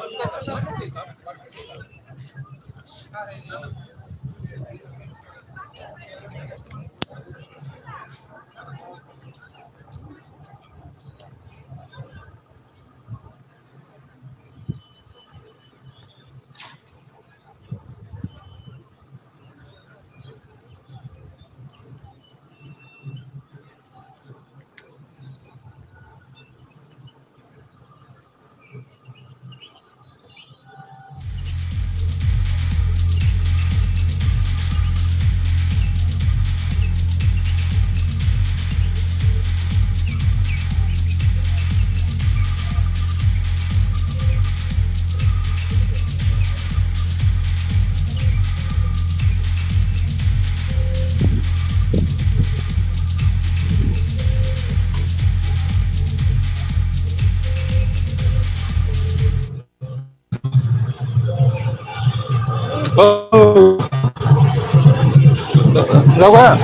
Jaga.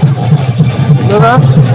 Jaga.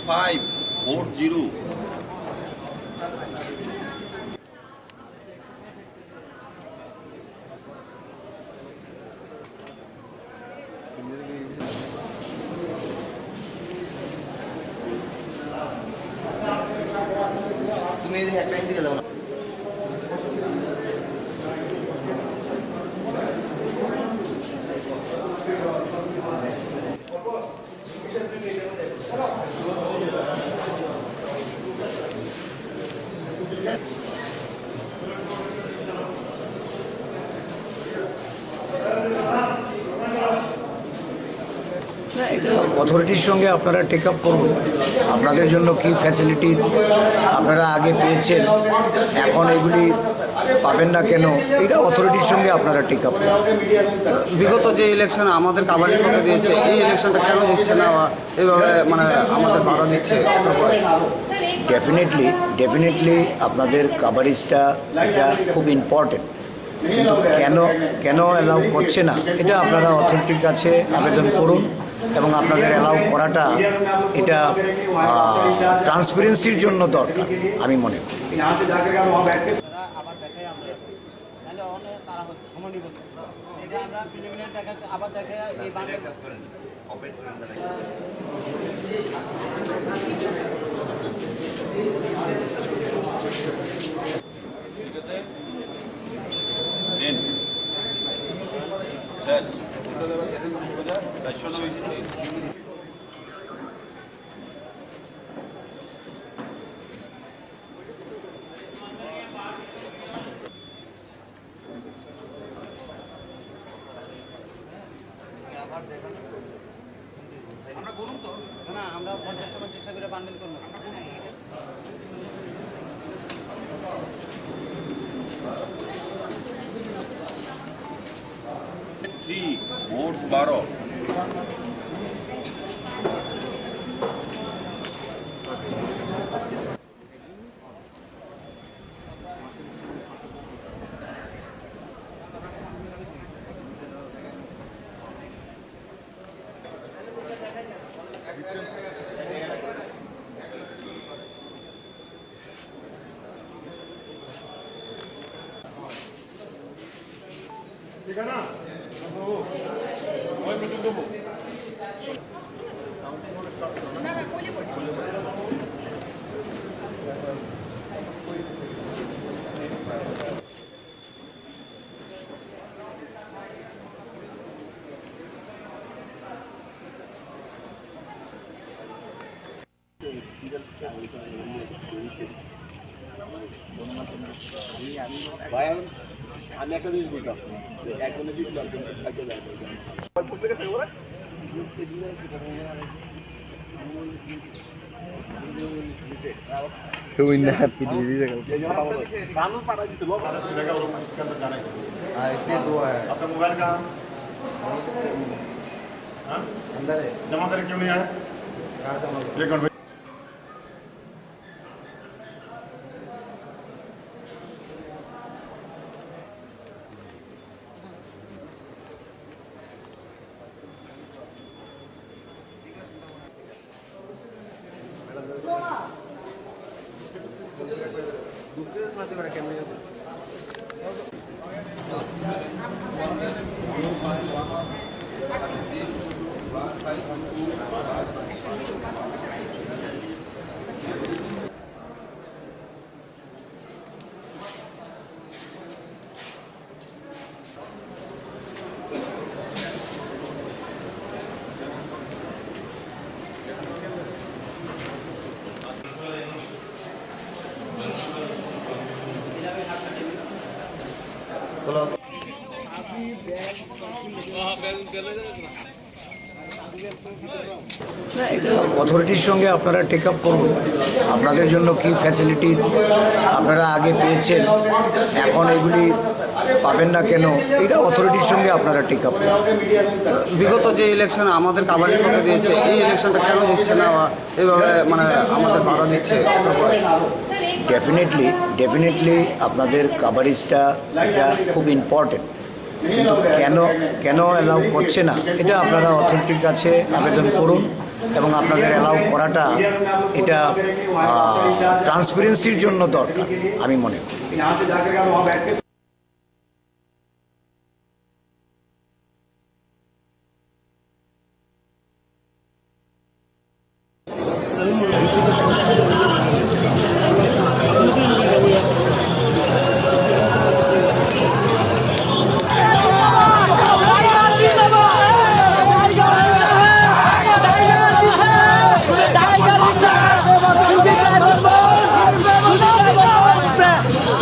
Five, four zero. তুমি এই যে হেডলাইন দিকে যাও না। অথরিটির সঙ্গে আপনারা টেক আপ করুন, আপনাদের জন্য কি ফ্যাসিলিটিস আপনারা আগে পেয়েছেন, এখন এগুলি পাবেন না কেন, এটা অথরিটির সঙ্গে আপনারা টেক আপ করুন। বিগত যে ইলেকশন আমাদের কাভারেজ করতে দিয়েছে, এই ইলেকশনটা কেন দিচ্ছে না বা এইভাবে মানে আমাদের বাধা দিচ্ছে? ডেফিনেটলি, ডেফিনেটলি আপনাদের কাভারেজটা এটা খুব ইম্পর্টেন্ট, কিন্তু কেন, কেন অ্যালাউ করছে না, এটা আপনারা অথরিটির কাছে আবেদন করুন এবং আপনাদের অ্যালাউ করাটা এটা ট্রান্সপারেন্সির জন্য দরকার, আমি মনে করি। তাহলে অনেক তারা হচ্ছে সময় নিব তো। এটা আমরা প্রিলিমিনারি দেখা, আবার দেখা এই বাংলা ঠিক আছে? নিন। শেষ। চারশো নয়। আমরা গরম তো? না, না, আমরা পঞ্চাশ টাকা চেষ্টা করে বান্ডেল করবো। থ্রি, ভোটস বারো। ভাই, আমি একটা জিনিস বুঝলাম না। যে একজনের যদি দশজন থাকে, প্রত্যেকে থাকে ওরা? কেউ না, পিটিয়ে দিয়েছে কালকে। এই জন্য পাঠানো পাঠাই দিতে বল। আর इसमें दो है। आपका मोबाइल कहाँ? हाँ? अंदर है। जमा करे क्यों नहीं आया? कहाँ जमा करो? एक मिनट। অথরিটির সঙ্গে আপনারা টেক আপ করুন, আপনাদের জন্য কি ফ্যাসিলিটিস আপনারা আগে পেয়েছেন, এখন এগুলি পাবেন না কেন, এটা অথরিটির সঙ্গে আপনারা টেক আপ করুন। বিগত যে ইলেকশন আমাদের কাভারেজ করতে দিয়েছে, এই ইলেকশনটা কেন দিচ্ছে না বা এইভাবে মানে আমাদের বাধা দিচ্ছে? ডেফিনেটলি, ডেফিনেটলি আপনাদের কাভারেজটা এটা খুব ইম্পর্টেন্ট, কিন্তু কেন, কেন অ্যালাউ করছে না, এটা আপনারা অথরিটির কাছে আবেদন করুন এবং আপনাদের অ্যালাউ করাটা এটা ট্রান্সপারেন্সির জন্য দরকার, আমি মনে করি।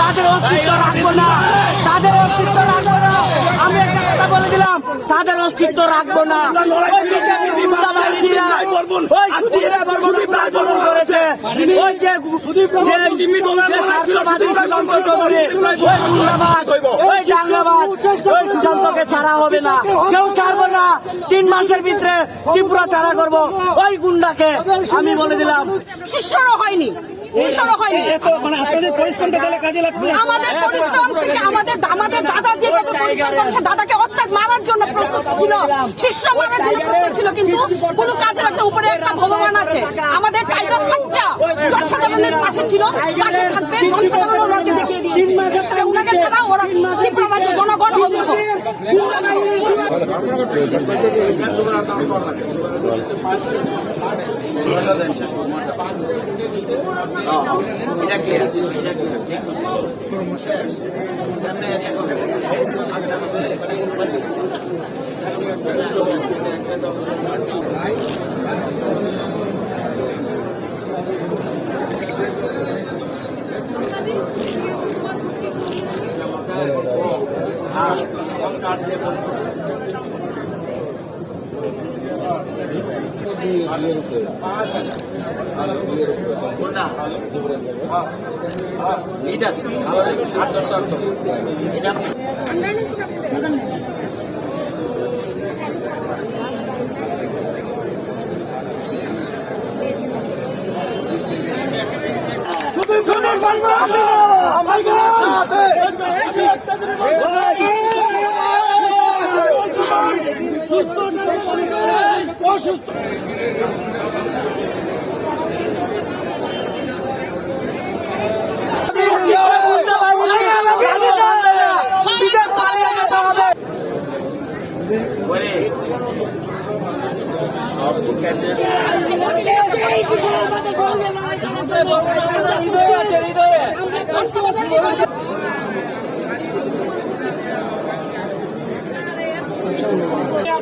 তাদের অস্তিত্ব রাখবো না, তাদের অস্তিত্ব রাখবো না। আমি একটা কথা বলে দিলাম, তাদের অস্তিত্ব রাখবো না। ওই বিজেপি গুন্ডা বাহিনীরা, ওই সুধীর দেববর্মন আক্রমণ করেছে, ওই যে, যে স্বার্থবাদী সুশান্ত চৌধুরী, ওই গুন্ডাবাজ, ওই দাঙ্গাবাজ, ওই সুশান্তকে ছাড়া হবে না, কেউ ছাড়বো না। তিন মাসের ভিতরে ত্রিপুরা ছাড়া করব ওই গুন্ডাকে, আমি বলে দিলাম। শিষ্যরও হয়নি, শিষ্যরও হয়নি। এ তো মানে আপনাদের পরিশ্রমটা তাহলে কাজে লাগছে। আমাদের পরিশ্রম থেকে আমাদের, আমাদের দাদা যেভাবে পরিশ্রম করেছে, দাদাকে অর্থাৎ মারার জন্য প্রস্তুত ছিল, শিষ্য মারার জন্য প্রস্তুত ছিল, কিন্তু কোনো কাজে লাগতে উপরে একটা ভগবান আছে। আমাদের টাইগার সাচ্চা জনসাধারণের পাশে ছিল, পাশে থাকবে, জনসাধারণ ওনাকে দেখিয়ে দিয়েছে। ওনাকে ছাড়া ওরা ত্রিপুরা রাজ্যের জনগণ অন্ধ।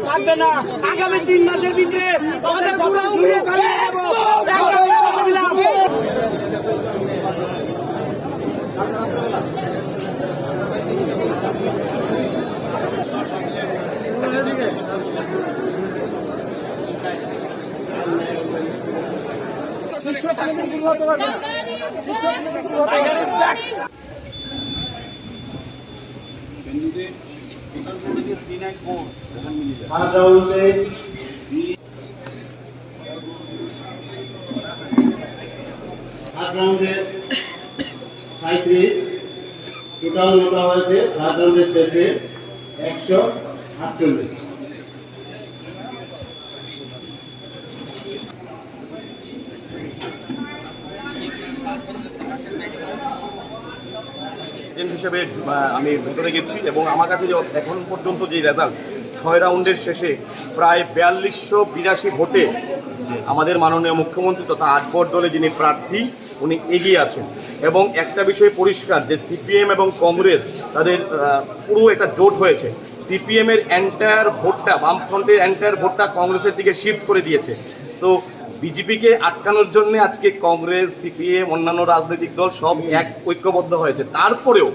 থাকবে না। আগামী তিন মাসের ভিতরে আমাদের পুরো উড়িয়ে ফেলে দেবো। একটা কথা বলে দিলাম। Third round-এ, third round-এ সাঁইত্রিশ, total মোটা হয়েছে third round-এর শেষে একশো আটচল্লিশ। এজেন্ট হিসেবে, আহ, আমি ভেতরে গেছি এবং আমার কাছে যে এখন পর্যন্ত যে রেজাল্ট, ছয় রাউন্ডের শেষে প্রায় বিয়াল্লিশশো বিরাশি ভোটে আমাদের মাননীয় মুখ্যমন্ত্রী তথা আট ভোট দলে যিনি প্রার্থী, উনি এগিয়ে আছেন। এবং একটা বিষয় পরিষ্কার যে সিপিএম এবং কংগ্রেস তাদের, আহ, পুরো একটা জোট হয়েছে। সিপিএম এর এন্টায়ার ভোটটা, বামফ্রন্টের এন্টায়ার ভোটটা কংগ্রেসের দিকে শিফট করে দিয়েছে। তো বিজেপিকে আটকানোর জন্য আজকে কংগ্রেস, সিপিএম, অন্যান্য রাজনৈতিক দল সব এক ঐক্যবদ্ধ হয়েছে। তারপরেও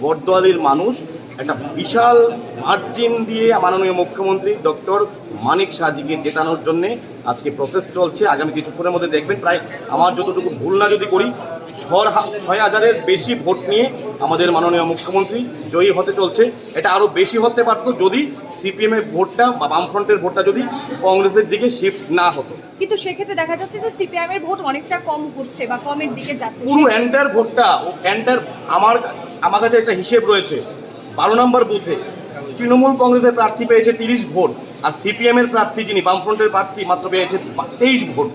বটদোয়ালির মানুষ একটা বিশাল মার্জিন দিয়ে মাননীয় মুখ্যমন্ত্রী ডক্টর মানিক সাহাজিকে জেতানোর জন্য আজকে প্রসেস চলছে। আগামী কিছুক্ষণের মধ্যে দেখবেন, প্রায় আমার যতটুকু ভুল না যদি করি, ছ হা-, ছয় হাজারের বেশি ভোট নিয়ে আমাদের মাননীয় মুখ্যমন্ত্রী জয়ী হতে চলছে। এটা আরো বেশি হতে পারতো যদি সিপিএম এর ভোটটা বা বামফ্রন্টের ভোটটা যদি কংগ্রেসের দিকে শিফট না হতো। কিন্তু সেক্ষেত্রে দেখা যাচ্ছে যে সিপিআইএম এর ভোট অনেকটা কম হচ্ছে বা কমের দিকে যাচ্ছে। পুরো এন্টায়ার ভোটটা, ও এন্টায়ার, আমার, আমার কাছে একটা হিসেব রয়েছে, বারো নম্বর বুথে তৃণমূল কংগ্রেসের প্রার্থী পেয়েছে তিরিশ ভোট, আর সিপিএম এর প্রার্থী যিনি, বামফ্রন্টের প্রার্থী, মাত্র পেয়েছে তেইশ ভোট।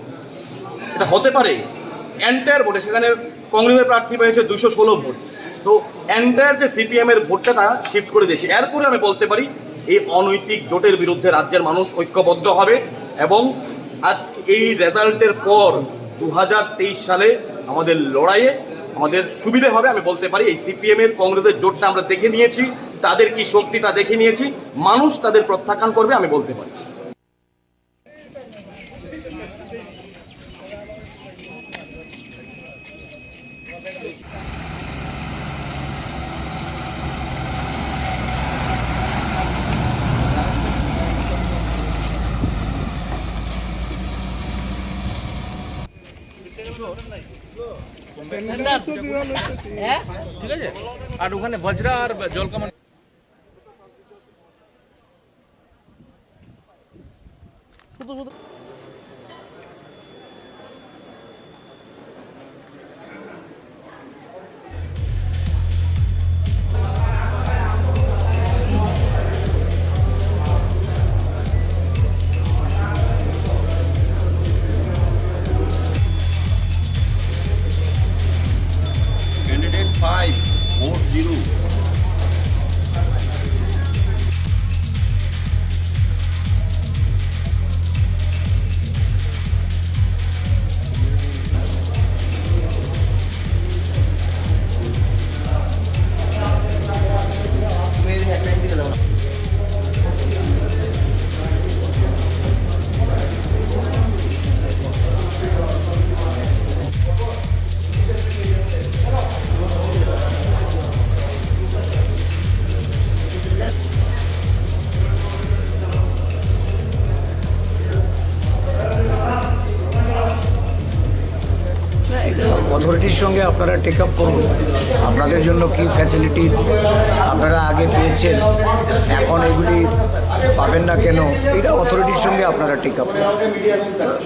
এটা হতে পারে? এন্টায়ার ভোটে সেখানে কংগ্রেসের প্রার্থী পেয়েছে দুইশো ষোলো ভোট। তো এন্টায়ার যে সিপিএম এর ভোটটা, তা শিফট করে দিয়েছে। এরপরে আমি বলতে পারি, এই অনৈতিক জোটের বিরুদ্ধে রাজ্যের মানুষ ঐক্যবদ্ধ হবে এবং আজকে এই রেজাল্টের পর দু হাজার তেইশ সালে আমাদের লড়াইয়ে আমাদের সুবিধে হবে। আমি বলতে পারি, এই সিপিএম এর কংগ্রেসের জোটটা আমরা দেখে নিয়েছি, তাদের কি শক্তি তা দেখে নিয়েছি। মানুষ তাদের প্রত্যাখ্যান করবে, আমি বলতে পারি। হ্যাঁ? ঠিক আছে। আর ওখানে বজরা আর জলকামান। Candidate five, vote zero. অথরিটির সঙ্গে আপনারা টেক আপ করুন, আপনাদের জন্য কি ফ্যাসিলিটিস আপনারা আগে পেয়েছেন, এখন এগুলি পাবেন না কেন, এটা অথরিটির সঙ্গে আপনারা টেক আপ করুন।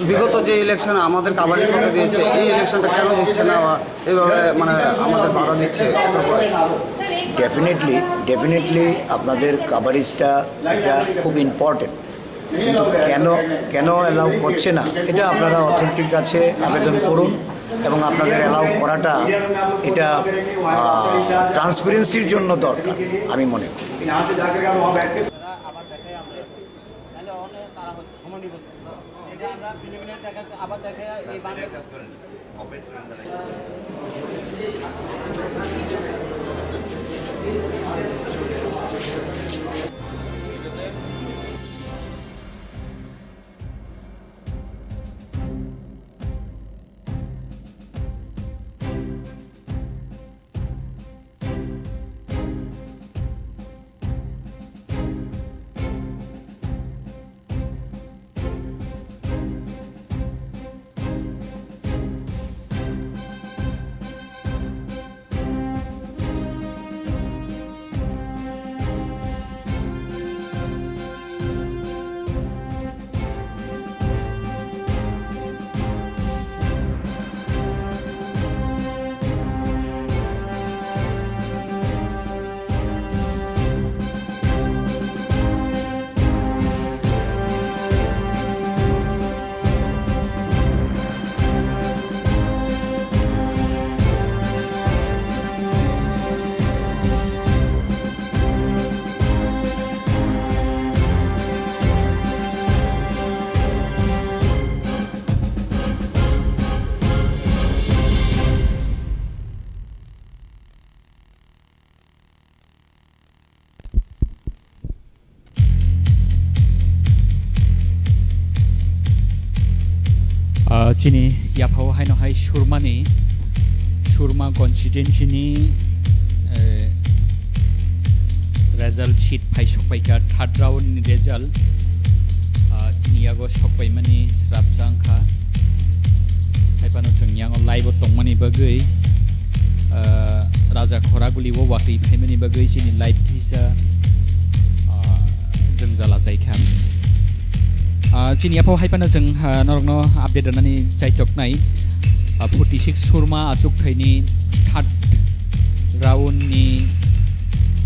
বিগত যে ইলেকশন আমাদের কাভারেজ করতে দিয়েছে, এই ইলেকশনটা কেন দিচ্ছে না বা এইভাবে মানে আমাদের বাধা দিচ্ছে? ডেফিনেটলি, ডেফিনেটলি আপনাদের কাভারেজটা, এটা খুব ইম্পর্টেন্ট, কিন্তু কেন, কেন অ্যালাউ করছে না, এটা আপনারা অথরিটির কাছে আবেদন করুন এবং আপনাদের অ্যালাউ করাটা, এটা ট্রান্সপারেন্সির জন্য দরকার, আমি মনে করি। Ah, chini yaphao haino hai Surmani, Surma constituency ni, eh, result sheet phai sokpaikha, third round ni result. Ah, chini yago sokpaimani srapsa wngkha. Haiphano chwng yango live o tongmani bagwi, ah, Raja Khoraguli o watwi phaimani bagwi chini live kisa, ah, jwngjal achaikha. Ah, chini yaphao haiphano chwng, ah, norokno update rwnani chaichoknai. Ah, forty six Surma achukthai ni third round ni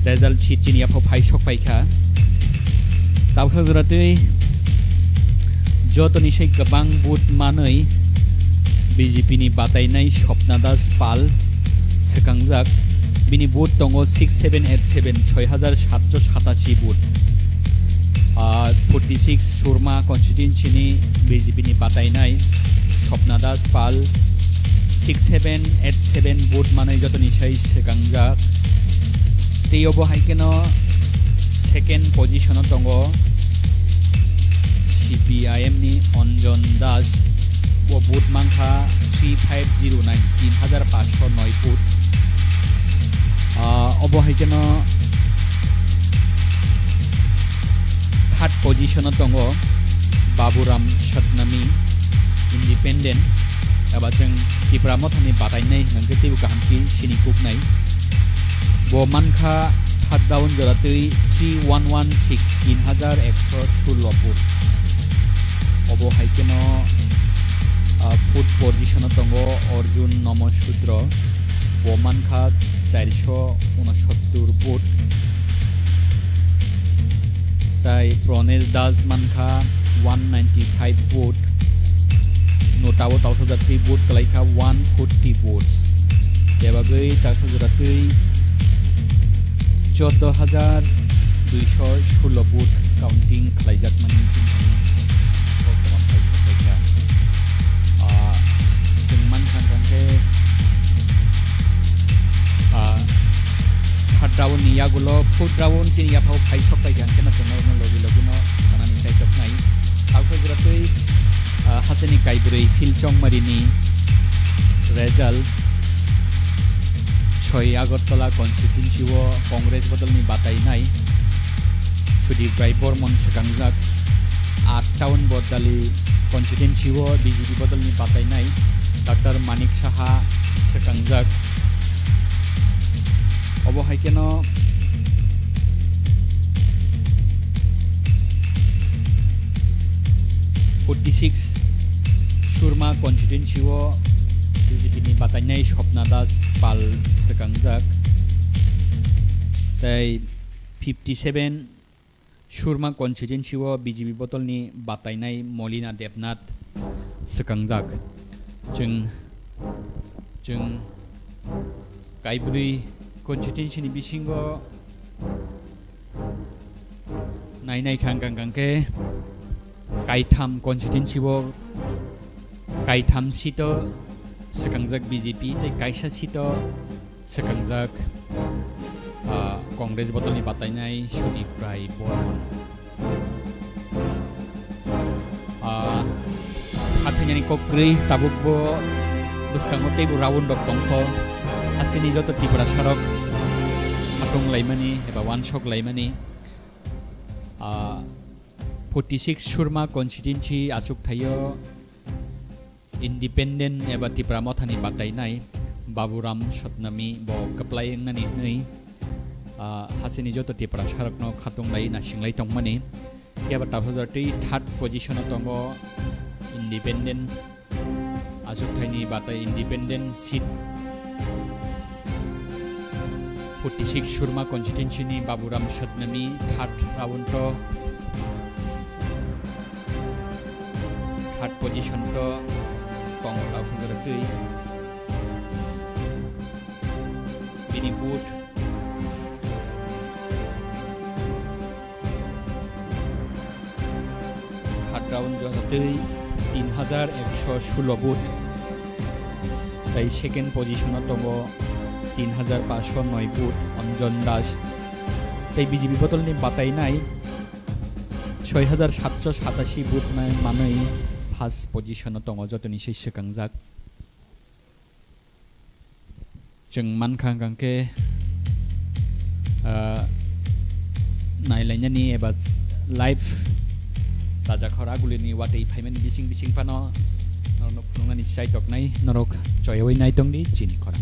result sheet chini yaphao phai sokpaikha. Tabuksa jora twi jotoni sai kwbang vote manwi B J P ni batainai Swapna Das Pal swkangjak. Bini vote tongo six seven eight seven, soi hajar satso satashi vote. Ah, forty six Surma constituency ni B J P ni batainai Swapna Das Pal six seven eight seven vote manwi jotoni sai swkangjak. Tei obo hai kheno second position o tongo C P I M ni Anjan Das, bo vote mankha three five zero nine, tin hajar paanch sho noi vote. Ah, obo hai kheno third position o tongo Baburam Satnami, independent, eba chwng Tipra Mothani batainai hwnkhe teibo kaham khe sini kuknai. Bo mankha third round jora twi three one one six, tin hajar ekso sullo vote. Obo hai kheno, ah, fourth position o tongo Arjun Nomo Sudro. Bo mankha chairso unosottur vote. Tai Pranesh Das mankha one ninety five vote. Notabo tabuksa jora twi vote kwlaikha one forty votes. Tei bagwi tabuksa jora twi chordo hajar duiso sullo vote counting khlaijakmani chini koktwma phai sokphaikha. Ah, chwng mankha hwnkhe, ah, third round ni yagulo fourth round chini yaphao phai sokphaikha hwnkhe no chwng norokno logi logi no sanani chaichoknai. Tabuksa jora twi, ah, hasteni kaibrwi Phil Chongmari ni result. Soi Agartala constituency o Congress bodolni batainai Sudip Rai Bormon swkangjak. Aat Town Bordali constituency o B J P bodolni batainai Doctor Manik Saha swkangjak. Obo hai kheno forty six Surma constituency o B J P ni batainai Swapna Das Pal swkangjak. Tei fifty seven Surma constituency o B J P bodolni batainai Molina Debnath swkangjak. Chwng, chwng kaibrwi constituency ni bisingo nai nai kha hwnkha hwnkhe kaitham constituency o kaitham seat o swkangjak B J P tei kaisa seat o swkangjak, ah, Congress bodolni batainai Sudip Rai Bormon. Ah, hathainani kok kwrwi tabukbo bwskango teibo round rok tongkho. Hasteni joto Tiprasa rok khatung laimani eba uansuk laimani. Ah, forty six Surma constituency achuk thaio independent eba Tipra Mothani batainai Baburam Satnami bo kwplai wngnani hwnwi, ah, hasteni joto Tiprasa rokno khatung lai nasinglai tongmani. Phiya ba tabuksa jora twi third position o tongo independent, achuk thaini batai independent seat forty six Surma constituency ni Baburam Satnami third round o, third position o tongo tabuksa jora twi. Bini vote third round jora twi tin hajar ekso sullo vote. Tai second position o tongo tin hajar paanch sho noi vote Anjan Das. Tai B J P bodolni batainai soi hajar satso satashi vote nai manwi first position o tongo jotoni sai swkangjak. Chwng mankha hwnkha khe, ah, nailainani eba live Raja Khor Agulini watwi phaimani bising bising phano norokno phunuknani chai toknai, norok choyawi nai tongdi chini khorang.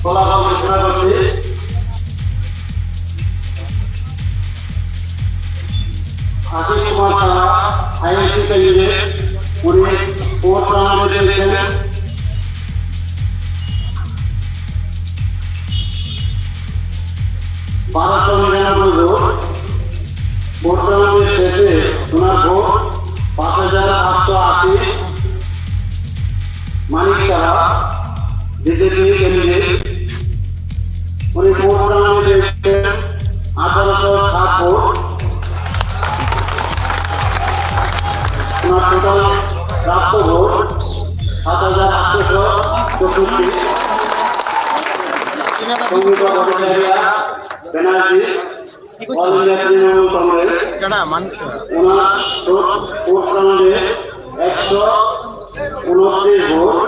ফলাফল ঘোষণা করছি। আশিস কুমার Saha, INC candidate, উনি ফোর্থ রাউন্ডে পেয়েছেন বারোশো নিরানব্বই vote. Fourth রাউন্ডের শেষে ওনার ভোট পাঁচ হাজার আটশো আশি। মানিক সাহা, বিজেপি ক্যান্ডিডেট, উনি ফোর্থ রাউন্ডে পেয়েছেন আঠারোশো সাত ভোট। ওনার টোটাল প্রাপ্ত ভোট সাত হাজার আটশোশো চৌষট্টি। সঙ্গীতা ভট্টাচার্য ব্যানার্জি, অল ইন্ডিয়া তৃণমূল কংগ্রেস, ওনার ফোর্থ রাউন্ডে একশো উনত্রিশ ভোট।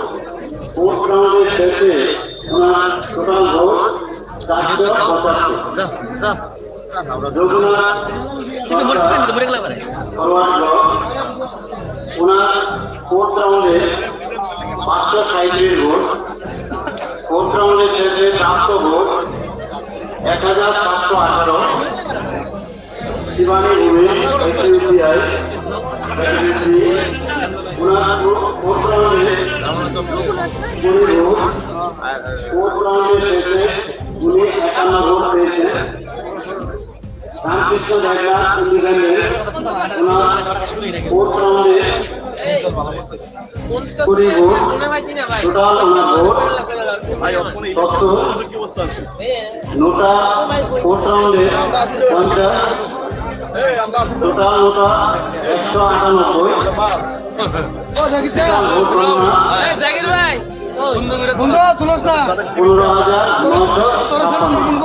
ফোর্থ রাউন্ডের শেষে ওনার টোটাল ভোট চারশো পঁচাত্তর। রঘুনাথ সরকার, ফরওয়ার্ড ব্লক, ওনার ফোর্থ রাউন্ডে পাঁচশো সাঁইত্রিশ ভোট। ফোর্থ রাউন্ডের শেষে প্রাপ্ত ভোট এক হাজার সাতশো আঠারো। শিবানী ভৌমিক, এইচইউসিআই, সেক্রেটারি, ওনার ফোর্থ রাউন্ডে কুড়ি ভোট। ফোর্থ রাউন্ডের শেষে উনি একান্ন ভোট পেয়েছেন। রামকৃষ্ণ দেবনাথ, ইন্ডিপেন্ডেন্ট, ওনার ফোর্থ রাউন্ডে কুড়ি ভোট, টোটাল ওনার ভোট সত্তর। নোটা ফোর্থ রাউন্ডে পঞ্চাশ, টোটাল নোটা একশো আটানব্বই। টোটাল ভোট গণনা পনেরো হাজার নয়শো ছাপ্পান্ন।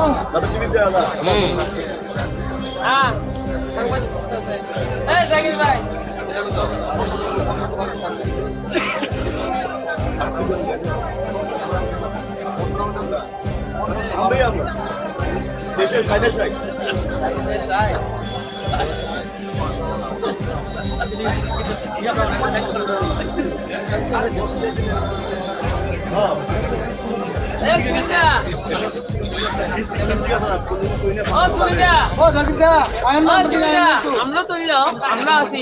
আমরা তো আমরা আছি।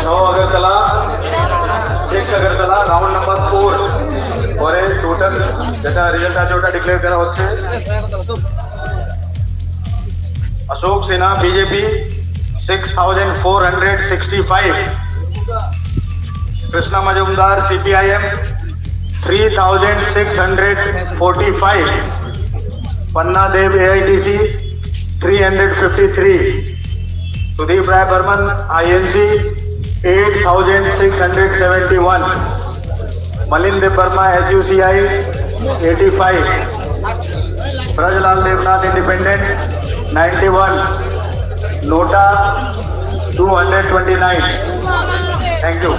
Now Agartala, six Agartala, round number four. পরে টোটাল যেটা রেজাল্ট আছে ওটা ডিক্লেয়ার করা হচ্ছে। Ashok Sinha, BJP, six thousand four hundred sixty five. Krishna Majumdar, CPIM, three thousand six hundred forty five. Panna Dev, AITC, three hundred fifty three. Sudip Rai Barman, INC, eight thousand six hundred seventy one. Malin Debbarma, SUCI, eighty five. Brajlal Devnath, Independent, ninety one. Nota, two hundred twenty nine. Thank you.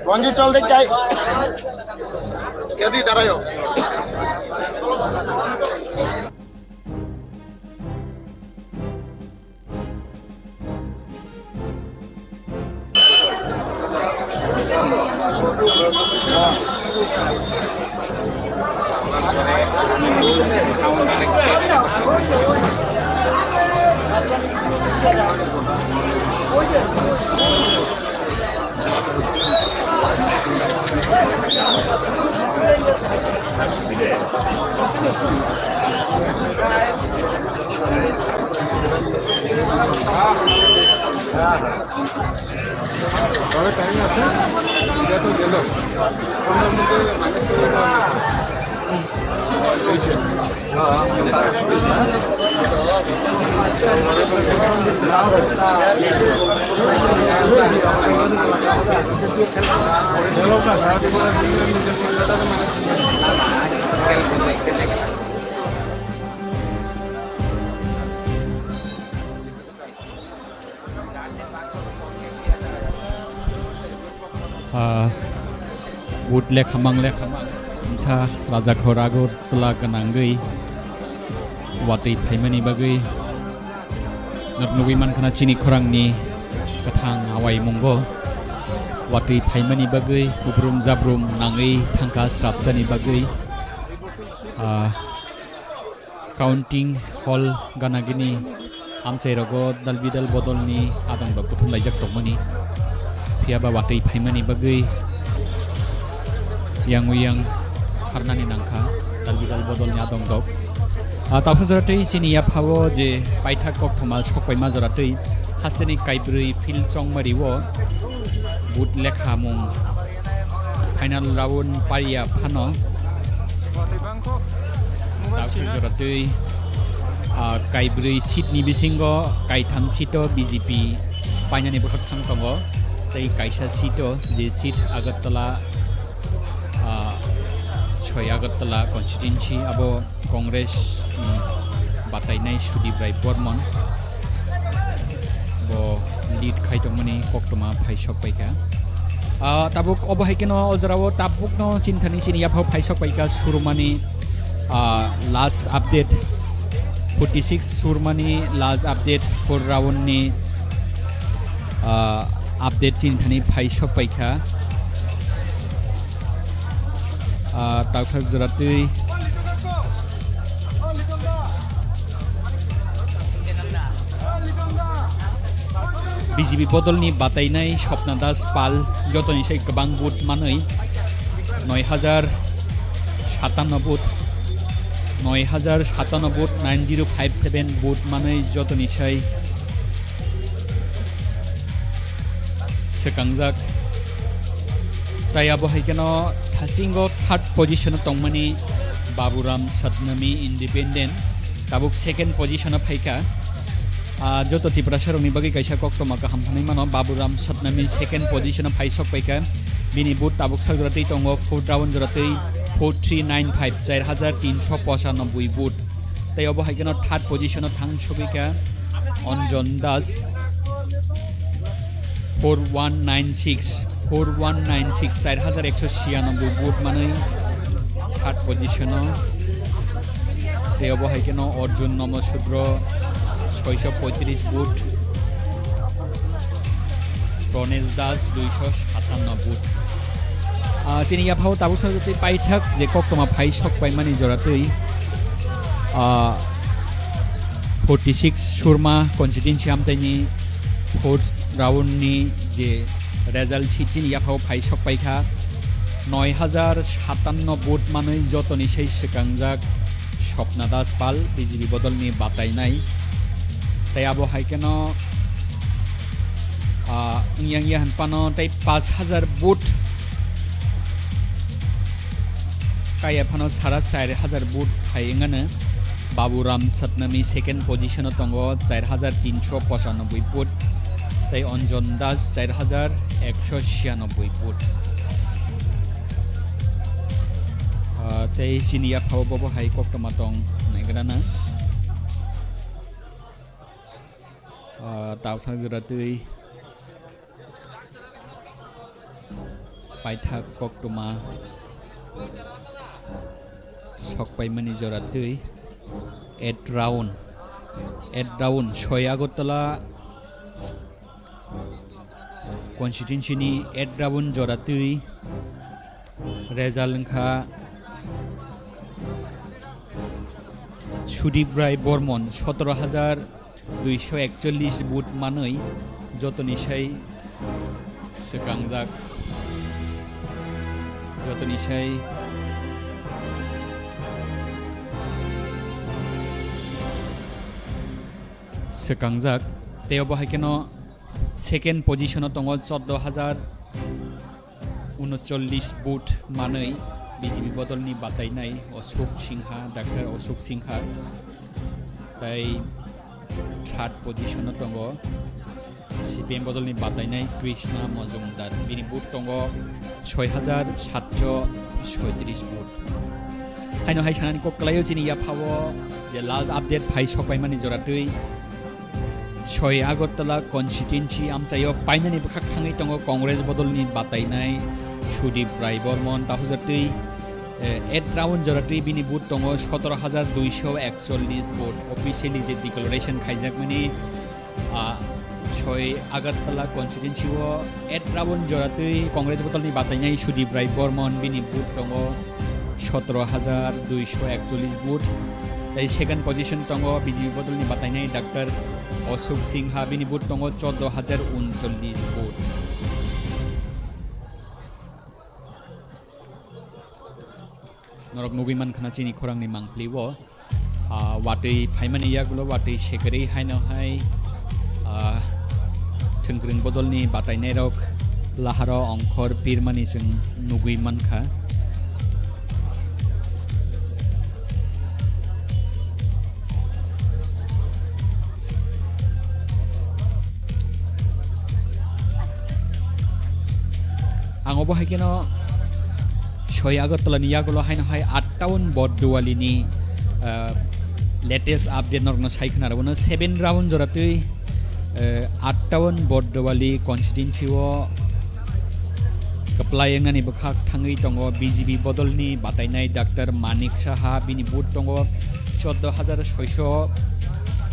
Wangi chol de kai. Kedi darayo. তবে টাইম আছে, এটা তো গেল। পনেরো মিনিটে মানুষ এই যে। Ah, vote lekhamang lekhamang wngsa Rajakhor Agartala gwnangwi watwi phaimani bagwi nuk-, nugwi mankha chini khorangni kwthang awaimungo watwi phaimani bagwi kubrum jabrum nangwi thangkha srapjani bagwi. Ah, Counting hall gana gini amchai rogo dal bidal bodol ni adong rok kuthum laijak tongmani. Phiya ba watwi phaimani bagwi yang uyang kharnani nangkha dal bidal bodol ni adong rok. Ah, tapha jora twi chini yaphao je paithak koktwma sokpaima jora twi hasteni kaibrwi field chongmari o but lekhamung final round pariya phano. Dakhwrwng jora twi, ah, kaibrwi seat ni bisingo kaitham seat o B J P painani bwkhak thang tongo, tei kaisa seat o je seat Agartala, ah, soi Agartala constituency abo Congress ni batainai Sudip Rai Bormon bo lead khai tongmani koktwma phai sok paikha. Ah, tabuk obo hai kheno o jorao tabukno sinthani sini yaphao phai sok paikha surumani, ah, last update forty six surumani last update four round ni, ah, update sinthani phai sok paikha. Ah, takhwrwng jora twi B J P bodolni batainai Swapna Das Pal jotoni sai kwbang vote manwi noi hajar satanno vote, noi hajar satanno vote, nine zero five seven vote manwi jotoni sai swkangjak. Tai abo hai kheno thasingo third position o tongmani Baburam Satnami independent, tabuk second position o phaikha. Ah, joto Tiprasa rokni bagwi kaisa koktwma kaham hwnwi mano, Baburam Satnami second position o phai sok paikha. Bini vote tabuk sak jora twi tongo, fourth round jora twi four three nine five, char hajar tinso pochanoboi vote. Tei obo hai kheno third position o thang sogwi kha Anjan Das, four one nine six, four one nine six, char hajar ekso siyanoboi vote manwi Third position-o tei obo hai kheno Arjun Nomo Sudro soisho poitris vote, Pranesh Das duisho satanno vote. Ah, chini yaphao tabuk sajagwi paithak je koktwma phai sok paimani jora twi, ah, forty six Surma constituency amtaini fourth round ni je result sheet chini yaphao phai sok paikha, noi hajar satanno vote manwi jotoni sai swkangjak Swapna Das Pal, B J P bodolni batainai. Tei abo hai kheno, ah, wngya wngya hwnphano tei pash hajar vote kaya phano sara char hajar vote phai wngano. Babu Ram Satnami second position-o tongo, char hajar tinsho pochanoboi vote, tei Anjan Das char hajar ekso siyanoboi vote. Ah, tei chini yaphao bobo hai koktwma tong naigrana. Ah, tabuk sajagwi jora twi paithak koktwma sok paimani jora twi eight round, eight round soi Agartala constituency ni eight round jora twi result wngkha Sudip Rai Bormon sotoro hajar duisho ekchollis vote manwi jotoni sai swkangjak, jotoni sai swkangjak. Tei obo hai kheno second position-o tongo choddo hajar unochollis vote manwi B J P bodolni batainai Ashok Singha, Doctor Ashok Singha. Tei third position-o tongo C P M bodolni batainai Krishna Majumdar. Bini vote tongo soi hajar satso soitris vote. Haino hai sanani kok kwlaio chini yaphao je last update phai sok paimani jora twi. Soi Agartala constituency amchaio painani bwkhak thangwi tongo Congress bodolni batainai Sudip Rai Bormon, tahujatwi, eh, eight round jora twi bini vote tongo sotoro hajar duisho ekchollis vote. Officially je declaration khaijakmani, ah, soi Agartala constituency o eight round jora twi Congress bodolni batainai Sudip Rai Bormon, bini vote tongo sotoro hajar duisho ekchollis vote. Tei second position tongo B J P bodolni batainai Doctor Ashok Singha, bini vote tongo choddo hajar unchollis vote. Norok nugwi mankha na chini khorangni mangpili o. Ah, watwi phaimani yagulo watwi sekerwi haino hai, ah, thwngkwrwng bodolni batainairok laharo ongkhor pirmani chwng nugwi mankha. Ang obo hai kheno soi Agartala ni yagulo haino hai attaun Borduali ni, ah, latest update norokno sai khna rwno seven round jora twi, ah, attaun Borduali constituency o kwplai wngnani bwkhak thangwi tongo B J P bodolni batainai Doctor Manik Saha, bini vote tongo choddo hajar soiso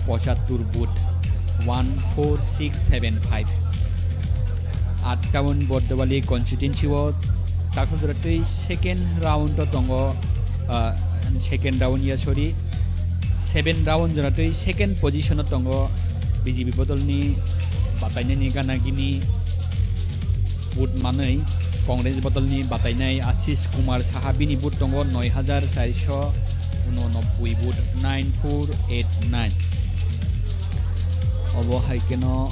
pochattor vote, one four six seven five. Attaun Borduali constituency o takhuk jora twi second round o tongo, ah, second round ya, sorry, seven round jora twi second position o tongo B J P bodolni batainani gana gini vote manwi Congress bodolni batainai Ashish Kumar Saha, bini vote tongo noi hajar charso unonobboi vote, nine four eight nine. Obo hai kheno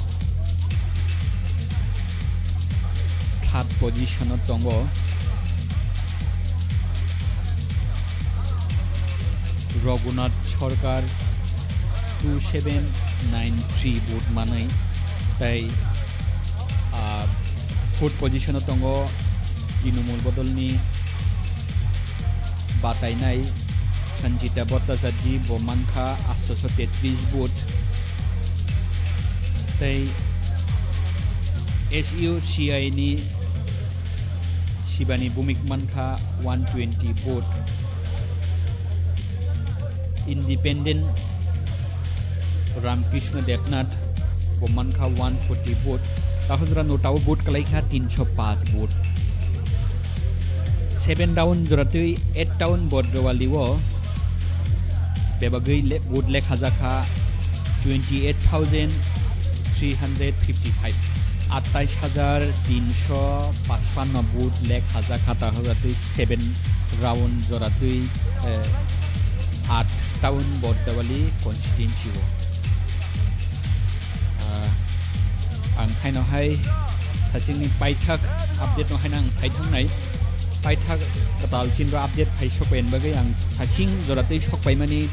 third position o tongo Raghunath Sarkar, two seven nine three vote manwi, tei, ah, fourth position o tongo Trinamool bodolni batainai Sanjita Bhattacharjee, bo mankha atso tetris vote, tei S U C I ni Shivani Bhowmik mankha one twenty vote. Independent Ramkrishna Debnath bo mankha one forty vote, Takhajra Notao vote kalaikha tinsho paanch vote. Seven round joratwi eight town Bordewali o bebagwi le-, vote lekhajakha twenty eight thousand three hundred fifty five, atais hajar tinsho pachpanno vote lekhajakha Takhajra twi seven round joratwi, eh, eight town Bordewali constituency o. Ah, ang khaino hai thachingni paithak update no haino ang sai thangnai. Paithak kwtal chinro update phai sokpai bagwi ang thaching joratwi sokpaimani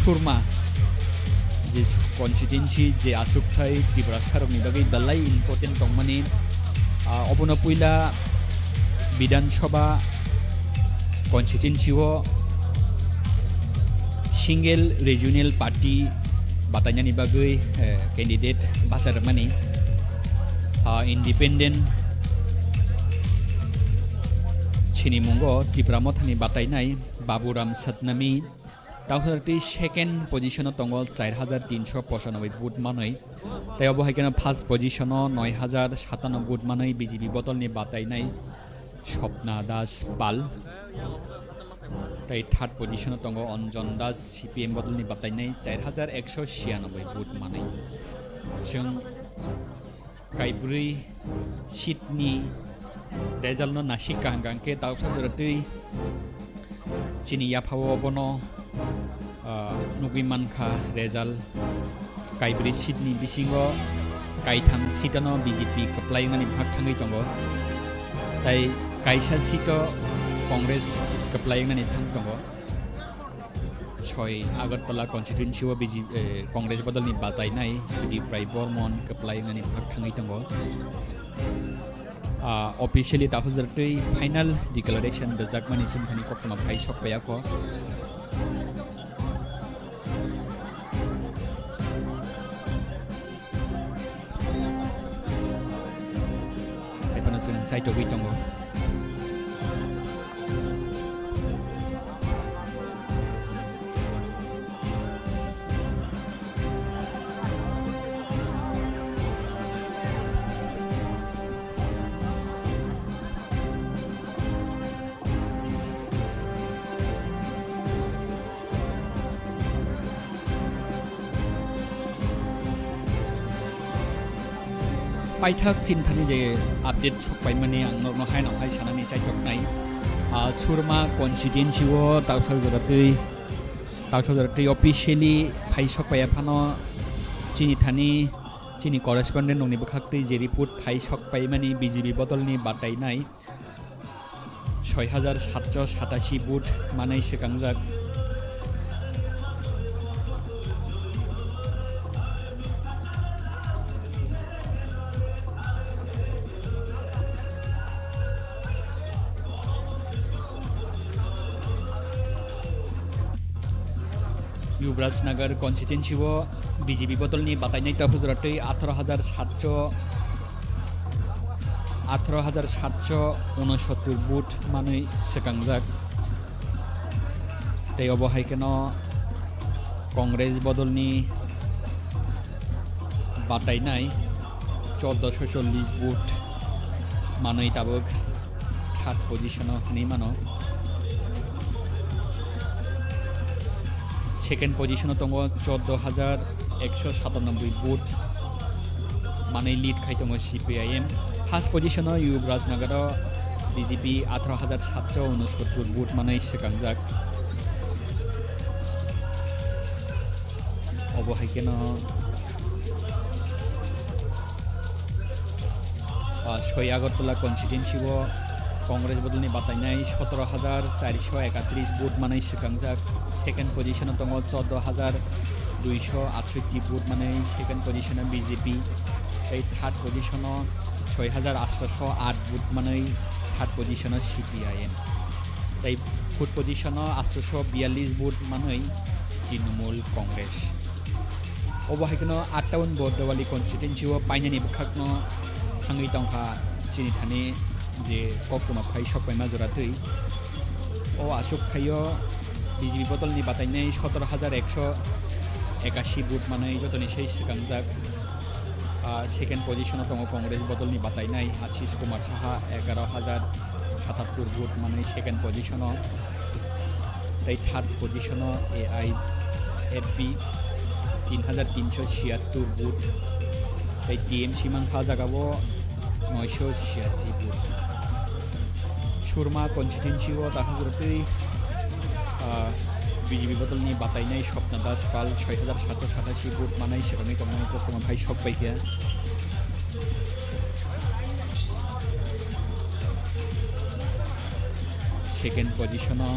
Surma je constituency je aswk thai Tiprasarokni bagwi belai important tongmani, ah, obono puila Bidhan Sabha constituency o single regional party batainani bagwi, eh, candidate bacha rwmani, ah, independent chini mungo Tipra Mothani batainai Baburam Satnami, Takhajra twi second position o tongo, char hajar tinsho pochanoboi vote manwi. Tei obo hai kheno first position o noi hajar satanno vote manwi B J P bodolni batainai Swapna Das Pal. Tei third position o tongo Anjan Das, C P M bodolni batainai char hajar ekso chiyanoboi vote manwi. Chwng kaibrwi seat ni result no nasik kaham kaham khe Takhajra twi chini yaphao bono, ah, nugwi mankha result. Kaibrwi seat ni bisingo kaitham seat ano B J P kwplai wngnani bwkhak thangwi tongo, tei kaisa seat o Congress kwplai wngnani thang tongo. Soi Agartala constituency o B J P, eh, Congress bodolni batainai Sudip Rai Bormon kwplai wngnani bwkhak thangwi tongo. Ah, officially Takhajra twi final declaration rwjakmani chwng thani koktwma phai sokpaiya kho. Hai phano chwng saitogwi tongo. Paithak chini thani je update sokpaimani ang nokno haino hai sanani chaitoknai. Ah, Surma constituency o taksa jora twi, taksa jora twi officially phai sokpaiya phano chini thani, chini correspondent nokni bwkhak twi je report phai sokpaimani B J P bodolni batainai. Soi hajar satso satashi vote manwi swkangjak. Yuvrajnagar constituency o B J P bodolni batainai takhuk jora twi atharo hajar satso, atharo hajar satso unosottor vote manwi swkangjak. Tei obo hai kheno Congress bodolni batainai choddoso chollish vote manwi tabuk third position o hinwi mano. Second position o tongo choddo hajar ekso satanoboi vote manwi lead khai tongo C P I M. First position o Yuvrajnagar o B J P atharo hajar satso unosottor vote manwi swkangjak. Obo hai kheno, ah, soi Agartala constituency o Congress bodolni batainai sotoro hajar charso ekatris vote manwi swkangjak. Second position o tongo choddo hajar duiso atsotti vote manwi second position o B J P. Tei third position o soi hajar atso at vote manwi third position o C P I M. Tei fourth position o atso biyallis vote manwi Trinamool Congress. Obo hai kheno attaun Bordewali constituency o painani bwkhakno thangwi tongkha chini thani je koktwma phai sokpaima jora twi. O aswk phaio B J P bodolni batainai sotor hajar ekso ekashi vote manwi jotoni sei swkangjak. Ah, second position-o tongo Congress bodolni batainai Ashish Kumar Saha, egaro hajar satattur vote manwi second position-o. Tei third position-o A I F B, tin hajar tinso chiyattur vote. Tei T M C mankha jagao noisho chiyasi vote. Surma constituency-o tahajrotwi, ah, B J P bodolni batainai Swapna Das Pal soi hajar satsho satashi vote manai swrangwi tongmani koktwma phai sok paikha. Second position-o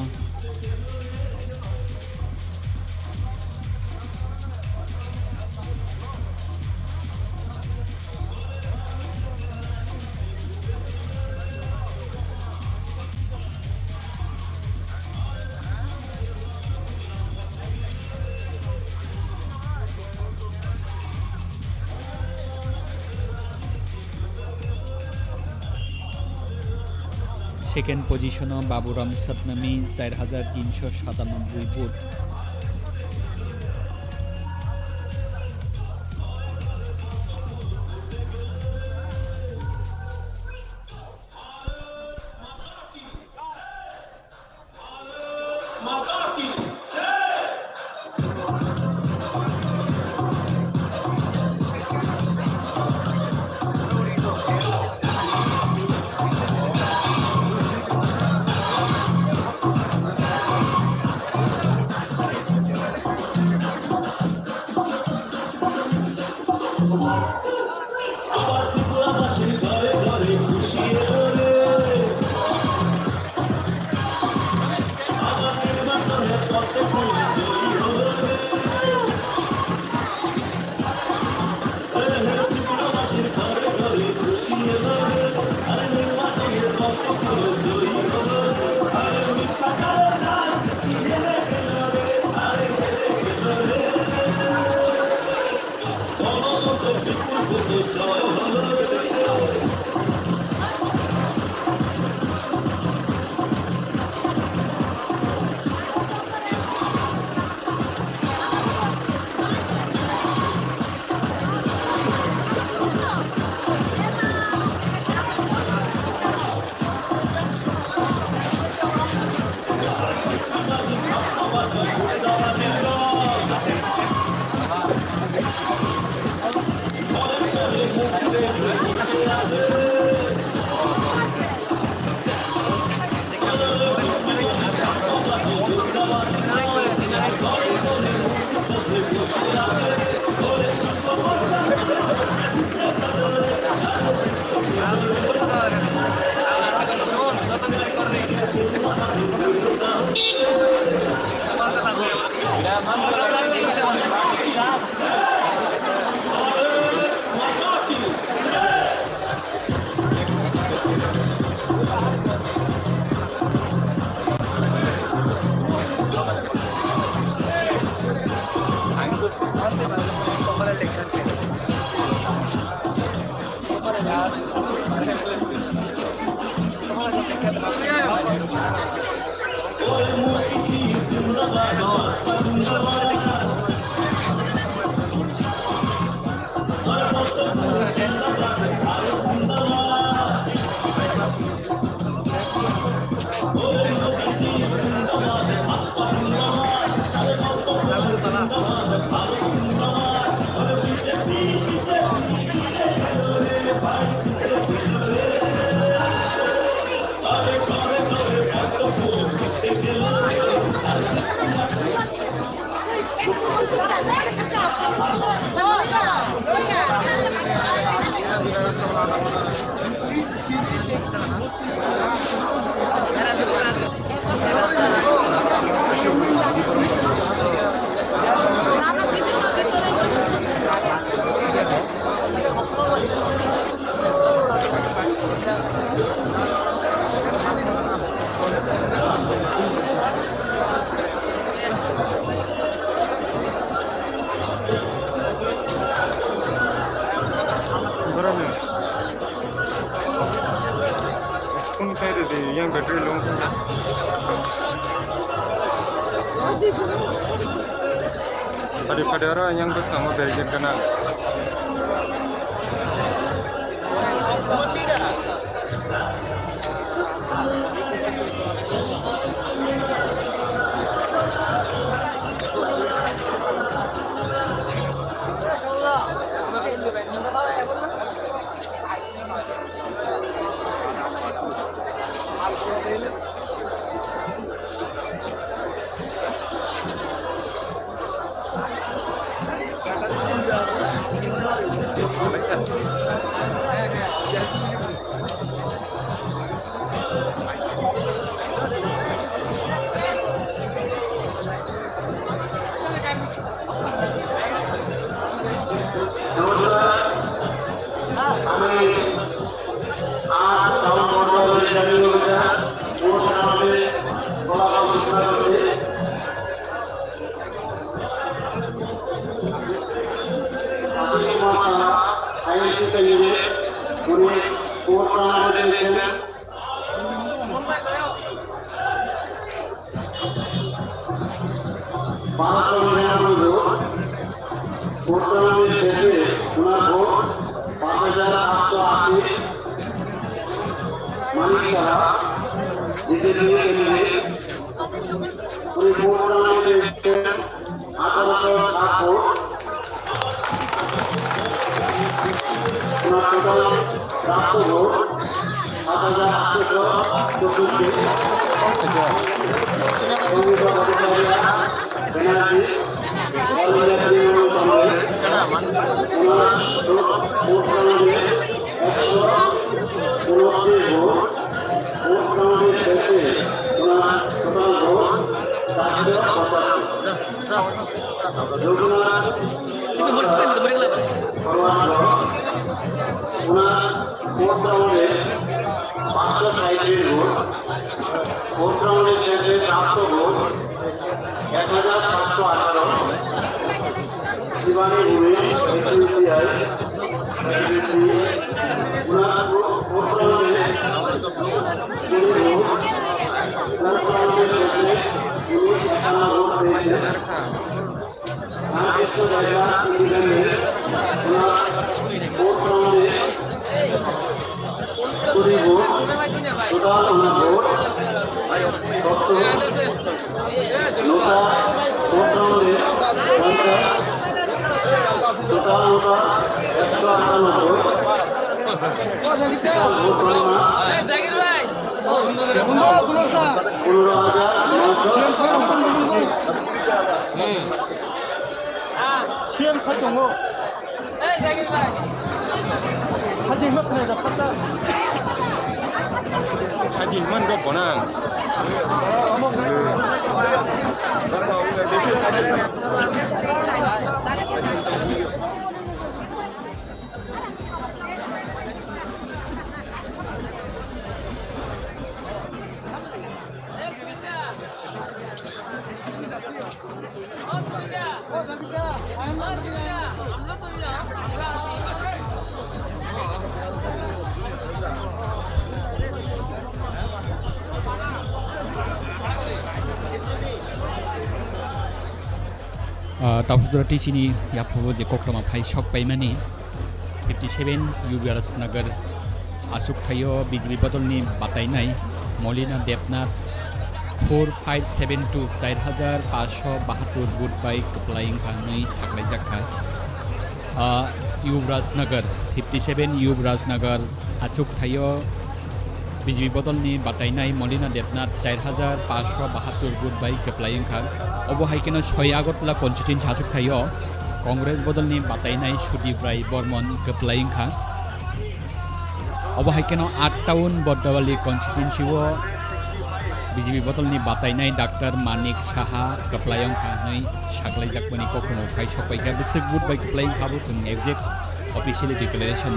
Second position-o Baburam Satnami, char hajar tinso satanoboi vote. Padi padi oro yang bwskango barricade gana. নমস্কার। আমি আজ টাউন বর্তমান radio vote গ্রামে ফলাফল ঘোষণা করছি। আশিস কুমার Saha, INC candidate, উনি ভোট গ্রামে পেয়েছেন। বারোশো নিরানব্বই ভোট। ভোটগ্রহণের শেষে ওনার ভোট পাঁচ হাজার আটশো আশি। মানিক সাহা, বিজেপি ক্যান্ডিডেট, উনি ভোটগ্রহণে পেয়েছেন আঠারোশো সাত ভোট। ওনার টোটাল প্রাপ্ত ভোট সাত হাজার আটশো চব্বিশটি। সঙ্গীতা ভট্টাচার্য ব্যানার্জি, অল ইন্ডিয়া তৃণমূল কংগ্রেস, ওনার ভোট কাউন্টে একশো উনত্রিশ ভোট। ভোট কাউন্টের শেষে ওনার টোটাল ভোট চারশো পঁচাত্তর। রঘুনাথ সরকার, ফরওয়ার্ড ব্লক, ওনার ভোট কাউন্টে পাঁচশো সাঁইত্রিশ ভোট। ভোট কাউন্টের শেষে প্রাপ্ত ভোট এক হাজার সাতশো আঠারো। শিবানী ভৌমিক, এইচইউসিআই, ওনার ভোট কাউন্টে কুড়ি ভোট। ভোট কাউন্টের শেষে উনি একান্ন ভোট পেয়েছেন। রামকৃষ্ণ দেবনাথ ইন্ডিপেন্ডেন্ট, ওনার ভোট কাউন্টে কুড়ি ভোট, টোটাল ওনার ভোট সত্তর। নৌকা ভোট কাউন্টে পঞ্চাশ, টোটাল নৌকা একশো আটানব্বই। টোটাল ভোট গণনা পনেরো হাজার নয়শো। Siyan kha tongo. Hajing ma khna da pata. Hajing man go bonang. Ah, Tapusdora T C ni yaphubo je kokroma phai sok paimani fifty seven Yuvrajnagar achuk thaio B J P bodolni batainai Molina Debnath four five seven two, char hajar paanch sho bahattor vote bai kwplai wngkha hwnwi saklaijak kha. Ah, Yuvrajnagar, fifty seven Yuvrajnagar achuk thaio B J P bodolni batainai Molina Debnath char hajar paanch sho bahattor vote bai kwplai wngkha. Obo hai kheno soi Agartala constituency achuk thaio Congress bodolni batainai Sudip Rai Bormon kwplai wngkha. Obo hai kheno aat town Bodawali constituency o B J P bodolni batainai Doctor Manik Saha kwplai wngkha hwnwi saklaijakmani kokrwmung phai sokpaikha. Bwswk vote bai kwplai wngkha abo chwng exact officially declaration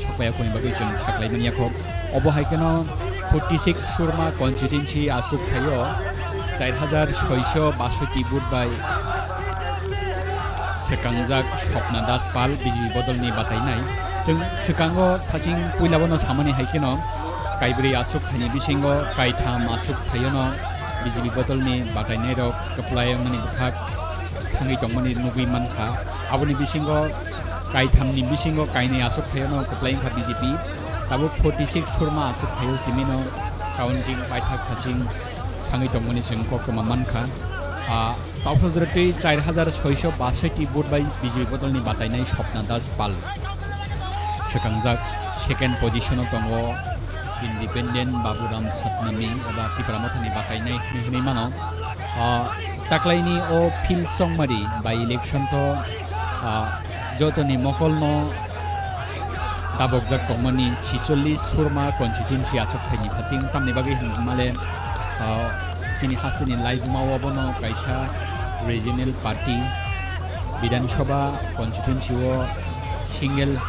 sokpaiya, kuni bagwi chwng saklai manya kho. Obo hai kheno forty six Surma constituency achuk thaio char hajar soisho bashotti vote bai swkangjak Swapna Das Pal B J P bodolni batainai. Chwng swkango thaching puila bono samani hai kheno kaibrwi achuk thaini bisingo kaitham achuk thaiono B J P bodolni batainairok kwplai wngnani bwkhak thangwi tongmani nugwi mankha. Aboni bisingo kaithamni bisingo kainwi aswk phaiyano kwplai wngkha B J P. Tabuk forty six surma aswk phaio simino counting paithak thaching thangwi tongmani chwng koktwma mankha. Ah, Tausa jora twi char hajar soiso bashoiti vote bai B J P bodolni batainai Swapna Das Pal swkangjak. Second position o tongo independent Baburam Satnami eba Tipra Mothani batainai hinwi hinwi mano. Ah, taklaini o Phil Chongmari by election to, ah, jotoni mokolno dabokjak tongmani sicholish surma constituency achukphaini phaching tamni bagwi hwnmale, ah, chini hasteni laibuma o bono kaisa regional party Bidhan Sabha constituency o single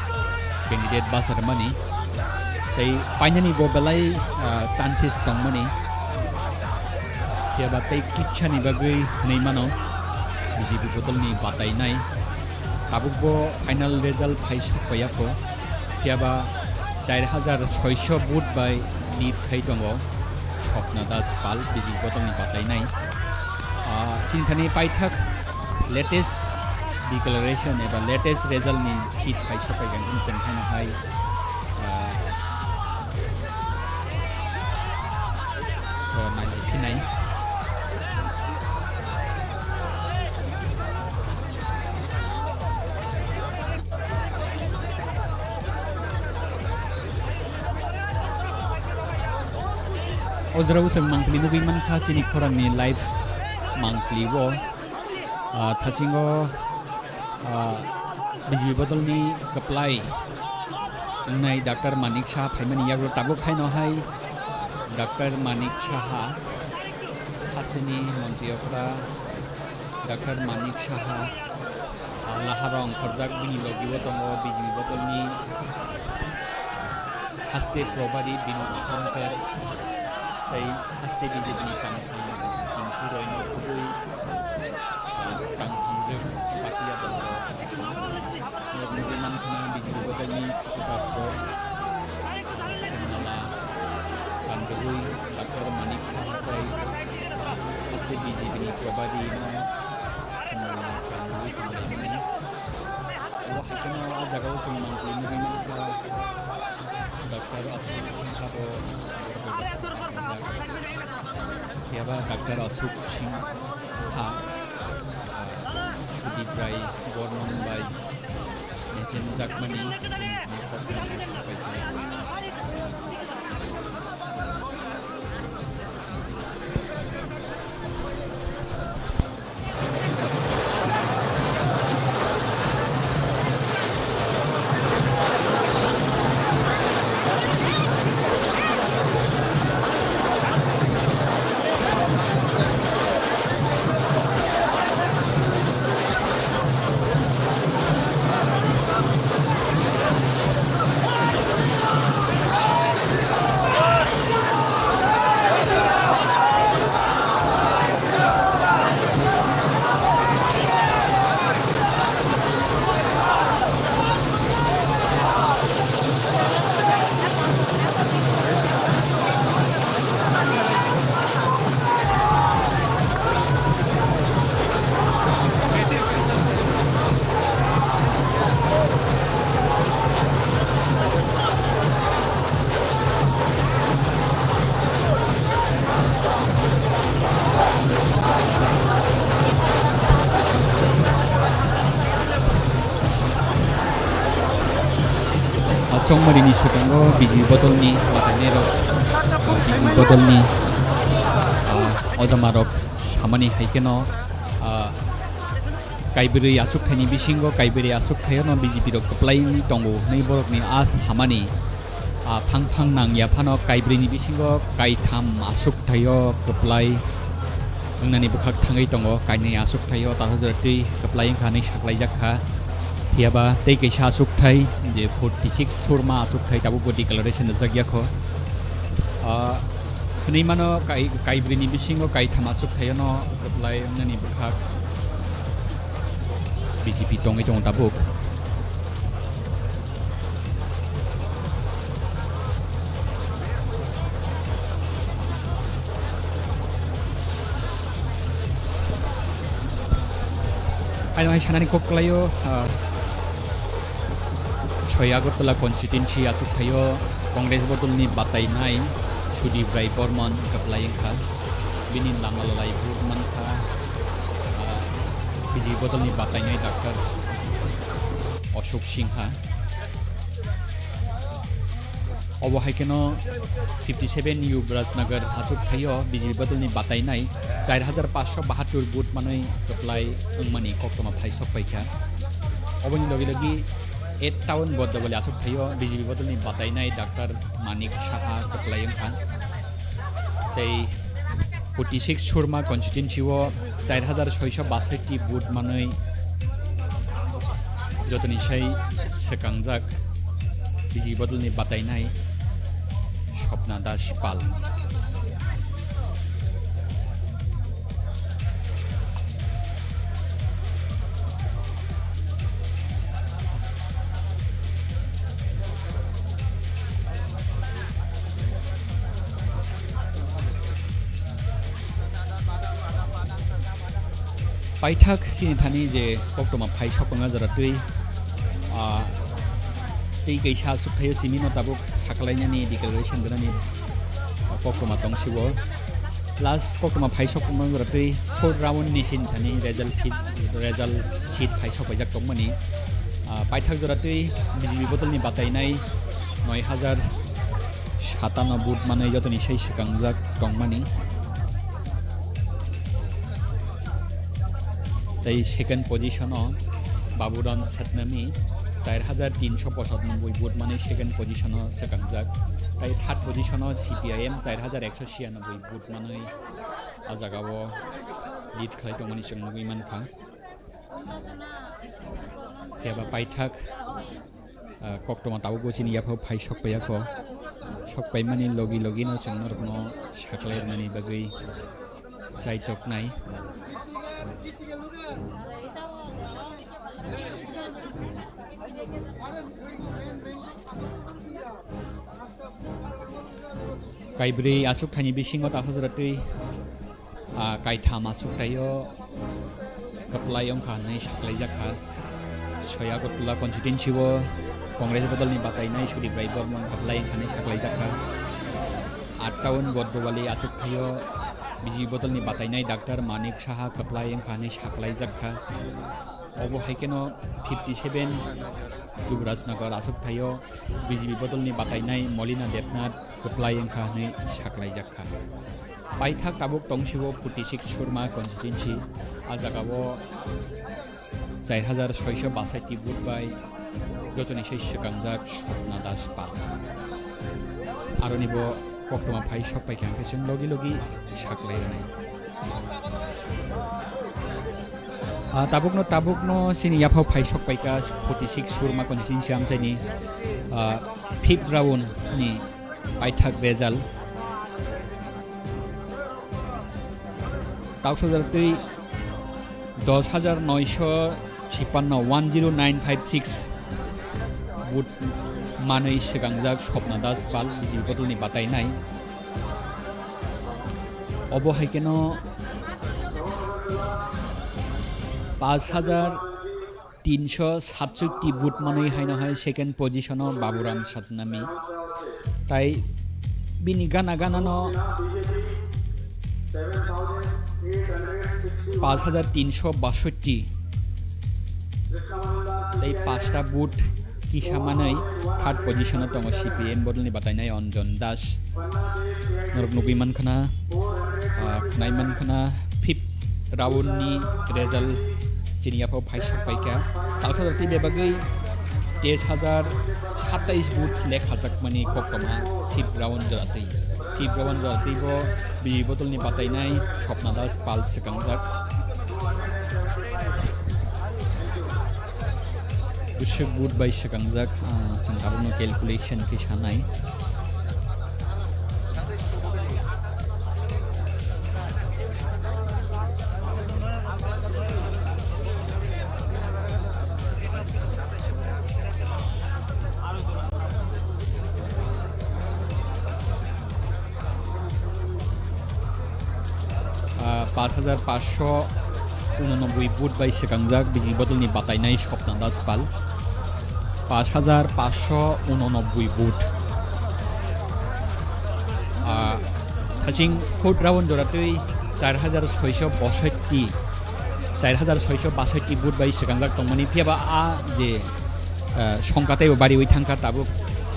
candidate bacharmani tei painani bo belai, ah, chances tongmani phiya ba tei kitsani bagwi hwnwi mano B J P bodolni batainai. Tabukbo final result phai sokpaiya kho. Phiya ba char hajar soiso vote bai lead khai tongo Swapna Das Pal B J P bodolni batainai. Ah, chini thani paithak latest declaration eba latest result ni seat phai sokpai kha hwnwi chwng haino hai, ah, o nai phinai. O jora o chwng mangpili nugwi mankha chini khorangni live mangpili o. Ah, thasingo, ah, B J P bodolni kwplai wngnai Doctor Manik Saha phaimani yago tabuk haino hai Doctor Manik Saha, hasteni montri okra Doctor Manik Saha, ah, laharo ongkhorjak bini logi o tongo B J P bodolni haste probari Binod Sarkar tei haste B J P ni tangthang Tinku Roy no kubui tangthangjak Patia dal rok. Nugwi mankha B J P bodolni supporters rok Khumnala kanrwi Doctor Manik Saha tei haste B J P ni probari no Khumnala kanrwi tonglaimani. Abo hai kheno a jagao chwng mangpili nugwi mankha Doctor Ashok Singha bo borok bai baksa kasijak. Phiya ba Doctor Ashok Singha, ah, Sudip Rai Bormon bai mechemjakmani chwng phai kha. Ah, Chongmarini swkango B J P bodolni batainairok, ah, B J P bodolni, ah, ojamarok samani hai kheno, ah, kaibrwi achukthaini bisingo kaibrwi achukthaiono B J P rok kwplai wngwi tongo hwnwi borokni a samani. Ah, phang phang nang ya phano kaibrwini bisingo kaitham achukthaio kwplai wngnani bwkhak thangwi tongo, kainwi achukthaio takhuk jora twi kwplai wngkha hwnwi saklaijak kha. Phiya ba tei kaisa achukthai je forty six surma achukthai tabukbo declaration rijak ya kho. Ah, hwnwi mano kai-, kaibrwini bisingo kaitham achukthai no kwplai wngnani bwkhak B J P tongwi tongo tabuk. Aino hai sanani kok kwlaio, ah, soi Agartala constituency achuk phaio Congress bodolni batainai Sudip Rai Borman kwplai wngkha. Bini lama lalai vote mankha, ah, B J P bodolni batainai Doctor Ashok Singha. Obo hai kheno fifty seven Yuvraj Nagar achuk phaio B J P bodolni batainai char hajar paanch sho bahattur vote manwi kwplai wngmani koktwma phai sok paikha. Oboni logi logi eight town Bordowali achuk phaio B J P bodolni batainai Doctor Manik Saha kwplai wngkha. Tei forty six Surma constituency o char hajar soisho basai ti vote manwi jotoni sai swkangjak B J P bodolni batainai Swapna Das Pal. Paithak chini thani je koktwma phai sokpang a jora twi, ah, tei kaisa aswk phaio simi no tabuk sakalainani declaration gwnani koktwma tong sio. Last koktwma phai sokpang a jora twi fourth round ni chini thani result fit, result sheet phai sokpaijak tongmani. Ah, paithak jora twi B J P bodolni batainai noi hajar satano vote manwi jotoni sai swkangjak tongmani. Tei second position o Baburam Satnami char hajar tinsho pochanoboi vote manwi second position o swkangjak. Tei third position o C P I M char hajar ekso chiyanoboi vote manwi a jaga o lead khlai tongmani chwng nugwi mankha. Phiya ba paithak, ah, koktwma tabukbo chini yaphao phai sokpaiya kho. Sokpaimani logi logi no chwng norokno saklai rwnani bagwi chaitoknai. Kaibrwi achuk thani bisingo ta hojora twi, ah, kaitham achuk thaio kwplai wngkha hwnwi saklaijak kha. Soi Agartala constituency o Congress bodolni batainai Sudip Rai Borman kwplai wngkha hwnwi saklaijak kha. Aat town Bordowali achuk thaio B J P bodolni batainai Doctor Manik Saha kwplai wngkha hwnwi saklaijak kha. Obo hai kheno fifty seven Yuvraj Nagar achuk thaio B J P bodolni batainai Molina Debnath kwplai wngkha hwnwi saklaijak kha. Paithak tabuk tong sio forty six Surma constituency, a jagao char hajar soisho basai ti vote bai jotoni sai swkangjak Swapna Das Pal. Aroni bo koktwma phai sokpaikha hwnkhe chwng logi logi saklai rwnai. Ah, tabukno, tabukno chini yaphao phai sokpaikha forty six Surma constituency amchaini, ah, fifth round ni paithak result. Tauksa jora twi dos hajar noisho chippanno, one zero nine five six vote manwi swkangjak Swapna Das Pal, B J P bodolni batainai. Obo hai kheno paanch hajar tinsho satsotti vote manwi haino hai second position o Baburam Satnami. Tai bini gana gana no paanch hajar tinsho basotti tei pasta vote kisa manwi third position o tongo C P M bodolni batainai Anjan Das. Norok nugwi mankha na, ah, khwnai mankha na, fifth round ni result chini yaphao phai sokpaikha. Tauksa jora twi bebagwi teis hajar satais vote lekhajakmani koktwma fifth round jora twi. Fifth round jora twi bo B J P bodolni batainai Swapna Das Pal swkangjak. Bwswk vote bai swkangjak, ah, chwng tabukno calculation khe sanai. Ah, paanch hajar paanch sho unonoboi vote bai swkangjak B J P bodolni batainai Swapna Das Pal. Pash hajar pash sho unonoboi vote. Ah, thaching fourth round joratwi char hajar soisho bosotti, char hajar soisho basotti vote bai swkangjak tongmani. Phiyaba a je, ah, songkha teibo bariwi thangkha tabuk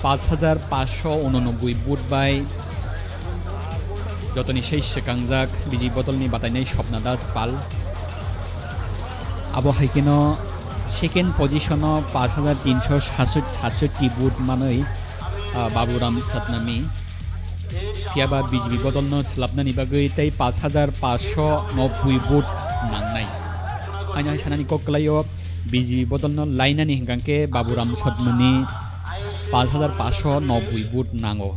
pash hajar pash sho unonoboi vote bai jotoni sei swkangjak B J P bodolni batainai Swapna Das Pal. Abo hai kheno second position-o pash hajar tinsho satsotti vote manwi, ah, Baburam Satnami. Phiyaba B J P bodolno swlapnani bagwi tei pash hajar pash sho noboi vote nangnai. Haino hai sanani kok kwlaio, B J P bodolno lainani hwnkha khe Baburam Satnami pash hajar pash sho noboi vote nango.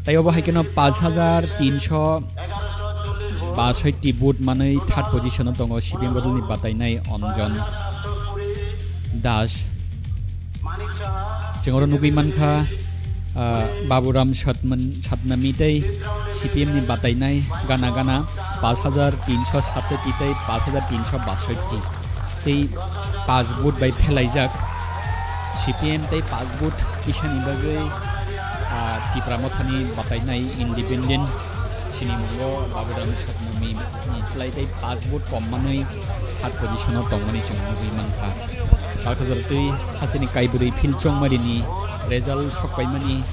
Tei obo hai kheno pash hajar tinsho basotti vote manwi third position-o tongo C P M bodolni batainai Anjan Das. Chwng oro nugwi mankha, ah, Baburam Satman-, Satnami tei C P M ni batainai gana gana pash hajar tinsho satsotti tei pash hajar tinsho basotti tei pash vote bai phelaijak. C P M tei pash vote kisani bagwi, ah, Tipra Mothani batainai independent sinimungo Baburam Satnami ni slai tei pash vote kom manwi third position-o tongmani chwng nugwi mankha. Bakhajar twi hasteni kaibrwi field chongmarini result sokpaimani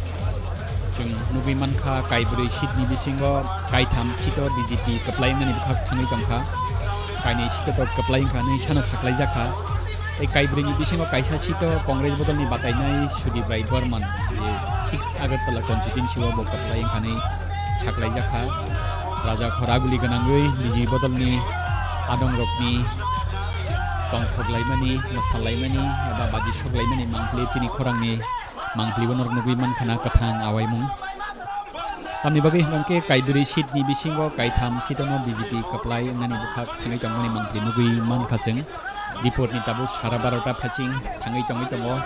chwng nugwi mankha. Kaibrwi seat-ni bisingo kaitham seat-o B J P kwplai wngnani bwkhak thangwi tongkha, kainwi seat-o kwplai wngkha hwnwi sana saklaijakha. Tei kaibrwini bisingo kaisa seat-o Congress bodolni batainai Sudip Rai Barman, je six Agartala constituency-o bo kwplai wngkha hwnwi saklaijakha. Raja khoraguli gwnangwi B J P bodolni adongrokni tongthok laimani, mwsa laimani eba baji sok laimani mangpili chini khorangni mangpili bo norok nugwi mankha na kwthang awaimung. Tamni bagwi hwnkha khe kaibrwi seat-ni bisingo kaitham seat-o no B J P kwplai wngnani bwkhak thangwi tongmani mangpili nugwi mankha chwng. Report-ni tabuk sara barota phaching thangwi tongwi tongo.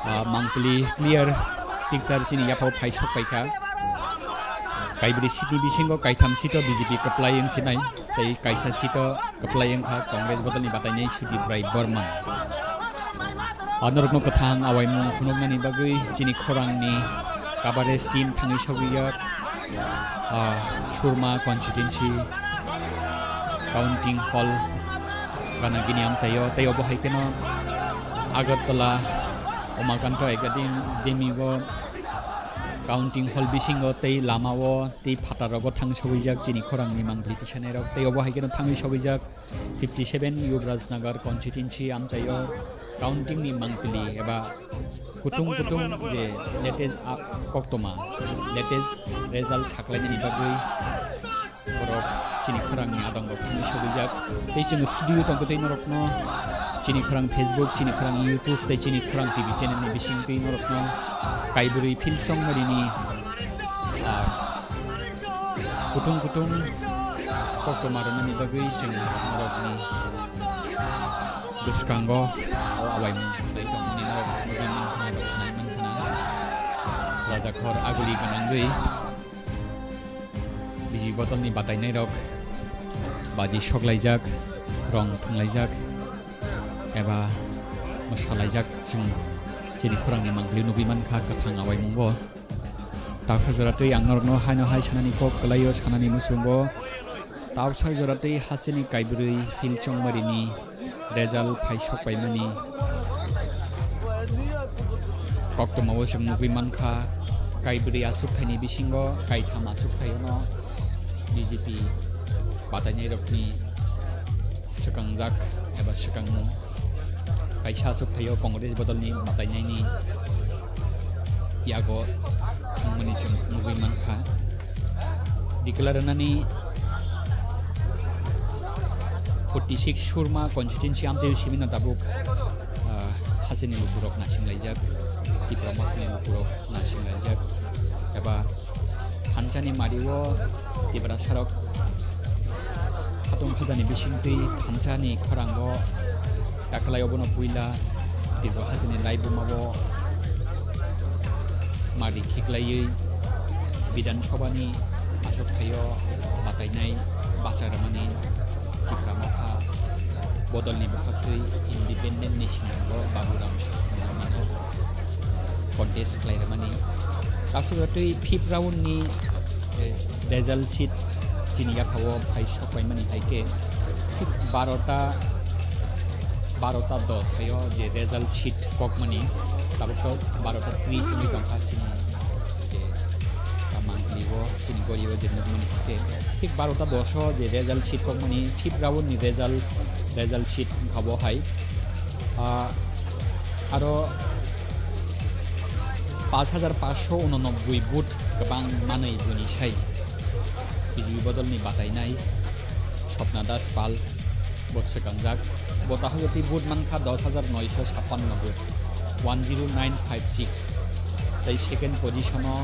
Ah, mangpili clear picture chini yaphao phai sok paikha. Kaibrwi seat-ni bisingo kaitham seat-o B J P kwplai wngsinai tei kaisa seat-o kwplai wngkha Congress bodolni batainai Sudip Rai Barman. Ah, norokno kwthang awaimung phunuknani bagwi chini khorangni coverage team thangwi sogwijak, ah, Surma constituency counting hall gana gini amchaio, tei obo hai kheno Agartala Umakanta Academy o counting hall bisingo tei lamao tei phataro thang sogwijak chini khorangni mangpili tisanairok, tei obo hai kheno thangwi sogwijak fifty seven Yuvraj Nagar constituency amchaio counting ni mangpili eba kutung kutung je latest, ah, koktoma, latest result saklainani bagwi borok chini khorangni adongrok thangwi sogwijak. Tei chwng studio tongkha tei norokno chini khorang Facebook, chini khorang YouTube tei chini khorang T V channel ni bisingtwi norokno kaibrwi field chongmarini, ah, kutung kutung koktoma rwnani bagwi chwng norokni bwskango o awaimung khlai tongmani norok nugwi mankha, norok nai mankha. Rajakhor aguli gwnangwi B J P bodolni batainairok baji soklaijak, rong thwnglaijak eba mwsalaijak chwng chini khorangni mangpili nugwi mankha kwthang awaimungo. Takha jora twi ang norokno haino hai sanani kok kwlaio, sanani muchungo. Tauksa jora twi hasteni kaibrwi field chongmarini result phai sokpaimani koktwmao chwng nugwi mankha. Kaibrwi achukthai ni bisingo kaitham achukthai no B J P batainairokni swkangjak eba swkangmung. Kaisa achukthai o Congress bodolni batainaini yago thangmani chwng nugwi mankha. Declare rwnani forty six Surma constituency amchaio simi no tabuk, ah, hasteni lukurok naisinglaijak, Tipra Mothani lukurok naisinglaijak, eba thansani mario Tiprasarok khatung khajani bisingtwi thansani khorango taklai obono puila Tipra hasteni laibumao mari khiklaiwi Bidhan Sabhani achukthai o batainai bacha rwmani Tipra Motha Bodolni bwkhaktwi independent ni siniango Baburam Satnamino contest khlai rwmani. Aswk twi fifth round ni, eh, result sheet chini yaphao phai sok paimani hai khe thik barota, barota dos haio je result sheet kokmani, tabuk to barota tris wngwi tongkha chini je, ah, monthly o chini gori o je nukmani hai khe thik barota dos o je result sheet kokmani, fifth round ni result, result sheet wngkha bo hai. Ah, aro pash hajar pash sho unonobboi vote kwbang manwi buini sai B J P bodolni batainai Swapna Das Pal bo swkangjak. Bo tahajati vote mankha dos hajar noisho sappanno vote, one zero nine five six. Tai second position o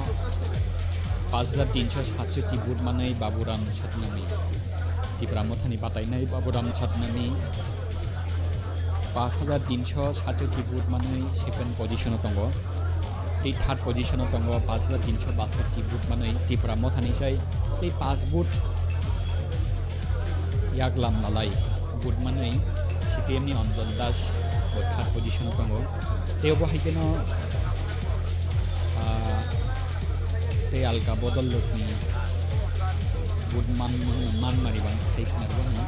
pash hajar tinsho satshoti vote manwi Baburam Satnami, Tipra Mothani batainai Baburam Satnami, pash hajar tinsho satshoti vote manwi second position o tongo. Tei third position o tongo pash hajar tinsho bashotti vote manwi Tipra Mothani sai. Tei pash vote yaklam lalai vote manwi C P M ni Anjan Das bo third position o tongo. Tei obo hai kheno, ah, tei alka bodol lokni vote man, man mari bang sai khna rwmani.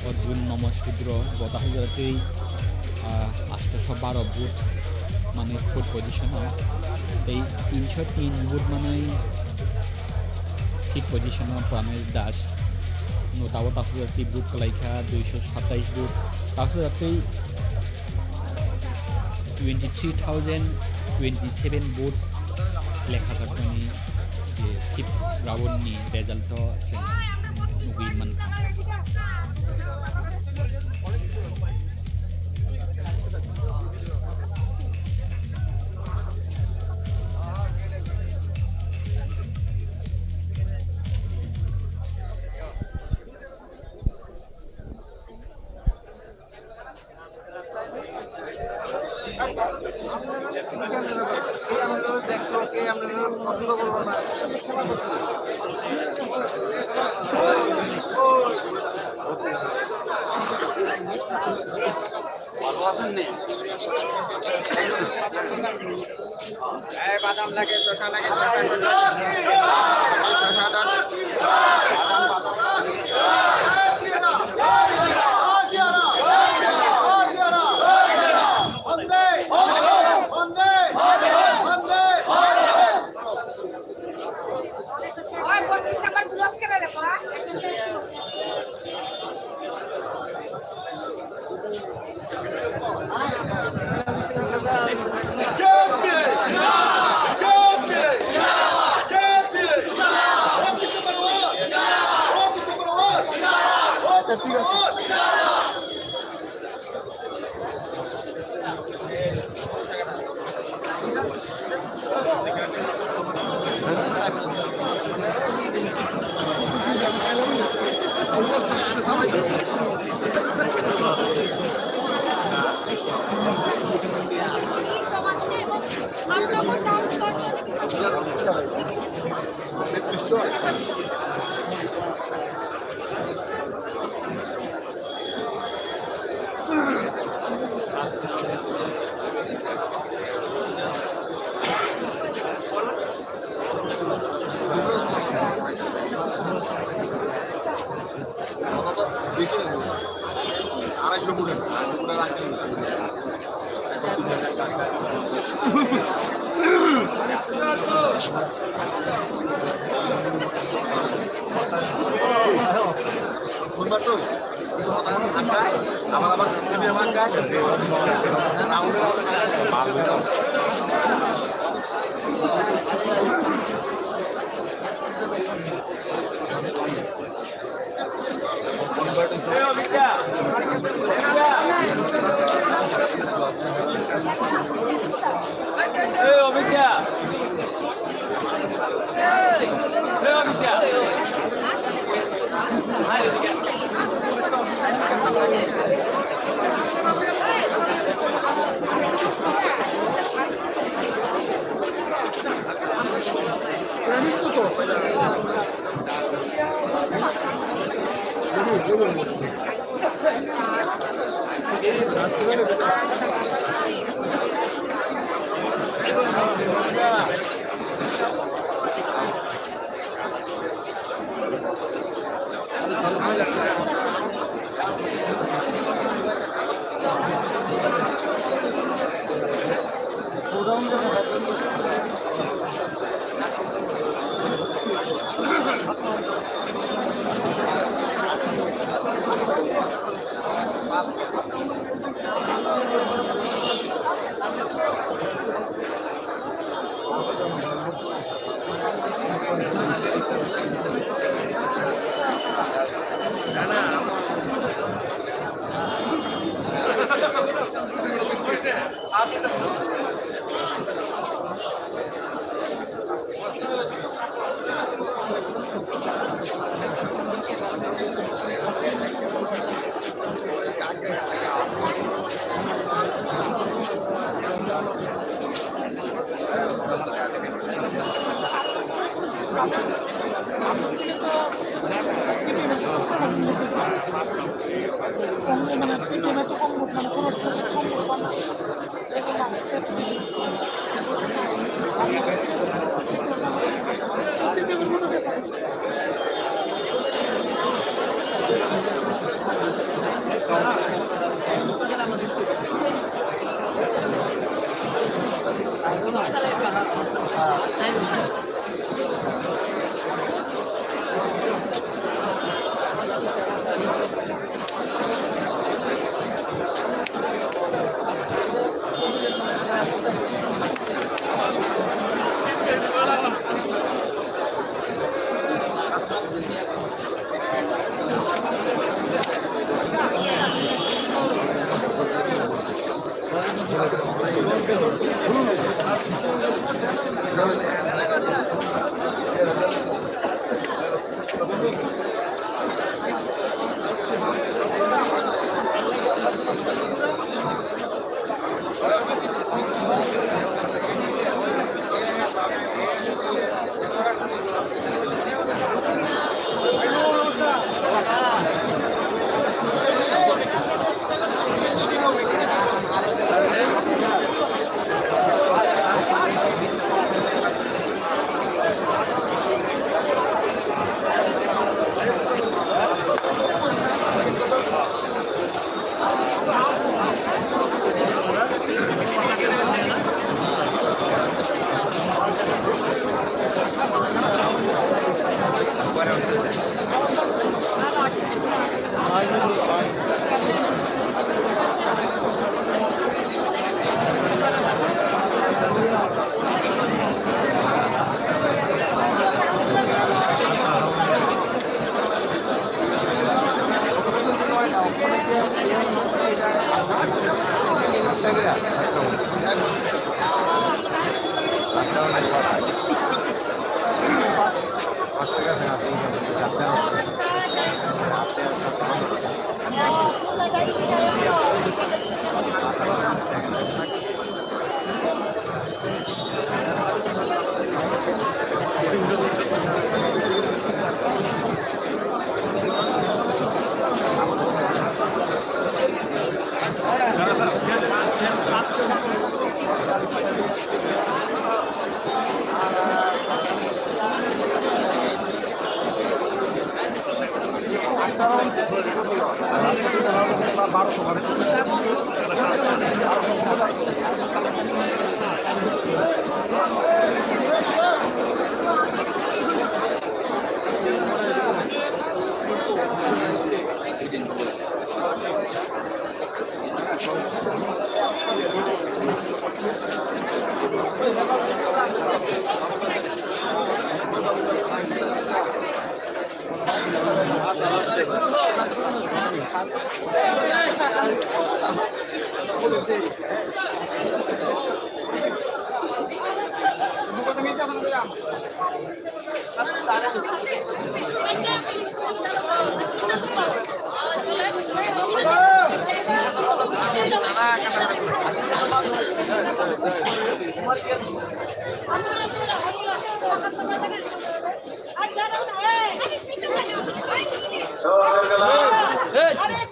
Arjun Nomo Sudro bo tahajara tei, ah, atsho baro vote manwi fourth position o. Tei tinsho tin vote manwi fifth position o Pranesh Das. No tabo tahajara tei vote kwlaikha duisho satais vote. Tahajara tei twenty three thousand twenty seven votes lekha jakmani je fifth round ni result o chwng nugwi mankha. ভালো আছেন নি? এই বাদাম লাগে, শসা লাগে, শসা, শসা, শসা দশ। আড়াইশো ফুট, আড়াইশো ফুট রাখতে হবে।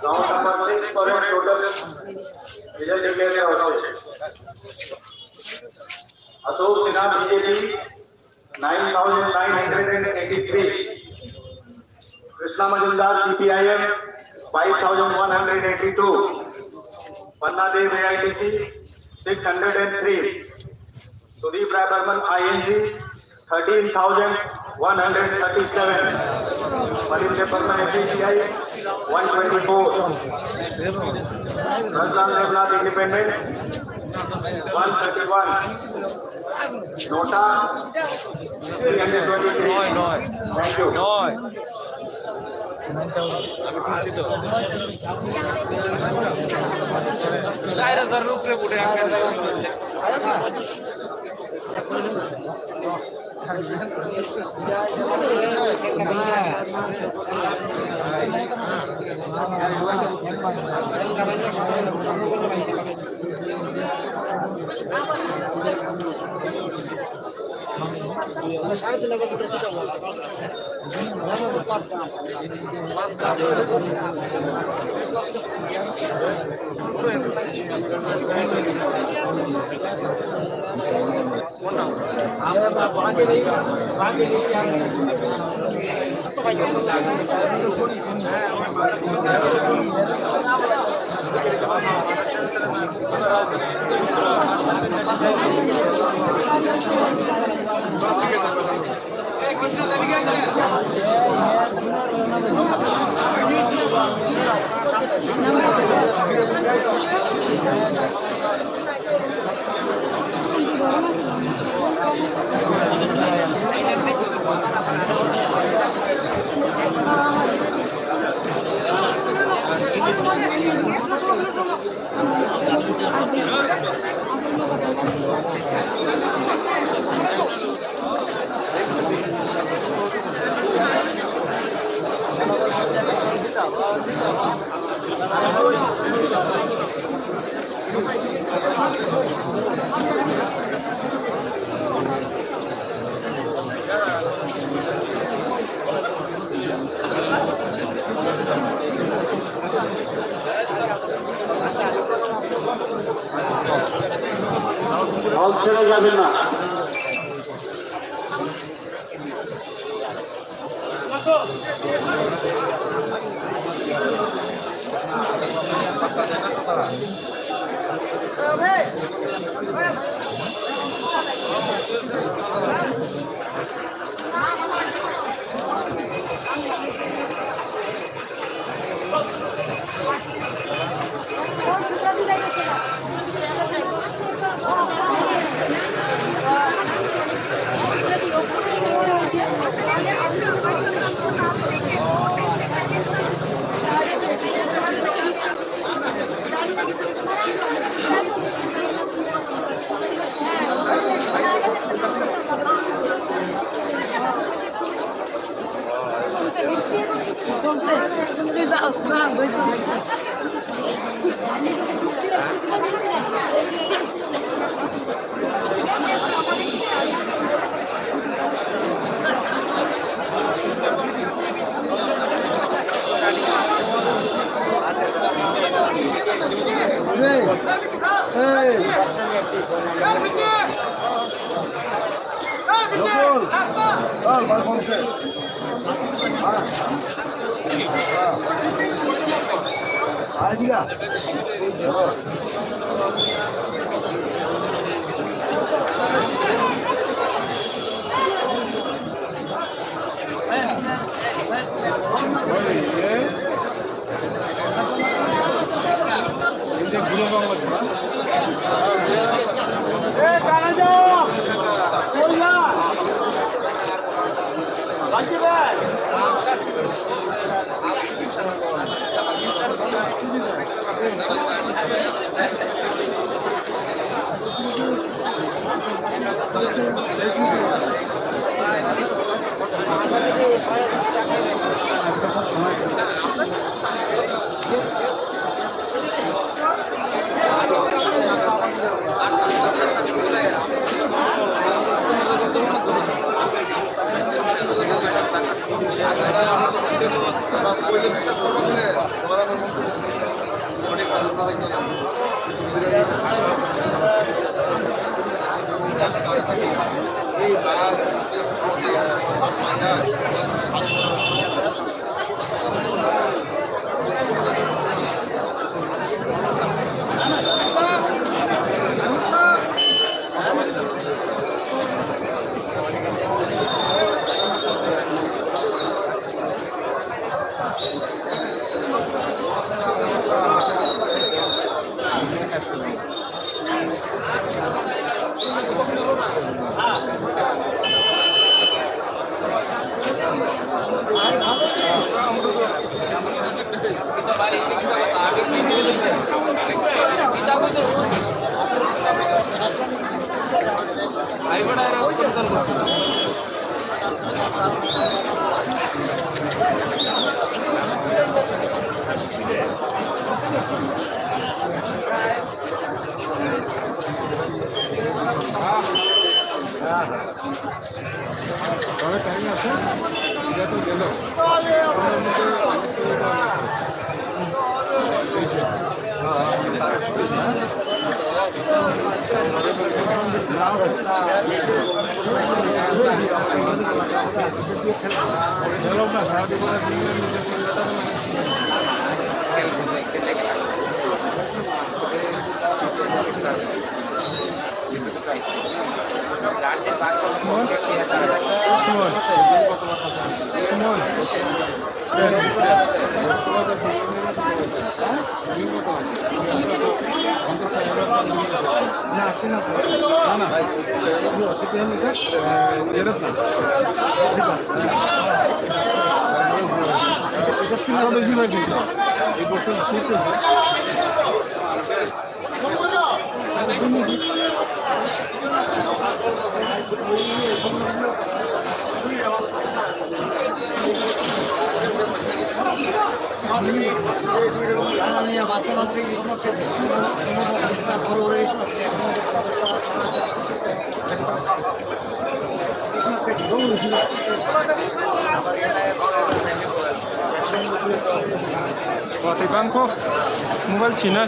Round number six for a total result declare kora hoyse. Ashok Sinha B J P nine thousand nine hundred and eighty-three, Krishna Majumdar C P I M five thousand one hundred eighty-two, Panna Dev A I T C six hundred and three, Sudeep Rai Barman I N G thirteen thousand one hundred thirty-seven, Malin Debbarma F D C I one twenty-four, Rajlan Devnath Independent one thirty-one, Nota three hundred twenty-three. নয়, নয়। Thank you. নয়। আমি শুনছি তো। চার হাজার উপরে উঠে একটা। হল ছেড়ে যাবেন না। তবে টাইম আছে, এটা তো গেল। Watwi bangkho mobile sina.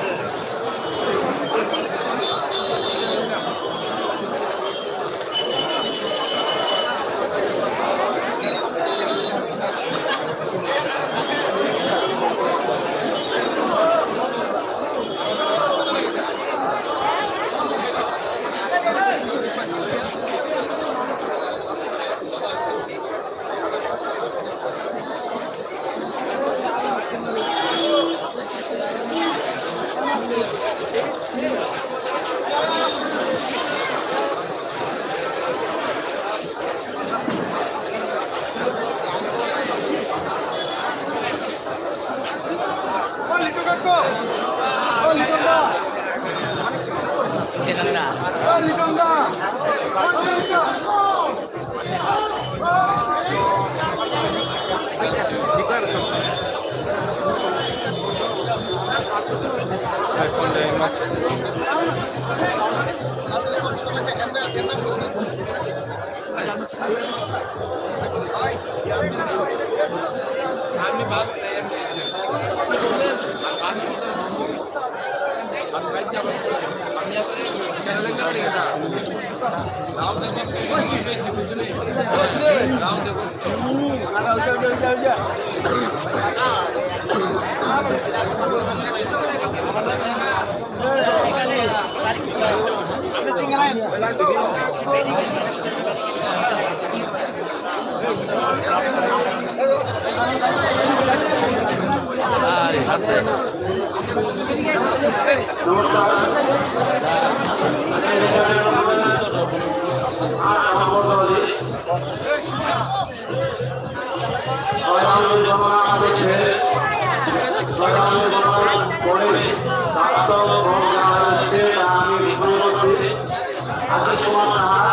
Ashis কুমার সাহা,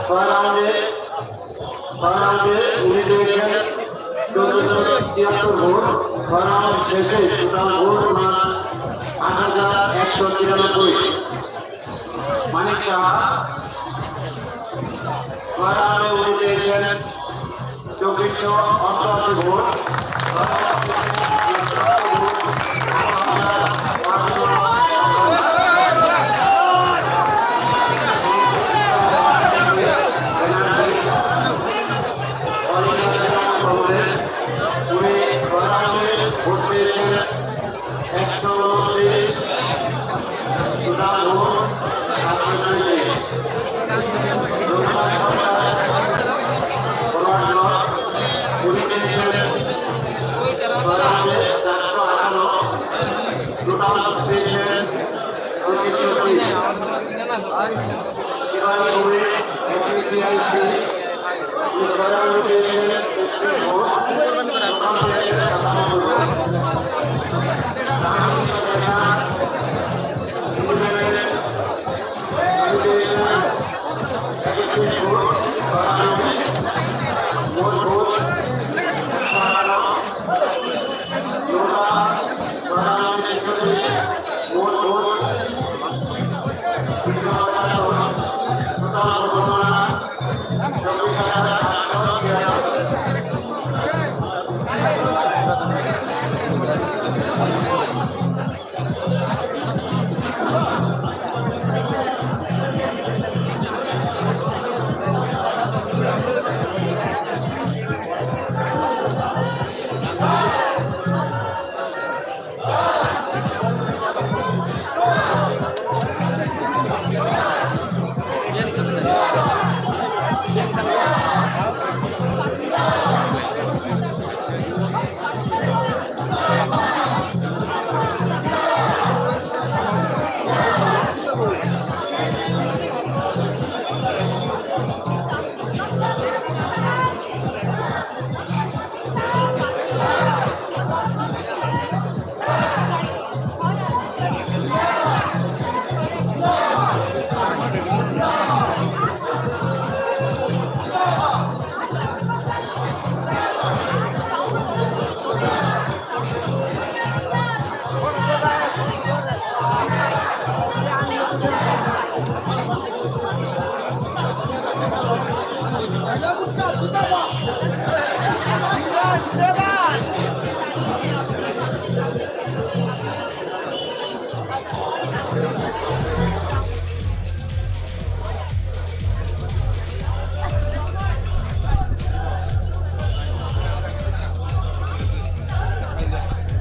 ছয় রাউন্ডে, ছয় রাউন্ডে উনি পেয়েছেন চোদ্দশো তিয়াত্তর ভোট, ছয় রাউন্ড শেষে টোটাল ভোট ওনার আট হাজার একশো তিরানব্বই। মানিক সাহা, ছয় রাউন্ডে উনি পেয়েছেন চব্বিশশো অষ্টআশি vote.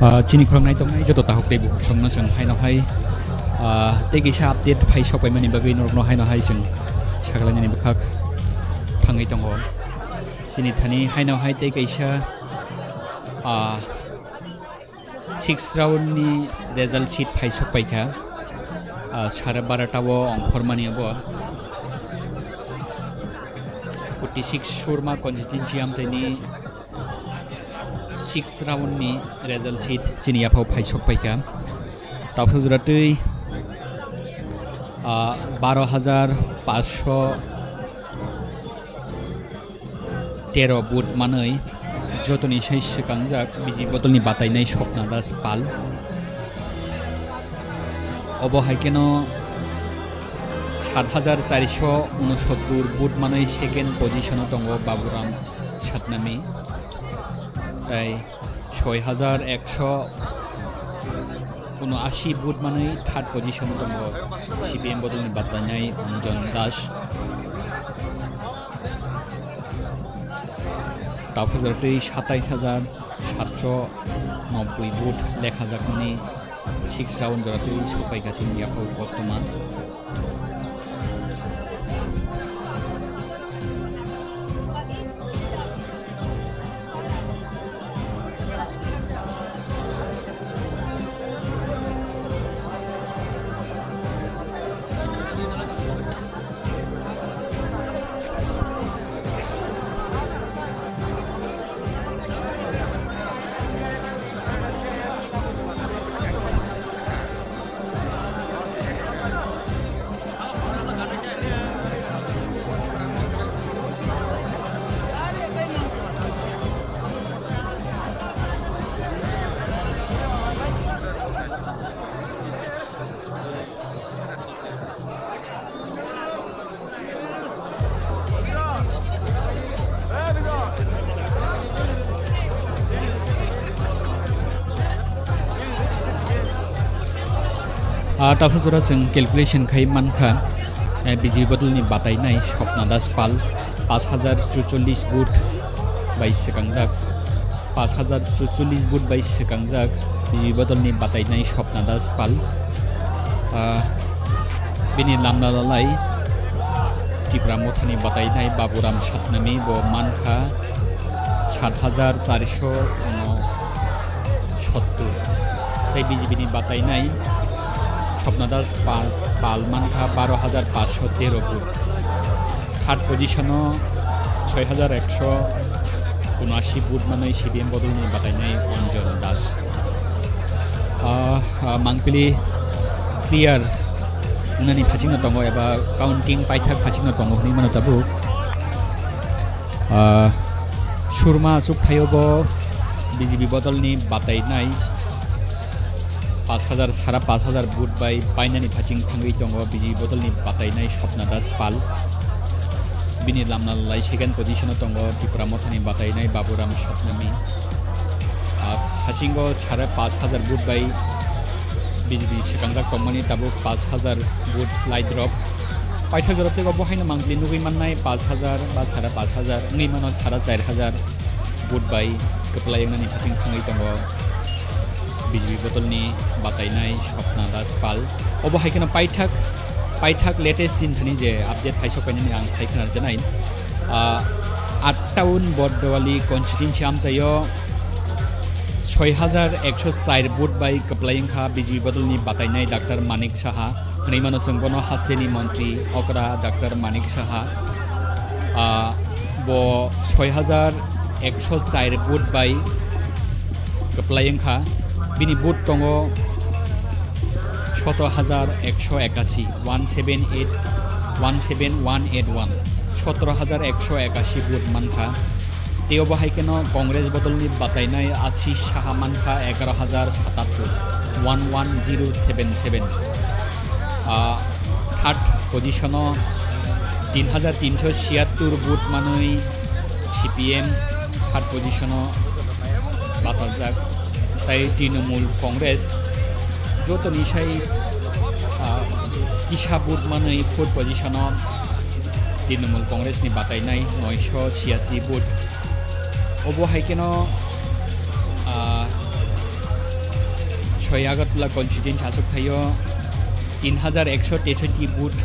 Ah, chini khorang nai tongnai joto tahuk tei bukhuk songno chwng haino hai, ah, tei kisa update phai sok paimani bagwi norokno haino hai chwng sakalainani bwkhak thangwi tongo. Chini thani haino hai tei kaisa, ah, six round ni result sheet phai sok paikha. Ah, sare barota o ongkhormani abo forty six Surma constituency amchaini six round ni result sheet chini yaphao phai sok paikha. Tabuksa jora twi, ah, baro hajar paanch sho tero vote manwi jotoni sai swkangjak B J P bodolni batainai Swapna Das Pal. Obo hai kheno sat hajar chari sho unosottur vote manwi second position o tongo Baburam Satnami. Tai soi hajar ekso unoashi vote manwi third position o tongo C P M bodolni batainai Anjan Das. Tabuksa jora twi satais hajar satso nobboi vote lekhajakmani six round jora twi sopai kha chini yaphao koktwma. Ah, tabuksa jora chwng calculation khai mankha, eh, B J P bodolni batainai Swapna Das Pal, paanch hajar chuchollis vote bai swkangjak. Paanch hajar chuchollis vote bai swkangjak B J P bodolni batainai Swapna Das Pal. Ah, bini lamna lalai Tipra Mothani batainai Baburam Satnami bo mankha sat hajar chari sho unosottur. Tei B J P ni batainai Swapna Das Pal, Pal mankha baro hajar panchsho tero vote. Third position-o soi hajar ekso unashi vote manwi C P M bodolni batainai Anjan Das. Ah, ah, mangpili clear wngnani phasingno tongo eba counting paithak phasingno tongo hwnwi mano tabuk. Ah, Surma achuk thaio bo B J P bodolni batainai paanch hajar, sara paanch hajar vote bai painani phasing thangwi tongo B J P bodolni batainai Swapna Das Pal. Bini lamna lai second position-o tongo Tipra Mothani batainai Baburam Satnami. Ah, phasingo sara paanch hajar vote bai B J P swkangjak tongmani tabuk paanch hajar vote lai drop. Paithak jorotego bo haino mangpili nugwi mannai paanch hajar ba sara paanch hajar wngwi mano sara char hajar vote bai kwplai wngnani phasing thangwi tongo B J P bodolni batainai Swapna Das Pal. Obo hai kheno paithak, paithak latest sinthani je update phaisok painani ang sai khna rwjanai. Ah, Attaun Bordowali constituency amchaio soi hajar ekso char vote bai kwplai wngkha B J P bodolni batainai Doctor Manik Saha. Hwnwi mano chwng bono hasteni montri okra Doctor Manik Saha. Ah, bo soi hajar ekso char vote bai kwplai wngkha. Bini vote tongo sotoro hajar ekso ekashi, one seven eight, one seven one eight one. Sotoro hajar ekso ekashi vote mankha. Tei obo hai kheno Congress bodolni batainai Ashish Saha mankha egaroh hajar satattor, one one zero seven seven. Ah, third position-o tin hajar tinsho siyattor vote manwi C P M third position-o bachaljak. Tai Trinamool Congress jotoni sai, ah, kisa vote manwi fourth position-o Trinamool Congress-ni batainai noisho siyachi vote. Obo hai kheno, ah, soi Agartala constituency achuk thaio tin hajar ekso teisoti vote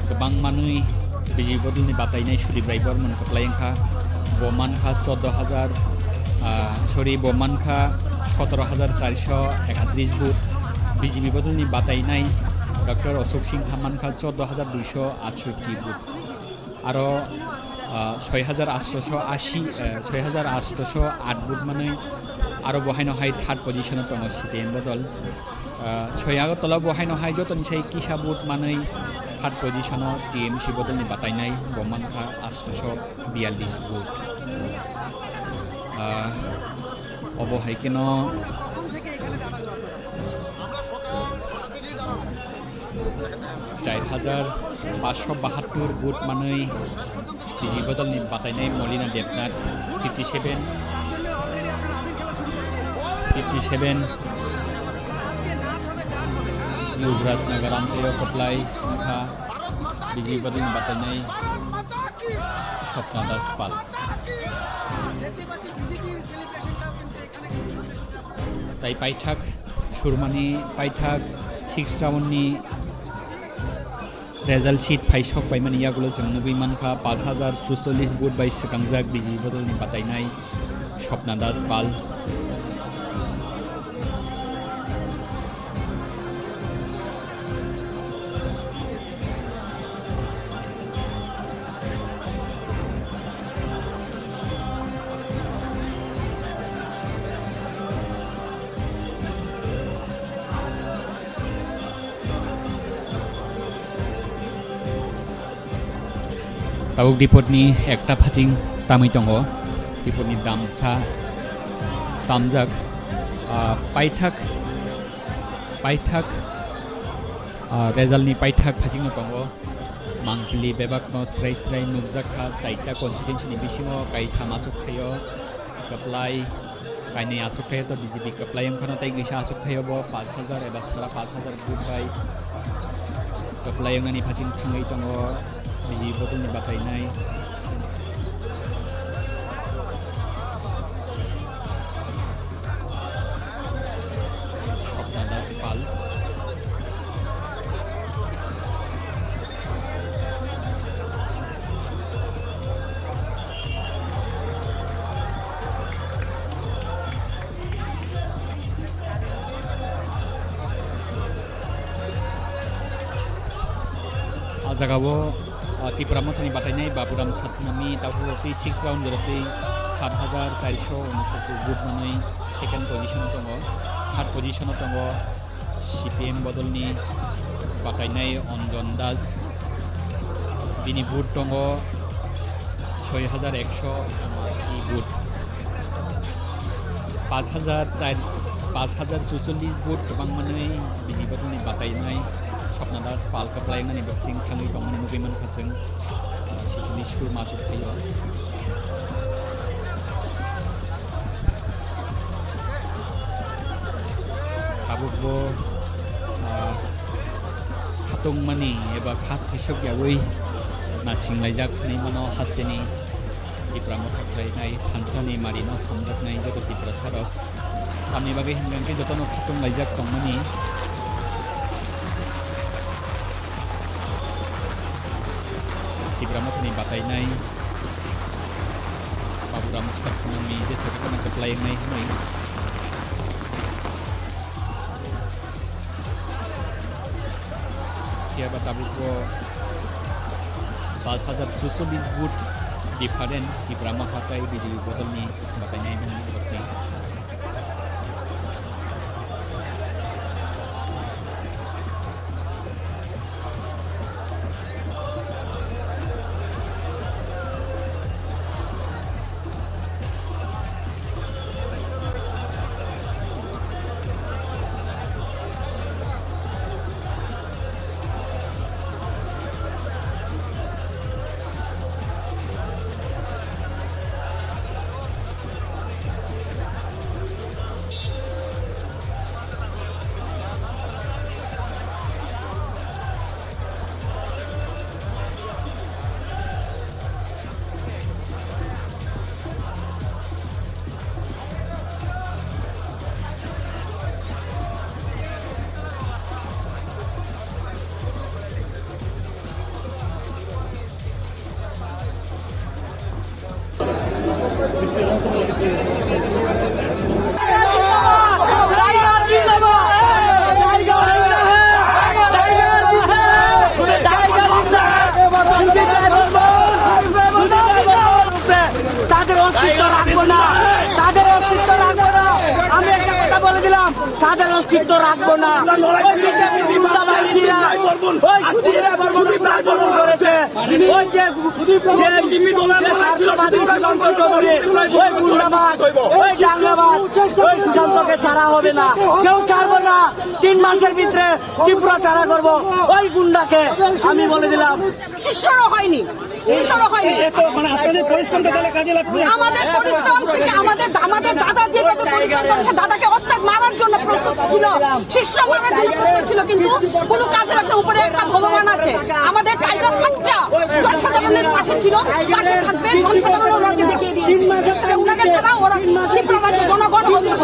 kwbang manwi B J P bodolni batainai Sudip Rai Bormon kwplai wngkha. Bo mankha chordo hajar, ah, sorry, bo mankha sotoro hajar charsho ekatris vote. B J P bodolni batainai Doctor Ashok Singha mankha chordo hajar duisho atshotti vote. Aro, ah, soi hajar atshoso ashi, eh, soi hajar atshoso at vote manwi aro bo haino hai third position-o tongo C P M bodol. Ah, soi Agartala bo haino hai jotoni sai kisa vote manwi third position-o T M C bodolni batainai bo mankha atshoso biyallis vote. Ah, obo hai kheno char hajar paanchsho bahattor vote manwi B J P bodolni batainai Molina Debnath, fifty seven, fifty seven, Yuvraj Nagar amchaio kwplai wngkha B J P bodolni batainai Swapna Das Pal. Tai paithak Surmani paithak six round-ni result sheet phaisok paimani yagulo chwng nugwi mankha, paanch hajar chuchollis vote bai swkangjak B J P bodolni batainai Swapna Das Pal. Tabuk dipotni ekta phaching tamwi tongo, dipotni damsa tamjak, ah, paithak, paithak, ah, resultni paithak phachingno tongo. Mangpili bebakno srai srai nukjak kha, chaita constituency-ni bisingo kaitham achuk thaio kwplai, kainwi achuk thaio to B J P kwplai wngkhano, tei kisa achuk thaio bo paanch hajar eba sara paanch hajar vote bai kwplai wngnani phaching thangwi tongo B J P bodolni batainai. Swapna Das Pal. Jagao, ah, Tipra Mothani batainai Baburam Satnami, tabuk tei six round jora tei sat hajar charso unosottor vote manwi second position o tongo, third position o tongo C P M bodolni batainai Anjan Das, bini vote tongo soi hajar ekso vote. Pas hajar char, pas hajar chuchollis vote kwbang manwi B J P ni batainai Swapna Das pal kwplai wngnani boxing thangwi tongmani nugwi mankha chwng, ah, sisini sur masuk thaio. Tabukbo, ah, khatungmani eba kha thwisok yaui na singlaijak hinwi mano hasteni Tipra Motha khlainai thansani marino hamjaknai joto Tiprasarok. Tamni bagwi hwnkhe jotono khatung laijak tongmani. Tipra Mothani batainai Baburam Satnami jesa kwbangma kwplai wngnai hwnwi. Phiya ba tabukbo pas hajar chuchollis vote different Tipra Motha tei B J P bodolni batainai mani. তাদের অস্তিত্ব রাখবো না, তাদের অস্তিত্ব রাখবো না। আমি একটা কথা বলে দিলাম, তাদের অস্তিত্ব রাখবো না। ওই বিজেপি গুন্ডাবাহিনীরা, ওই সুধীর দেববর্মন করেছে, ওই যে, যে, যে স্বার্থবাদী সুধাংশু চৌধুরী, ওই গুন্ডাবাজ, ওই দাঙ্গাবাজ, ওই সুশান্তকে ছাড়া হবে না, কেউ ছাড়বো না। তিন মাসের ভিতরে ত্রিপুরা ছাড়া করবো ওই গুন্ডাকে, আমি বলে দিলাম। শিষ্যরও হয়নি, ঈশ্বরও হয়নি। এ তো মানে আপনাদের পরিশ্রমটা তাহলে কাজে লাগছে। আমাদের পরিশ্রম থেকে আমাদের, আমাদের দাদা যেভাবে পরিশ্রম করেছে, দাদাকে অর্ধেক মারার জন্য প্রস্তুত ছিল, শিষ্য মারার জন্য প্রস্তুত ছিল, কিন্তু কোনো কাজে লাগতে উপরে একটা ভগবান আছে। আমাদের টাইগার সাচ্চা জনসাধারণের পাশে ছিল, পাশে থাকবে, জনসাধারণ ওনাকে দেখিয়ে দিয়েছে যে ওনাকে ছাড়া ওরা ত্রিপুরা রাজ্যের জনগণ অন্ধ।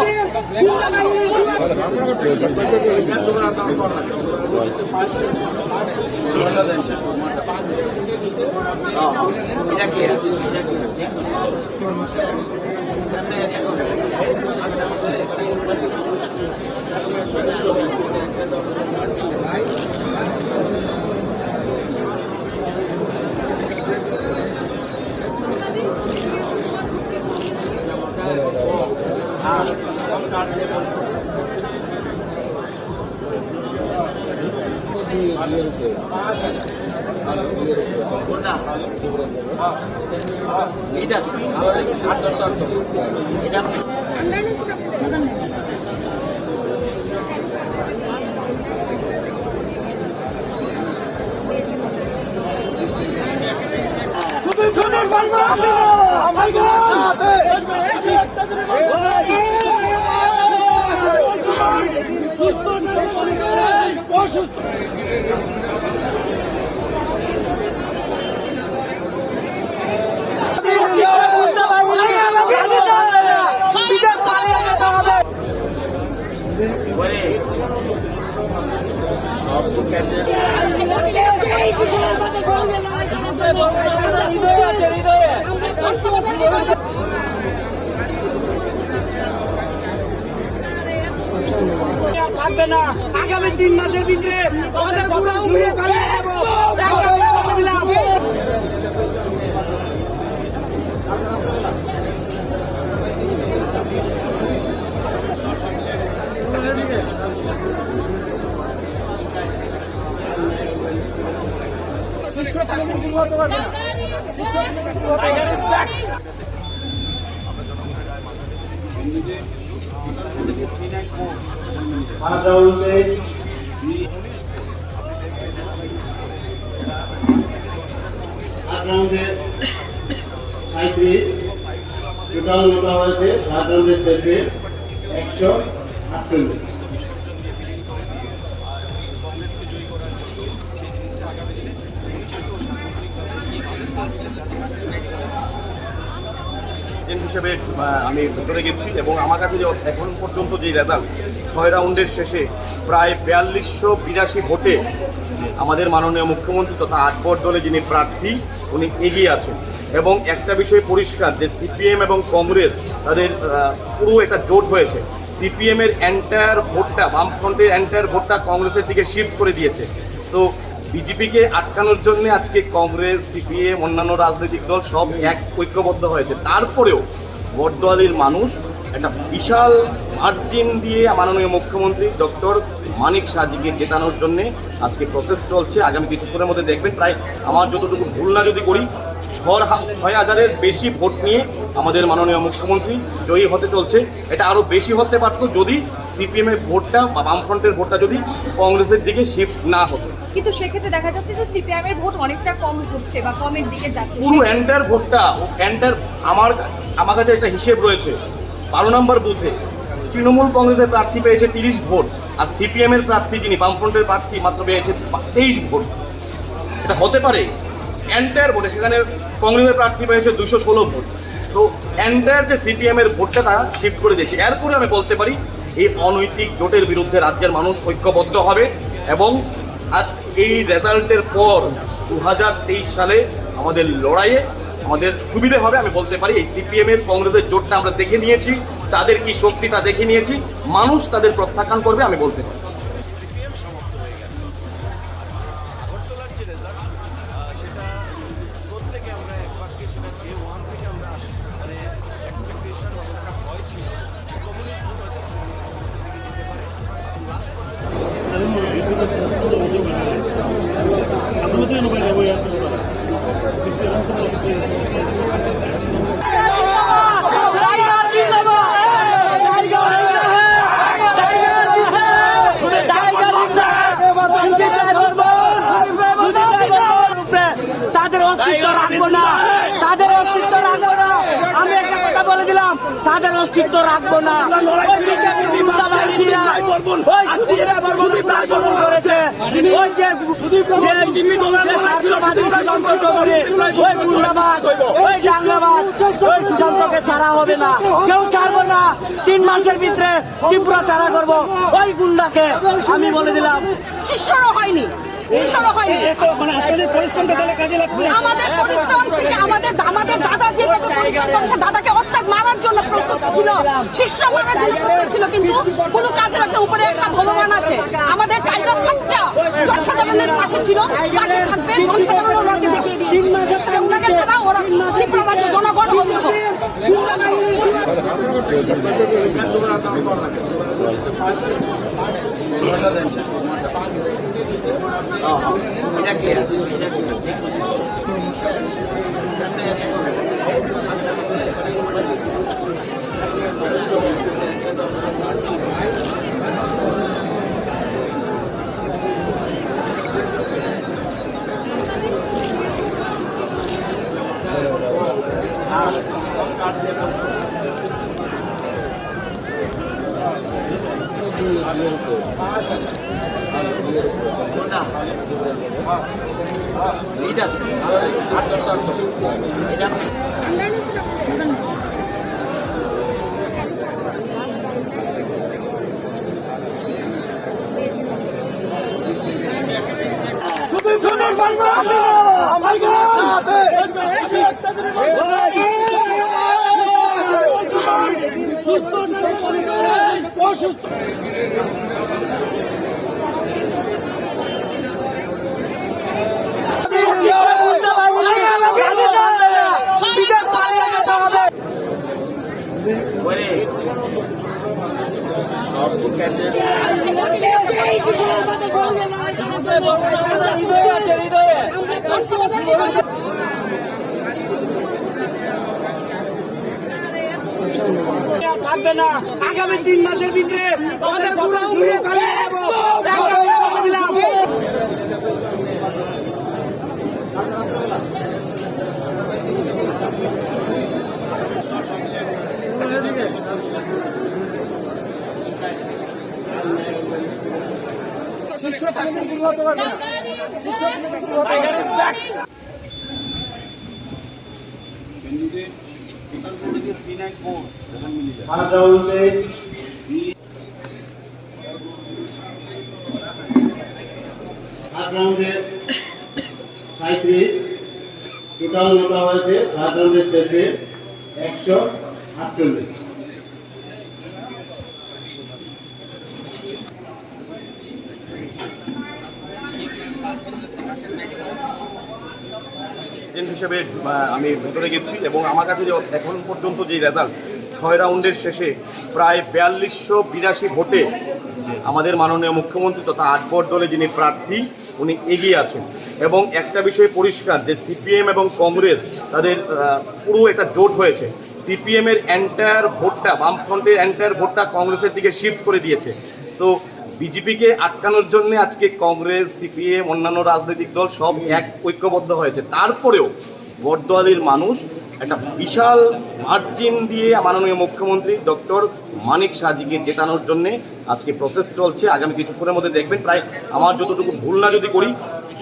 থাকবে না। আগামী তিন মাসের ভিতরে ওদের পুরো উড়িয়ে পালিয়ে যাবো। একটা কথা বলে দিলাম। First round-এ, first round-এ সাঁইত্রিশ, total মোটা হয়েছে first round-এর শেষে একশো আটচল্লিশ। এজেন্ট হিসেবে, আহ, আমি ভেতরে গেছি এবং আমার কাছে যে এখন পর্যন্ত যে রেজাল্ট, ছয় রাউন্ডের শেষে প্রায় বিয়াল্লিশশো বিরাশি ভোটে আমাদের মাননীয় মুখ্যমন্ত্রী তথা আট ভোট দলে যিনি প্রার্থী, উনি এগিয়ে আছেন। এবং একটা বিষয় পরিষ্কার যে সিপিএম এবং কংগ্রেস তাদের, আহ, পুরো একটা জোট হয়েছে। সিপিএম এর এন্টায়ার ভোটটা, বামফ্রন্টের এন্টায়ার ভোটটা কংগ্রেসের দিকে শিফট করে দিয়েছে। তো বিজেপিকে আটকানোর জন্য আজকে কংগ্রেস, সিপিএম, অন্যান্য রাজনৈতিক দল সব এক ঐক্যবদ্ধ হয়েছে। তারপরেও বটদোয়ালির মানুষ একটা বিশাল মার্জিন দিয়ে মাননীয় মুখ্যমন্ত্রী ডক্টর মানিক সাহাজিকে জেতানোর জন্য আজকে প্রসেস চলছে। আগামী কিছুক্ষণের মধ্যে দেখবেন, প্রায় আমার যতটুকু ভুল না যদি করি, ছ হা-, ছয় হাজারের বেশি ভোট নিয়ে আমাদের মাননীয় মুখ্যমন্ত্রী জয়ী হতে চলছে। এটা আরো বেশি হতে পারতো যদি সিপিএম এর ভোটটা বা বামফ্রন্টের ভোটটা যদি কংগ্রেসের দিকে শিফট না হতো। কিন্তু সেক্ষেত্রে দেখা যাচ্ছে যে সিপিআইএম এর ভোট অনেকটা কম হচ্ছে বা কমের দিকে যাচ্ছে। পুরো এন্টায়ার ভোটটা, ও এন্টায়ার আমার, আমার কাছে একটা হিসেব রয়েছে, বারো নম্বর বুথে তৃণমূল কংগ্রেসের প্রার্থী পেয়েছে তিরিশ ভোট, আর সিপিএম এর প্রার্থী যিনি বামফ্রন্টের প্রার্থী মাত্র পেয়েছে তেইশ ভোট। এটা হতে পারে এন্টায়ার ভোটে, সেখানে কংগ্রেসের প্রার্থী পেয়েছে দুশো ষোলো ভোট। তো এন্টায়ার যে সিপিএম এর ভোটটা তা শিফট করে দিয়েছে। এরপরে আমি বলতে পারি এই অনৈতিক জোটের বিরুদ্ধে রাজ্যের মানুষ ঐক্যবদ্ধ হবে এবং আজ এই রেজাল্টের পর দু হাজার তেইশ সালে আমাদের লড়াইয়ে আমাদের সুবিধে হবে। আমি বলতে পারি এই সিপিএম এর কংগ্রেসের জোটটা আমরা দেখে নিয়েছি, তাদের কি শক্তি তা দেখে নিয়েছি, মানুষ তাদের প্রত্যাখ্যান করবে আমি বলতে পারি। সিপিএম সমাপ্ত হয়ে গেল। আগরতলার যে রেজাল্ট, আহ, সেটা প্রত্যেকে আমরা এক বাক্যে সেটা ডে ওয়ান থেকে আমরা আশা, মানে, এক্সপেকটেশন বা একটা ভয় ছিল যে কমিউনিস্ট ভোট হয়তো তৃণমূল কংগ্রেসের দিকে যেতে পারে। এবং লাস্ট পর্যন্ত তাদের অস্তিত্ব রাখবো না, তাদের অস্তিত্ব রাখবো না। আমি একটা কথা বলে দিলাম, তাদের অস্তিত্ব রাখবো না। ওই বিজেপির গুন্ডা বাহিনীরা, ওই সুদীপ রায় বর্মন আক্রমণ করেছে, ওই যে, যে, যে ছাত্রবাদী সুশান্ত চৌধুরী, ওই গুন্ডাবাজ, ওই দাঙ্গাবাজ, ওই সুশান্তকে ছাড়া হবে না, কেউ ছাড়বো না। তিন মাসের ভিতরে ত্রিপুরা ছাড়া করবো ওই গুন্ডাকে, আমি বলে দিলাম। শিষ্যরও হয়নি, শিষ্যরও হয়নি। এ তো মানে আপনাদের পরিশ্রমটা তাহলে কাজে লাগছে। আমাদের পরিশ্রম থেকে আমাদের, আমাদের দাদা যেভাবে পরিশ্রম করেছে, দাদাকে অর্থাৎ মারার জন্য প্রস্তুত ছিল, শিষ্য মারার জন্য প্রস্তুত ছিল, কিন্তু কোনো কাজে একটা উপরে একটা ভগবান আছে। আমাদের টাইগার সবচেয়ে জনসাধারণের পাশে ছিল, পাশে থাকবে, জনসাধারণ ওনাকে দেখিয়ে দিয়েছে। ওনাকে ছাড়া ওরা ত্রিপুরা রাজ্যের জনগণ অন্ধ। থাকবে না। আগামী তিন মাসের ভিতরে আমাদের পুরো ঘুরে পালিয়ে যাবো। Third round-এ, third round-এ সাঁইত্রিশ, total নোটা হয়েছে third round-এর শেষে একশো আটচল্লিশ। এজেন্ট হিসেবে, আহ, আমি ভেতরে গেছি এবং আমার কাছে যে এখন পর্যন্ত যে রেজাল্ট, ছয় রাউন্ডের শেষে প্রায় বিয়াল্লিশশো বিরাশি ভোটে আমাদের মাননীয় মুখ্যমন্ত্রী তথা আট ভোট দলে যিনি প্রার্থী, উনি এগিয়ে আছেন। এবং একটা বিষয় পরিষ্কার যে সিপিএম এবং কংগ্রেস তাদের, আহ, পুরো একটা জোট হয়েছে। সিপিএম এর এন্টায়ার ভোটটা, বামফ্রন্টের এন্টায়ার ভোটটা কংগ্রেসের দিকে শিফট করে দিয়েছে। তো বিজেপিকে আটকানোর জন্য আজকে কংগ্রেস, সিপিএম, অন্যান্য রাজনৈতিক দল সব এক ঐক্যবদ্ধ হয়েছে। তারপরেও বটদোয়ালির মানুষ একটা বিশাল মার্জিন দিয়ে মাননীয় মুখ্যমন্ত্রী ডক্টর মানিক সাহাজিকে জেতানোর জন্য আজকে প্রসেস চলছে। আগামী কিছুক্ষণের মধ্যে দেখবেন, প্রায় আমার যতটুকু ভুল না যদি করি,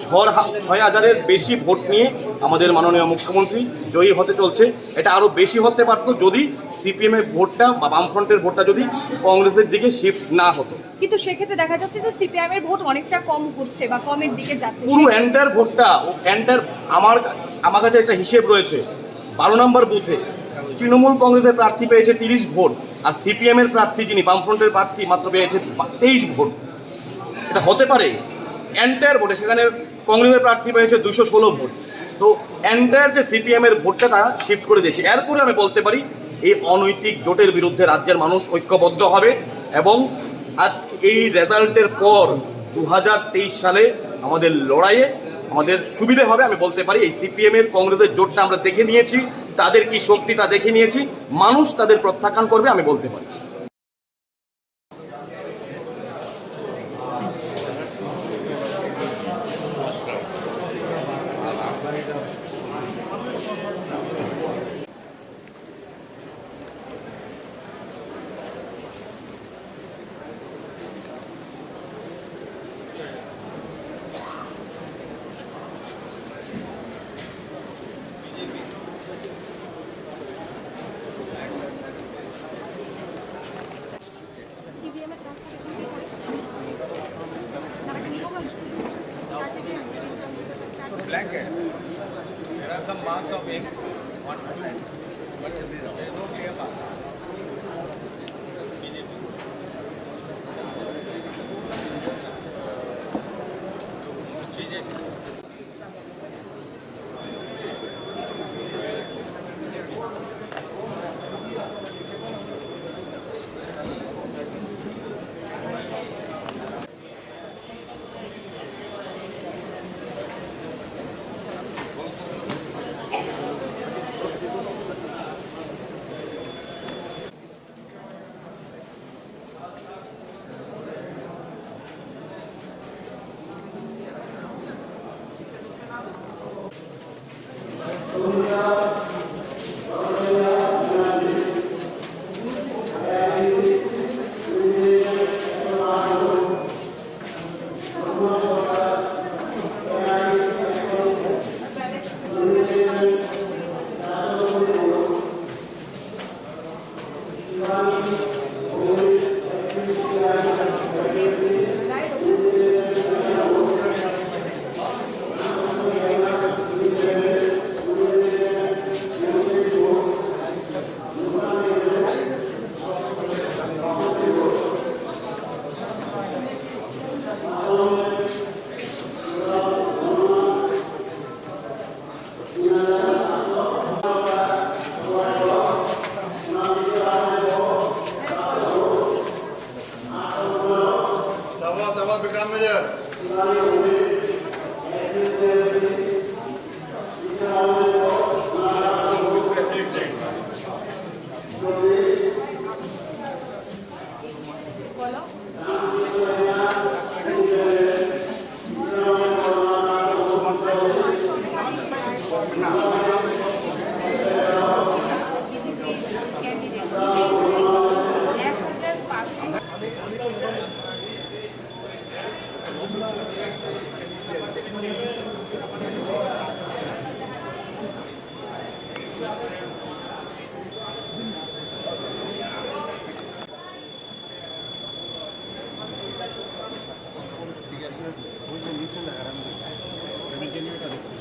ছয় হা-, ছয় হাজারের বেশি ভোট নিয়ে আমাদের মাননীয় মুখ্যমন্ত্রী জয়ী হতে চলছে। এটা আরো বেশি হতে পারতো যদি সিপিএম এর ভোটটা বা বামফ্রন্টের ভোটটা যদি কংগ্রেসের দিকে শিফট না হতো। কিন্তু সেক্ষেত্রে দেখা যাচ্ছে যে সিপিআইএম এর ভোট অনেকটা কম হচ্ছে বা কমের দিকে যাচ্ছে। পুরো এন্টায়ার ভোটটা, ও এন্টায়ার, আমার, আমার কাছে একটা হিসেব রয়েছে, বারো নম্বর বুথে তৃণমূল কংগ্রেসের প্রার্থী পেয়েছে তিরিশ ভোট, আর সিপিএম এর প্রার্থী যিনি, বামফ্রন্টের প্রার্থী, মাত্র পেয়েছে বা-, তেইশ ভোট। এটা হতে পারে? এন্টায়ার ভোটে সেখানে কংগ্রেসের প্রার্থী পেয়েছে দুশো ষোলো ভোট। তো এন্টায়ার যে সিপিএম এর ভোটটা, তা শিফট করে দিয়েছে। এরপরে আমি বলতে পারি, এই অনৈতিক জোটের বিরুদ্ধে রাজ্যের মানুষ ঐক্যবদ্ধ হবে এবং আজকে এই রেজাল্টের পর দু হাজার তেইশ সালে আমাদের লড়াইয়ে আমাদের সুবিধে হবে। আমি বলতে পারি, এই সিপিএম এর কংগ্রেসের জোটটা আমরা দেখে নিয়েছি, তাদের কি শক্তি তা দেখে নিয়েছি, মানুষ তাদের প্রত্যাখ্যান করবে, আমি বলতে পারি। Blanket. There are some marks of ink on blue, but there is no clear mark. ঠিক আছে, ওই যে নিচে লেখা আমি দেখছি, সেভেন্টিন এটা দেখছি।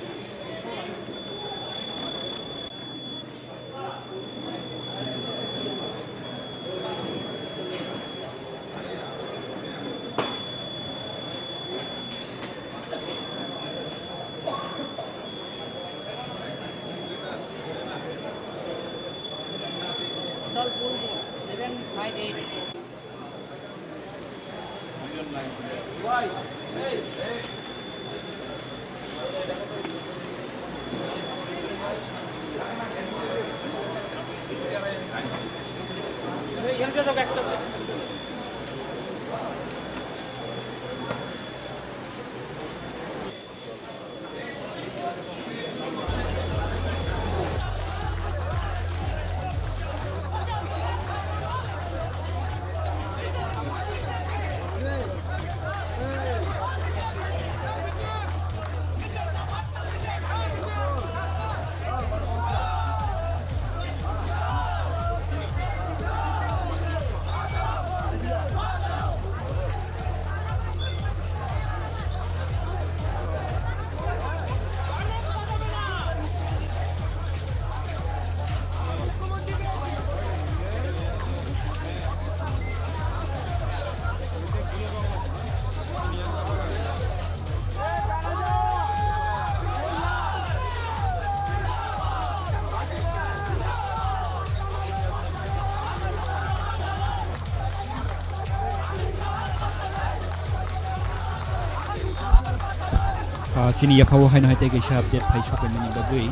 Ah, chini yaphao haino hai tei kaisa update phai sokphaimani bagwi,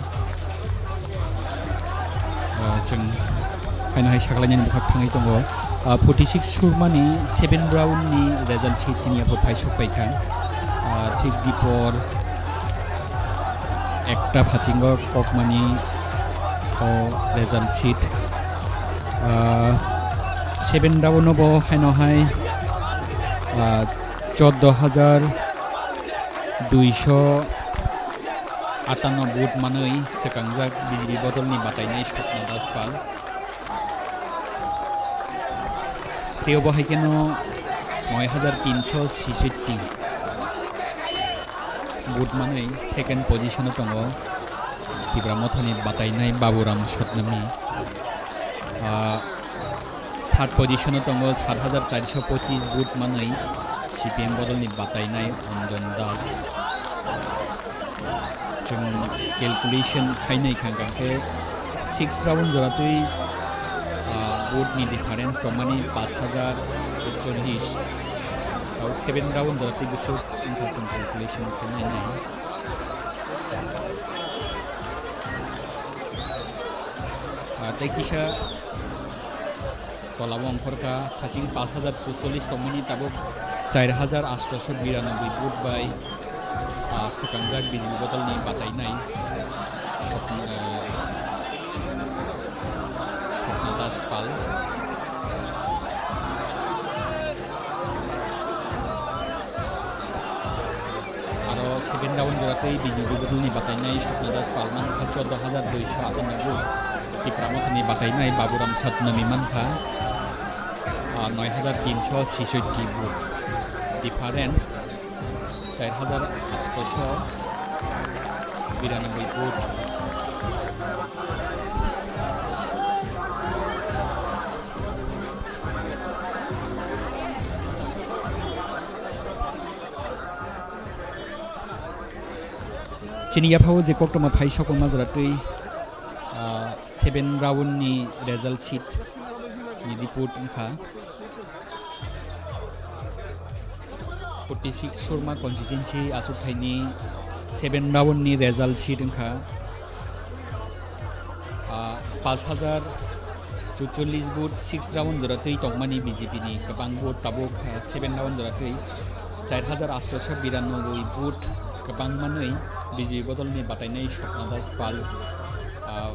ah, chwng haino hai sakhlainani bwkhak thangwi tongo. Ah, forty six surmani seven round ni result sheet chini yaphao phai sokphaikha. Ah, thik dipor ekta phasingo kokmani o result sheet. Ah, seven round no bo haino hai, ah, choddo hajar duiso atanno vote manwi swkangjak B J P bodolni batainai Swapna Das Pal. Tei obo hai kheno noi hajar tinso sisatti vote manwi second position o tongo Tipra Mothani batainai Baburam Satnami. Ah, third position o tongo sat hajar charso pochis vote manwi C P M bodolni batainai Anjan Das. Chwng calculation khainai kha, hwnkhe six round jora twi, ah, vote ni difference tongmani pash hajar chorchollish. Tei seven round jora twi bwswk wngkha chwng calculation khainai nai. Ah, tei kisa tola o ongkhorkha thaching pash hajar chorchollish tongmani tabuk char hajar atso biranoboi vote bai, ah, swkangjak B J P bodolni batainai Swapna, ah, Swapna Das Pal. Aro seven round jora tei B J P bodolni batainai Swapna Das Pal mankha choddo hajar duiso atanno vote. Tipra Mothani batainai Baburam Satnami mankha, ah, noi hajar tinso sisatti vote. Difference char hajar atso biranoboi vote. Chini yaphao je koktwma phai sokma jora twi, ah, seven round ni result sheet ni report wngkha. Forty six Surma constituency achukthai ni seven round ni result sheet wngkha. Ah, paanch hajar chuchollis vote six round jora twi tongmani B J P ni kwbang vote tabuk, ah, seven round jora twi char hajar aatso biranoboi vote kwbang manwi B J P bodol ni batainai Swapna Das Pal, ah,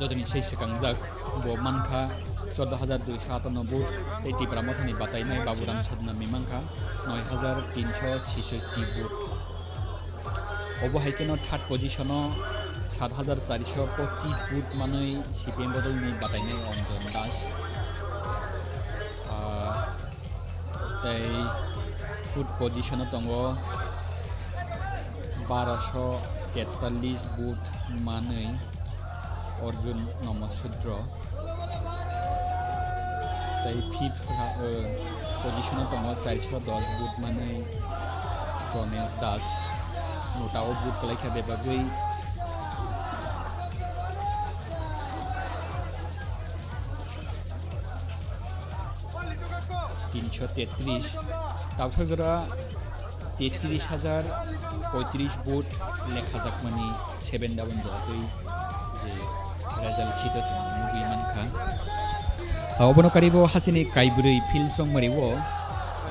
jotoni sei swkangjak. Bo mankha chordo hajar duiso atanno vote, tei Tipra Mothani batainai Baburam Sadnami mankha noi hajar tinso sisoti vote. Obo hai kheno third position-o sat hajar charso pochis vote manwi C P M bodolni batainai Anjan Das. Ah, tei fourth position-o tongo baroso tetallis vote manwi Arjun Namasudro. Tei fifth, uh, position-o tongo charso dos vote manwi Ganesh Das. Nota o vote kwlaikha bebagwi. Tinso tetris. Tabsa jora tetris hajar poitris vote lekhajakmani seven round jora twi je result sheet-o chwng nugwi mankha. Ah, obono karibo hasini kaibrwi field chongmari-o,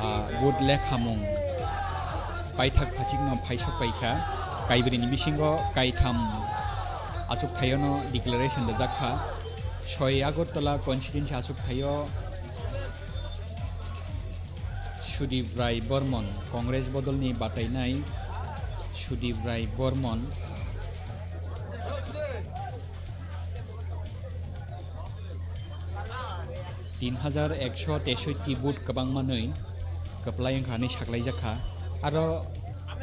ah, vote lekhamung paithak phasikno phaisok paikha. Kaibrwini bisingo kaitham achukthai-ono declaration rwjakha. Soi Agartala constituency achukthai-o Sudip Rai Bormon, Congress bodolni batainai Sudip Rai Bormon. Tin hajar ekso tesotti vote kwbang manwi kwplai wngkha hinwi saklaijak kha. Aro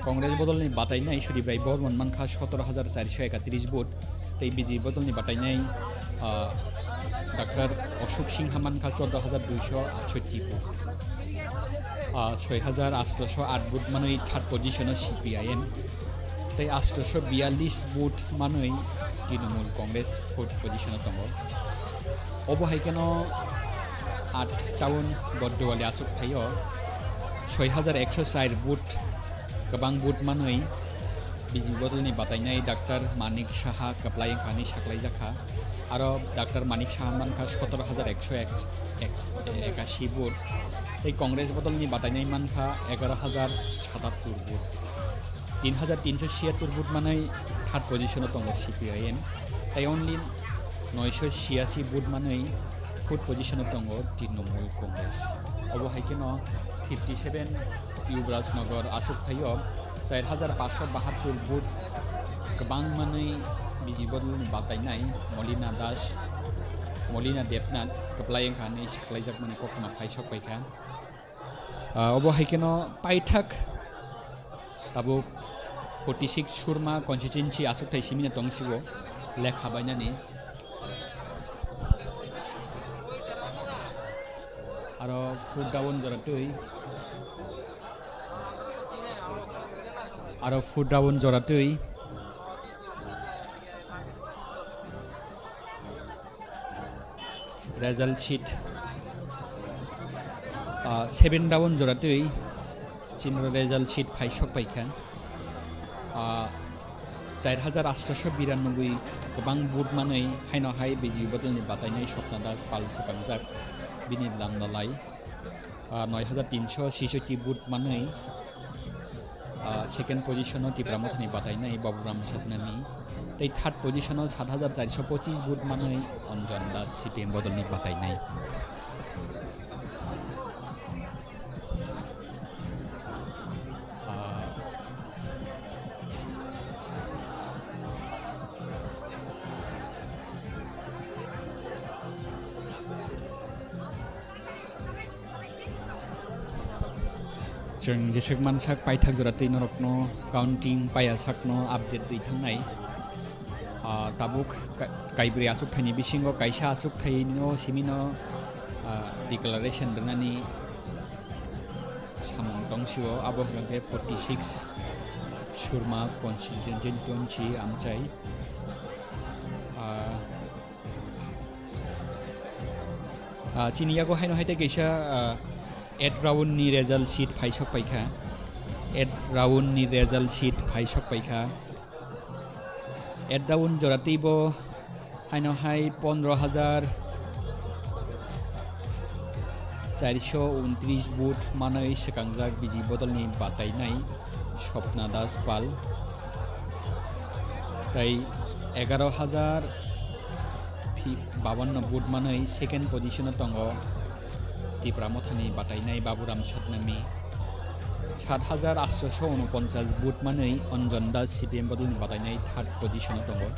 Congress bodolni batainai Sudip Rai Bormon mankha sotoro hajar charso ekatris vote, tei B J P bodolni batainai, ah, Doctor Ashok Singha mankha chordo hajar duiso atshotti vote. Ah, soi hajar atsho at vote manwi third position-o C P I M, tei atsho biyallis vote manwi Trinamool Congress fourth position-o tongo. Obo hai kheno at town Bordowali achukthai-o soi hajar ekso char vote kwbang vote manwi B J P bodolni batainai Doctor Manik Saha kwplai wngkha hinwi saklaijakha. Aro Doctor Manik Saha mankha sotoro hajar ekso ekashi vote. Tei Congress bodolni batainai mankha egaroh hajar satattor vote. Tin hajar tinso siyattor vote manwi third position-o tongo C P I M. Tei only noisho siyasi vote manwi fourth position-o tongo Trinamool Congress. Obo hai kheno fifty seven Yuvrajnagar achukthai-o char hajar paanch sho bahattor vote kwbang manwi B J P bodolni batainai Molina Das, Molina Debnath kwplai wngkha hinwi saklaijakmani koktwma phaisok paikha. Ah, obo hai kheno paithak tabuk forty six Surma constituency achukthai simino tongsibo lekha bainani. Aro fourth round jora twi. Aro fourth round jora twi. Result sheet. Ah, seven round jora twi. Chini result sheet phaisok paikha. Ah, char hajar atsho biranoboi kwbang vote manwi haino hai B J P bodolni batainai Swapna Das Pal swkangjak bini lamdalai. Ah, noi hajar tinso sisoti vote manwi, ah, second position-o Tipra Mothani batainai Baburam Sadnami. Tei third position-o sat hajar charso pochis vote manwi Anjan Das C P M bodolni batainai. Ah, Chwng jeswk mansak paithak jora twi norokno counting paiya sakno update rwi thangnai. Ah, tabuk ka-, kaibrwi achukthai ni bisingo kaisa achukthai no simi no, ah, declaration rwnani samung tong sio, abo hwnkhe forty six Surma constituency amchai. Ah, Ah, chini yago haino hai tei kaisa, ah, eight round ni result sheet phaisok paikha. Eight round ni result sheet phai sok paikha. Eight round jora teibo haino hai pondro hajar charisho untris vote manwi swkangjak B J P bodolni batainai Swapna Das Pal. Tai egaro hajar phi-, bawanno vote manwi second position o tongo Tipra Mothani batainai Baburam Satnami. Sat hajar atsho unoponchas vote manwi Anjan Das C P M bodolni batainai third position o tongo.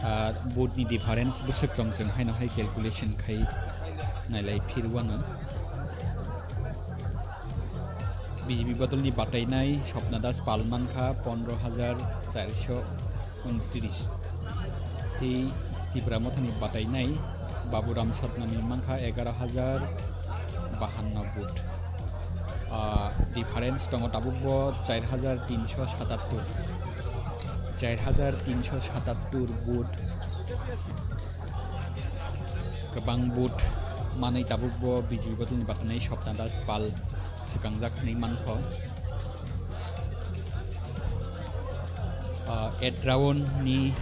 Ar vote ni difference bwswk tong chwng haino hai calculation khai nailai phirwano. B J P bodolni batainai Swapna Das Pal mankha pondro hajar charisho untris. Tei Tipra Mothani batainai Baburam Satnami mankha egaro hajar bahanno vote. Ah, difference tongo tabukbo char hajar tinsho satattor. Char hajar tinsho satattor vote. Kwbang vote manwi tabukbo B J P bodolni batainai Swapna Das Pal swkangjak hinwi mankho. Ah, eight round ni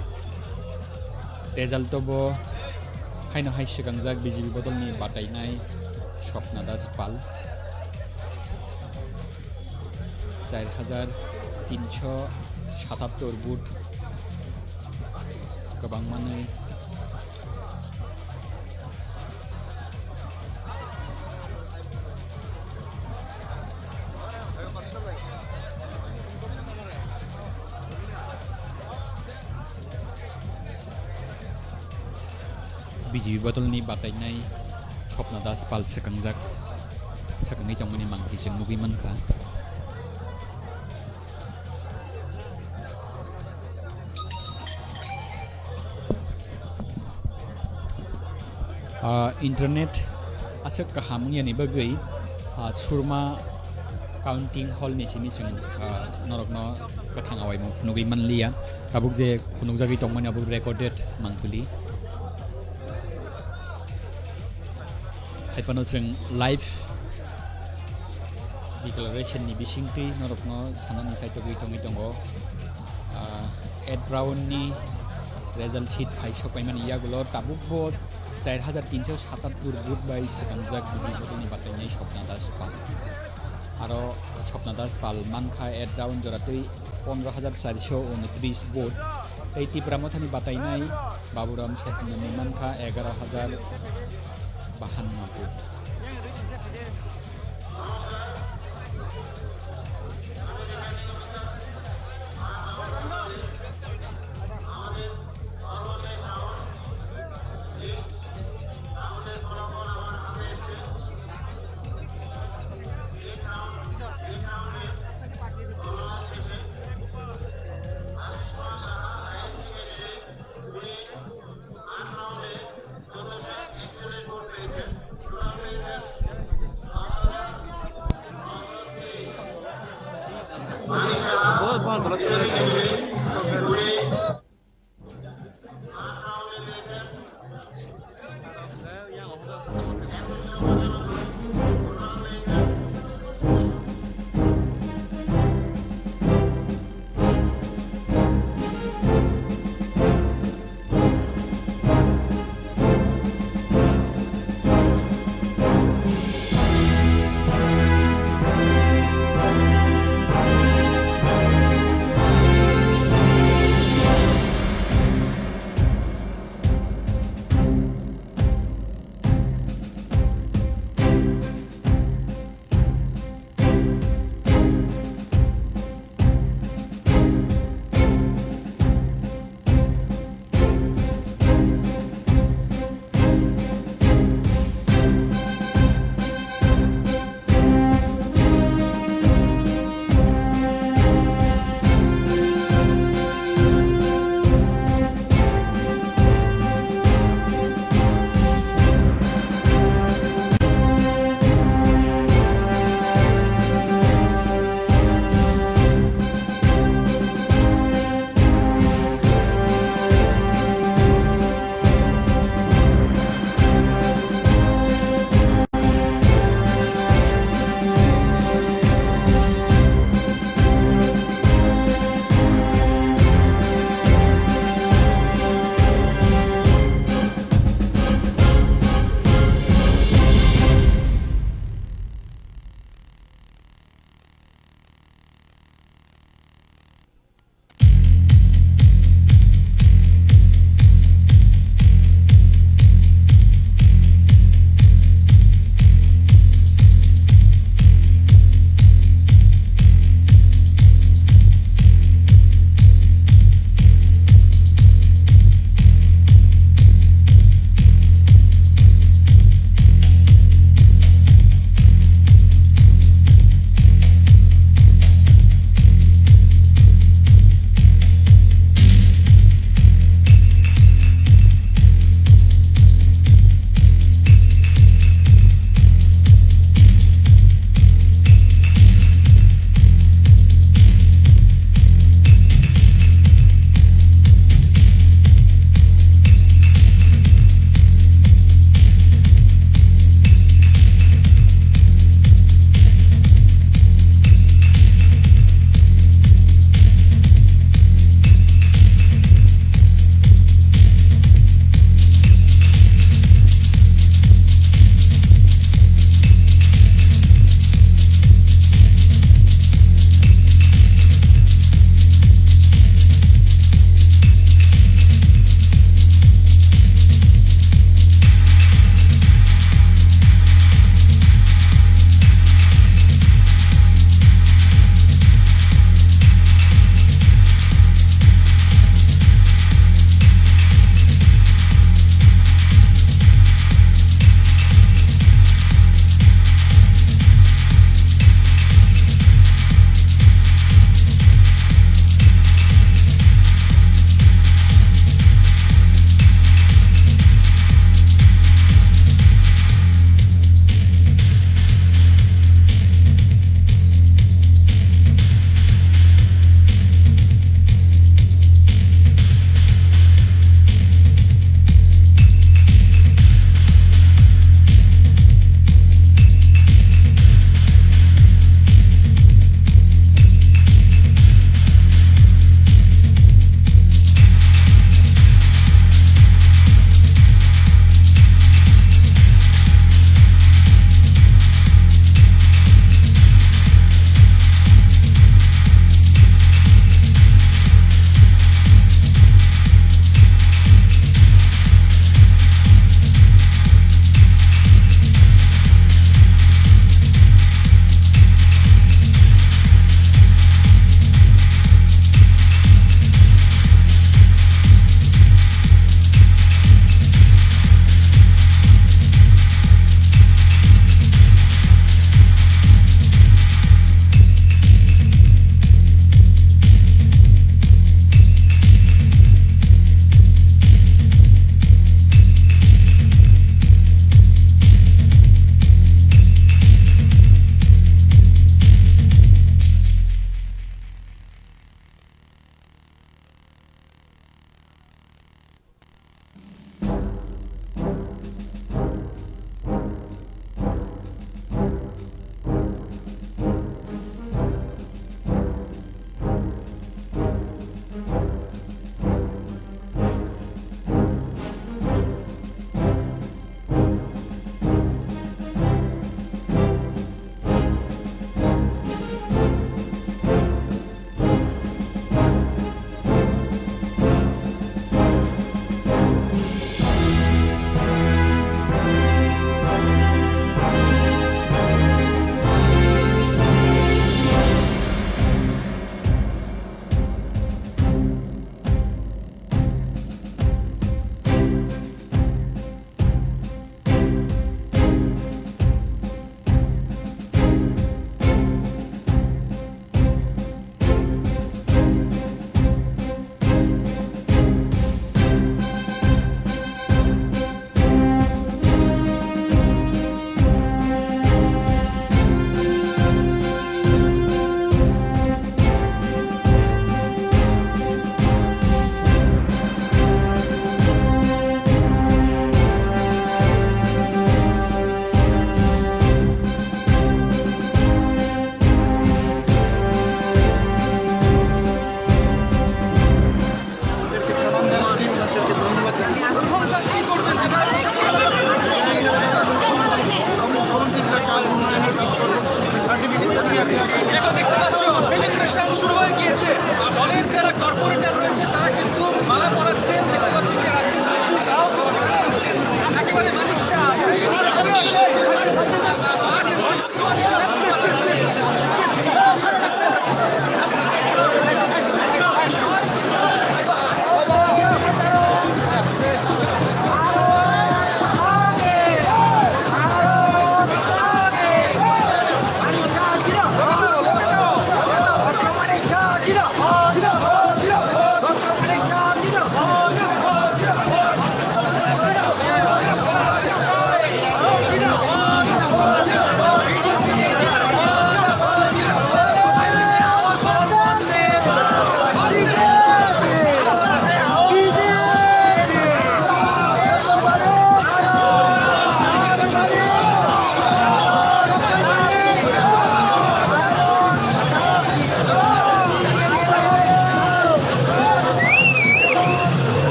result o bo haino hai swkangjak B J P bodolni batainai Swapna Das Pal. Char hajar tinsho satattor vote kwbang manwi. B J P bodolni batainai Swapna Das Pal swkangjak, swkangwi tongmani mangpili chwng nugwi mankha. Ah, internet aswk kaham wngyani bagwi, ah, Surma Counting Hall ni simi chwng, ah, norokno kwthang awaimung phunugwi manliya. Tabuk je phunukjagwi tongmani abo recorded mangpili. Hai phano chwng live declaration ni bisingtwi norokno sanani chaitogwi tongwi tongo. Ah, eight round ni result sheet phai sokpaimani yagulo tabukbo char hajar tinsho satattor vote bai swkangjak B J P ni batainai Swapna Das Pal. Aro Swapna Das Pal mankha eight round joratwi pondro hajar charisho untris vote. Tei Tipra Mothani batainai Baburam Satnami mankha egaro hajar bahanno vote.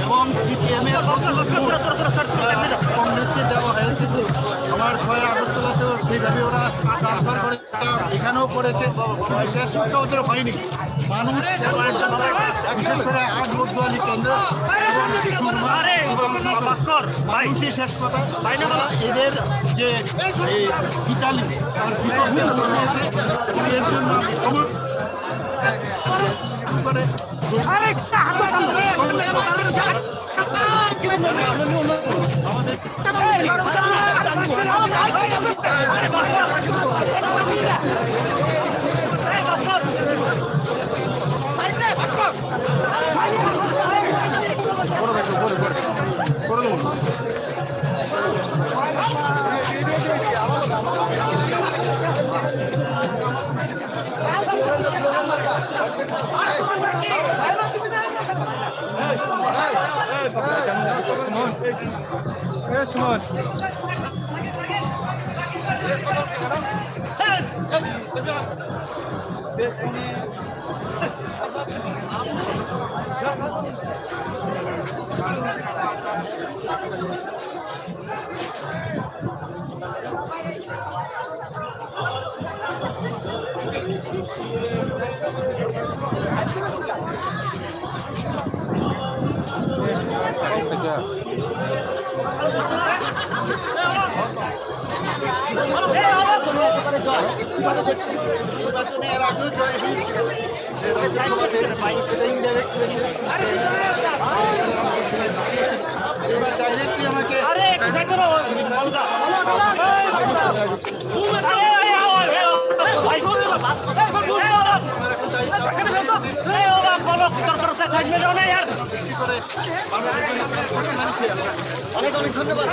এবং সিপিএম এর প্রচুর ভোট, আহ, কংগ্রেসকে দেওয়া হয়েছিল। আমার ছয় আগরতলাতেও সেই দাবি ওরা ট্রান্সফার করে, এখানেও করেছে, কিন্তু শেষ রক্ষা ওদের হয়নি। মানুষ শেষ পর্যন্ত, বিশেষ করে আট বদুয়ালি কেন্দ্র এবং সুরমা এবং মানুষই শেষ কথা। তারা এদের যে এই গীতালি, তার গীতালি রয়েছে, এর জন্য আমি সমর্থন করে নির্বাচনে এর আগেও জয় হয়েছে। সেটা ইনডাইরেক্ট হয়েছে। এবার ডাইরেক্টলি আমাকে আরে, এক সেকেন্ড, বাবুদা। এই, বাবুদা। এই, এই, এই, এই, এই, ভাই, এই, বাবা। এই, বাবা, এই, বাবা। এই, বাবা, বলো, কি দরকার আছে? সাইড মে যাও না, ইয়ার। বেশি করে মানুষের জন্য কাজ করতে পারছি আমরা। অনেক অনেক ধন্যবাদ।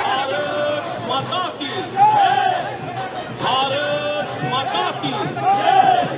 भारत माता की जय। भारत माता की जय।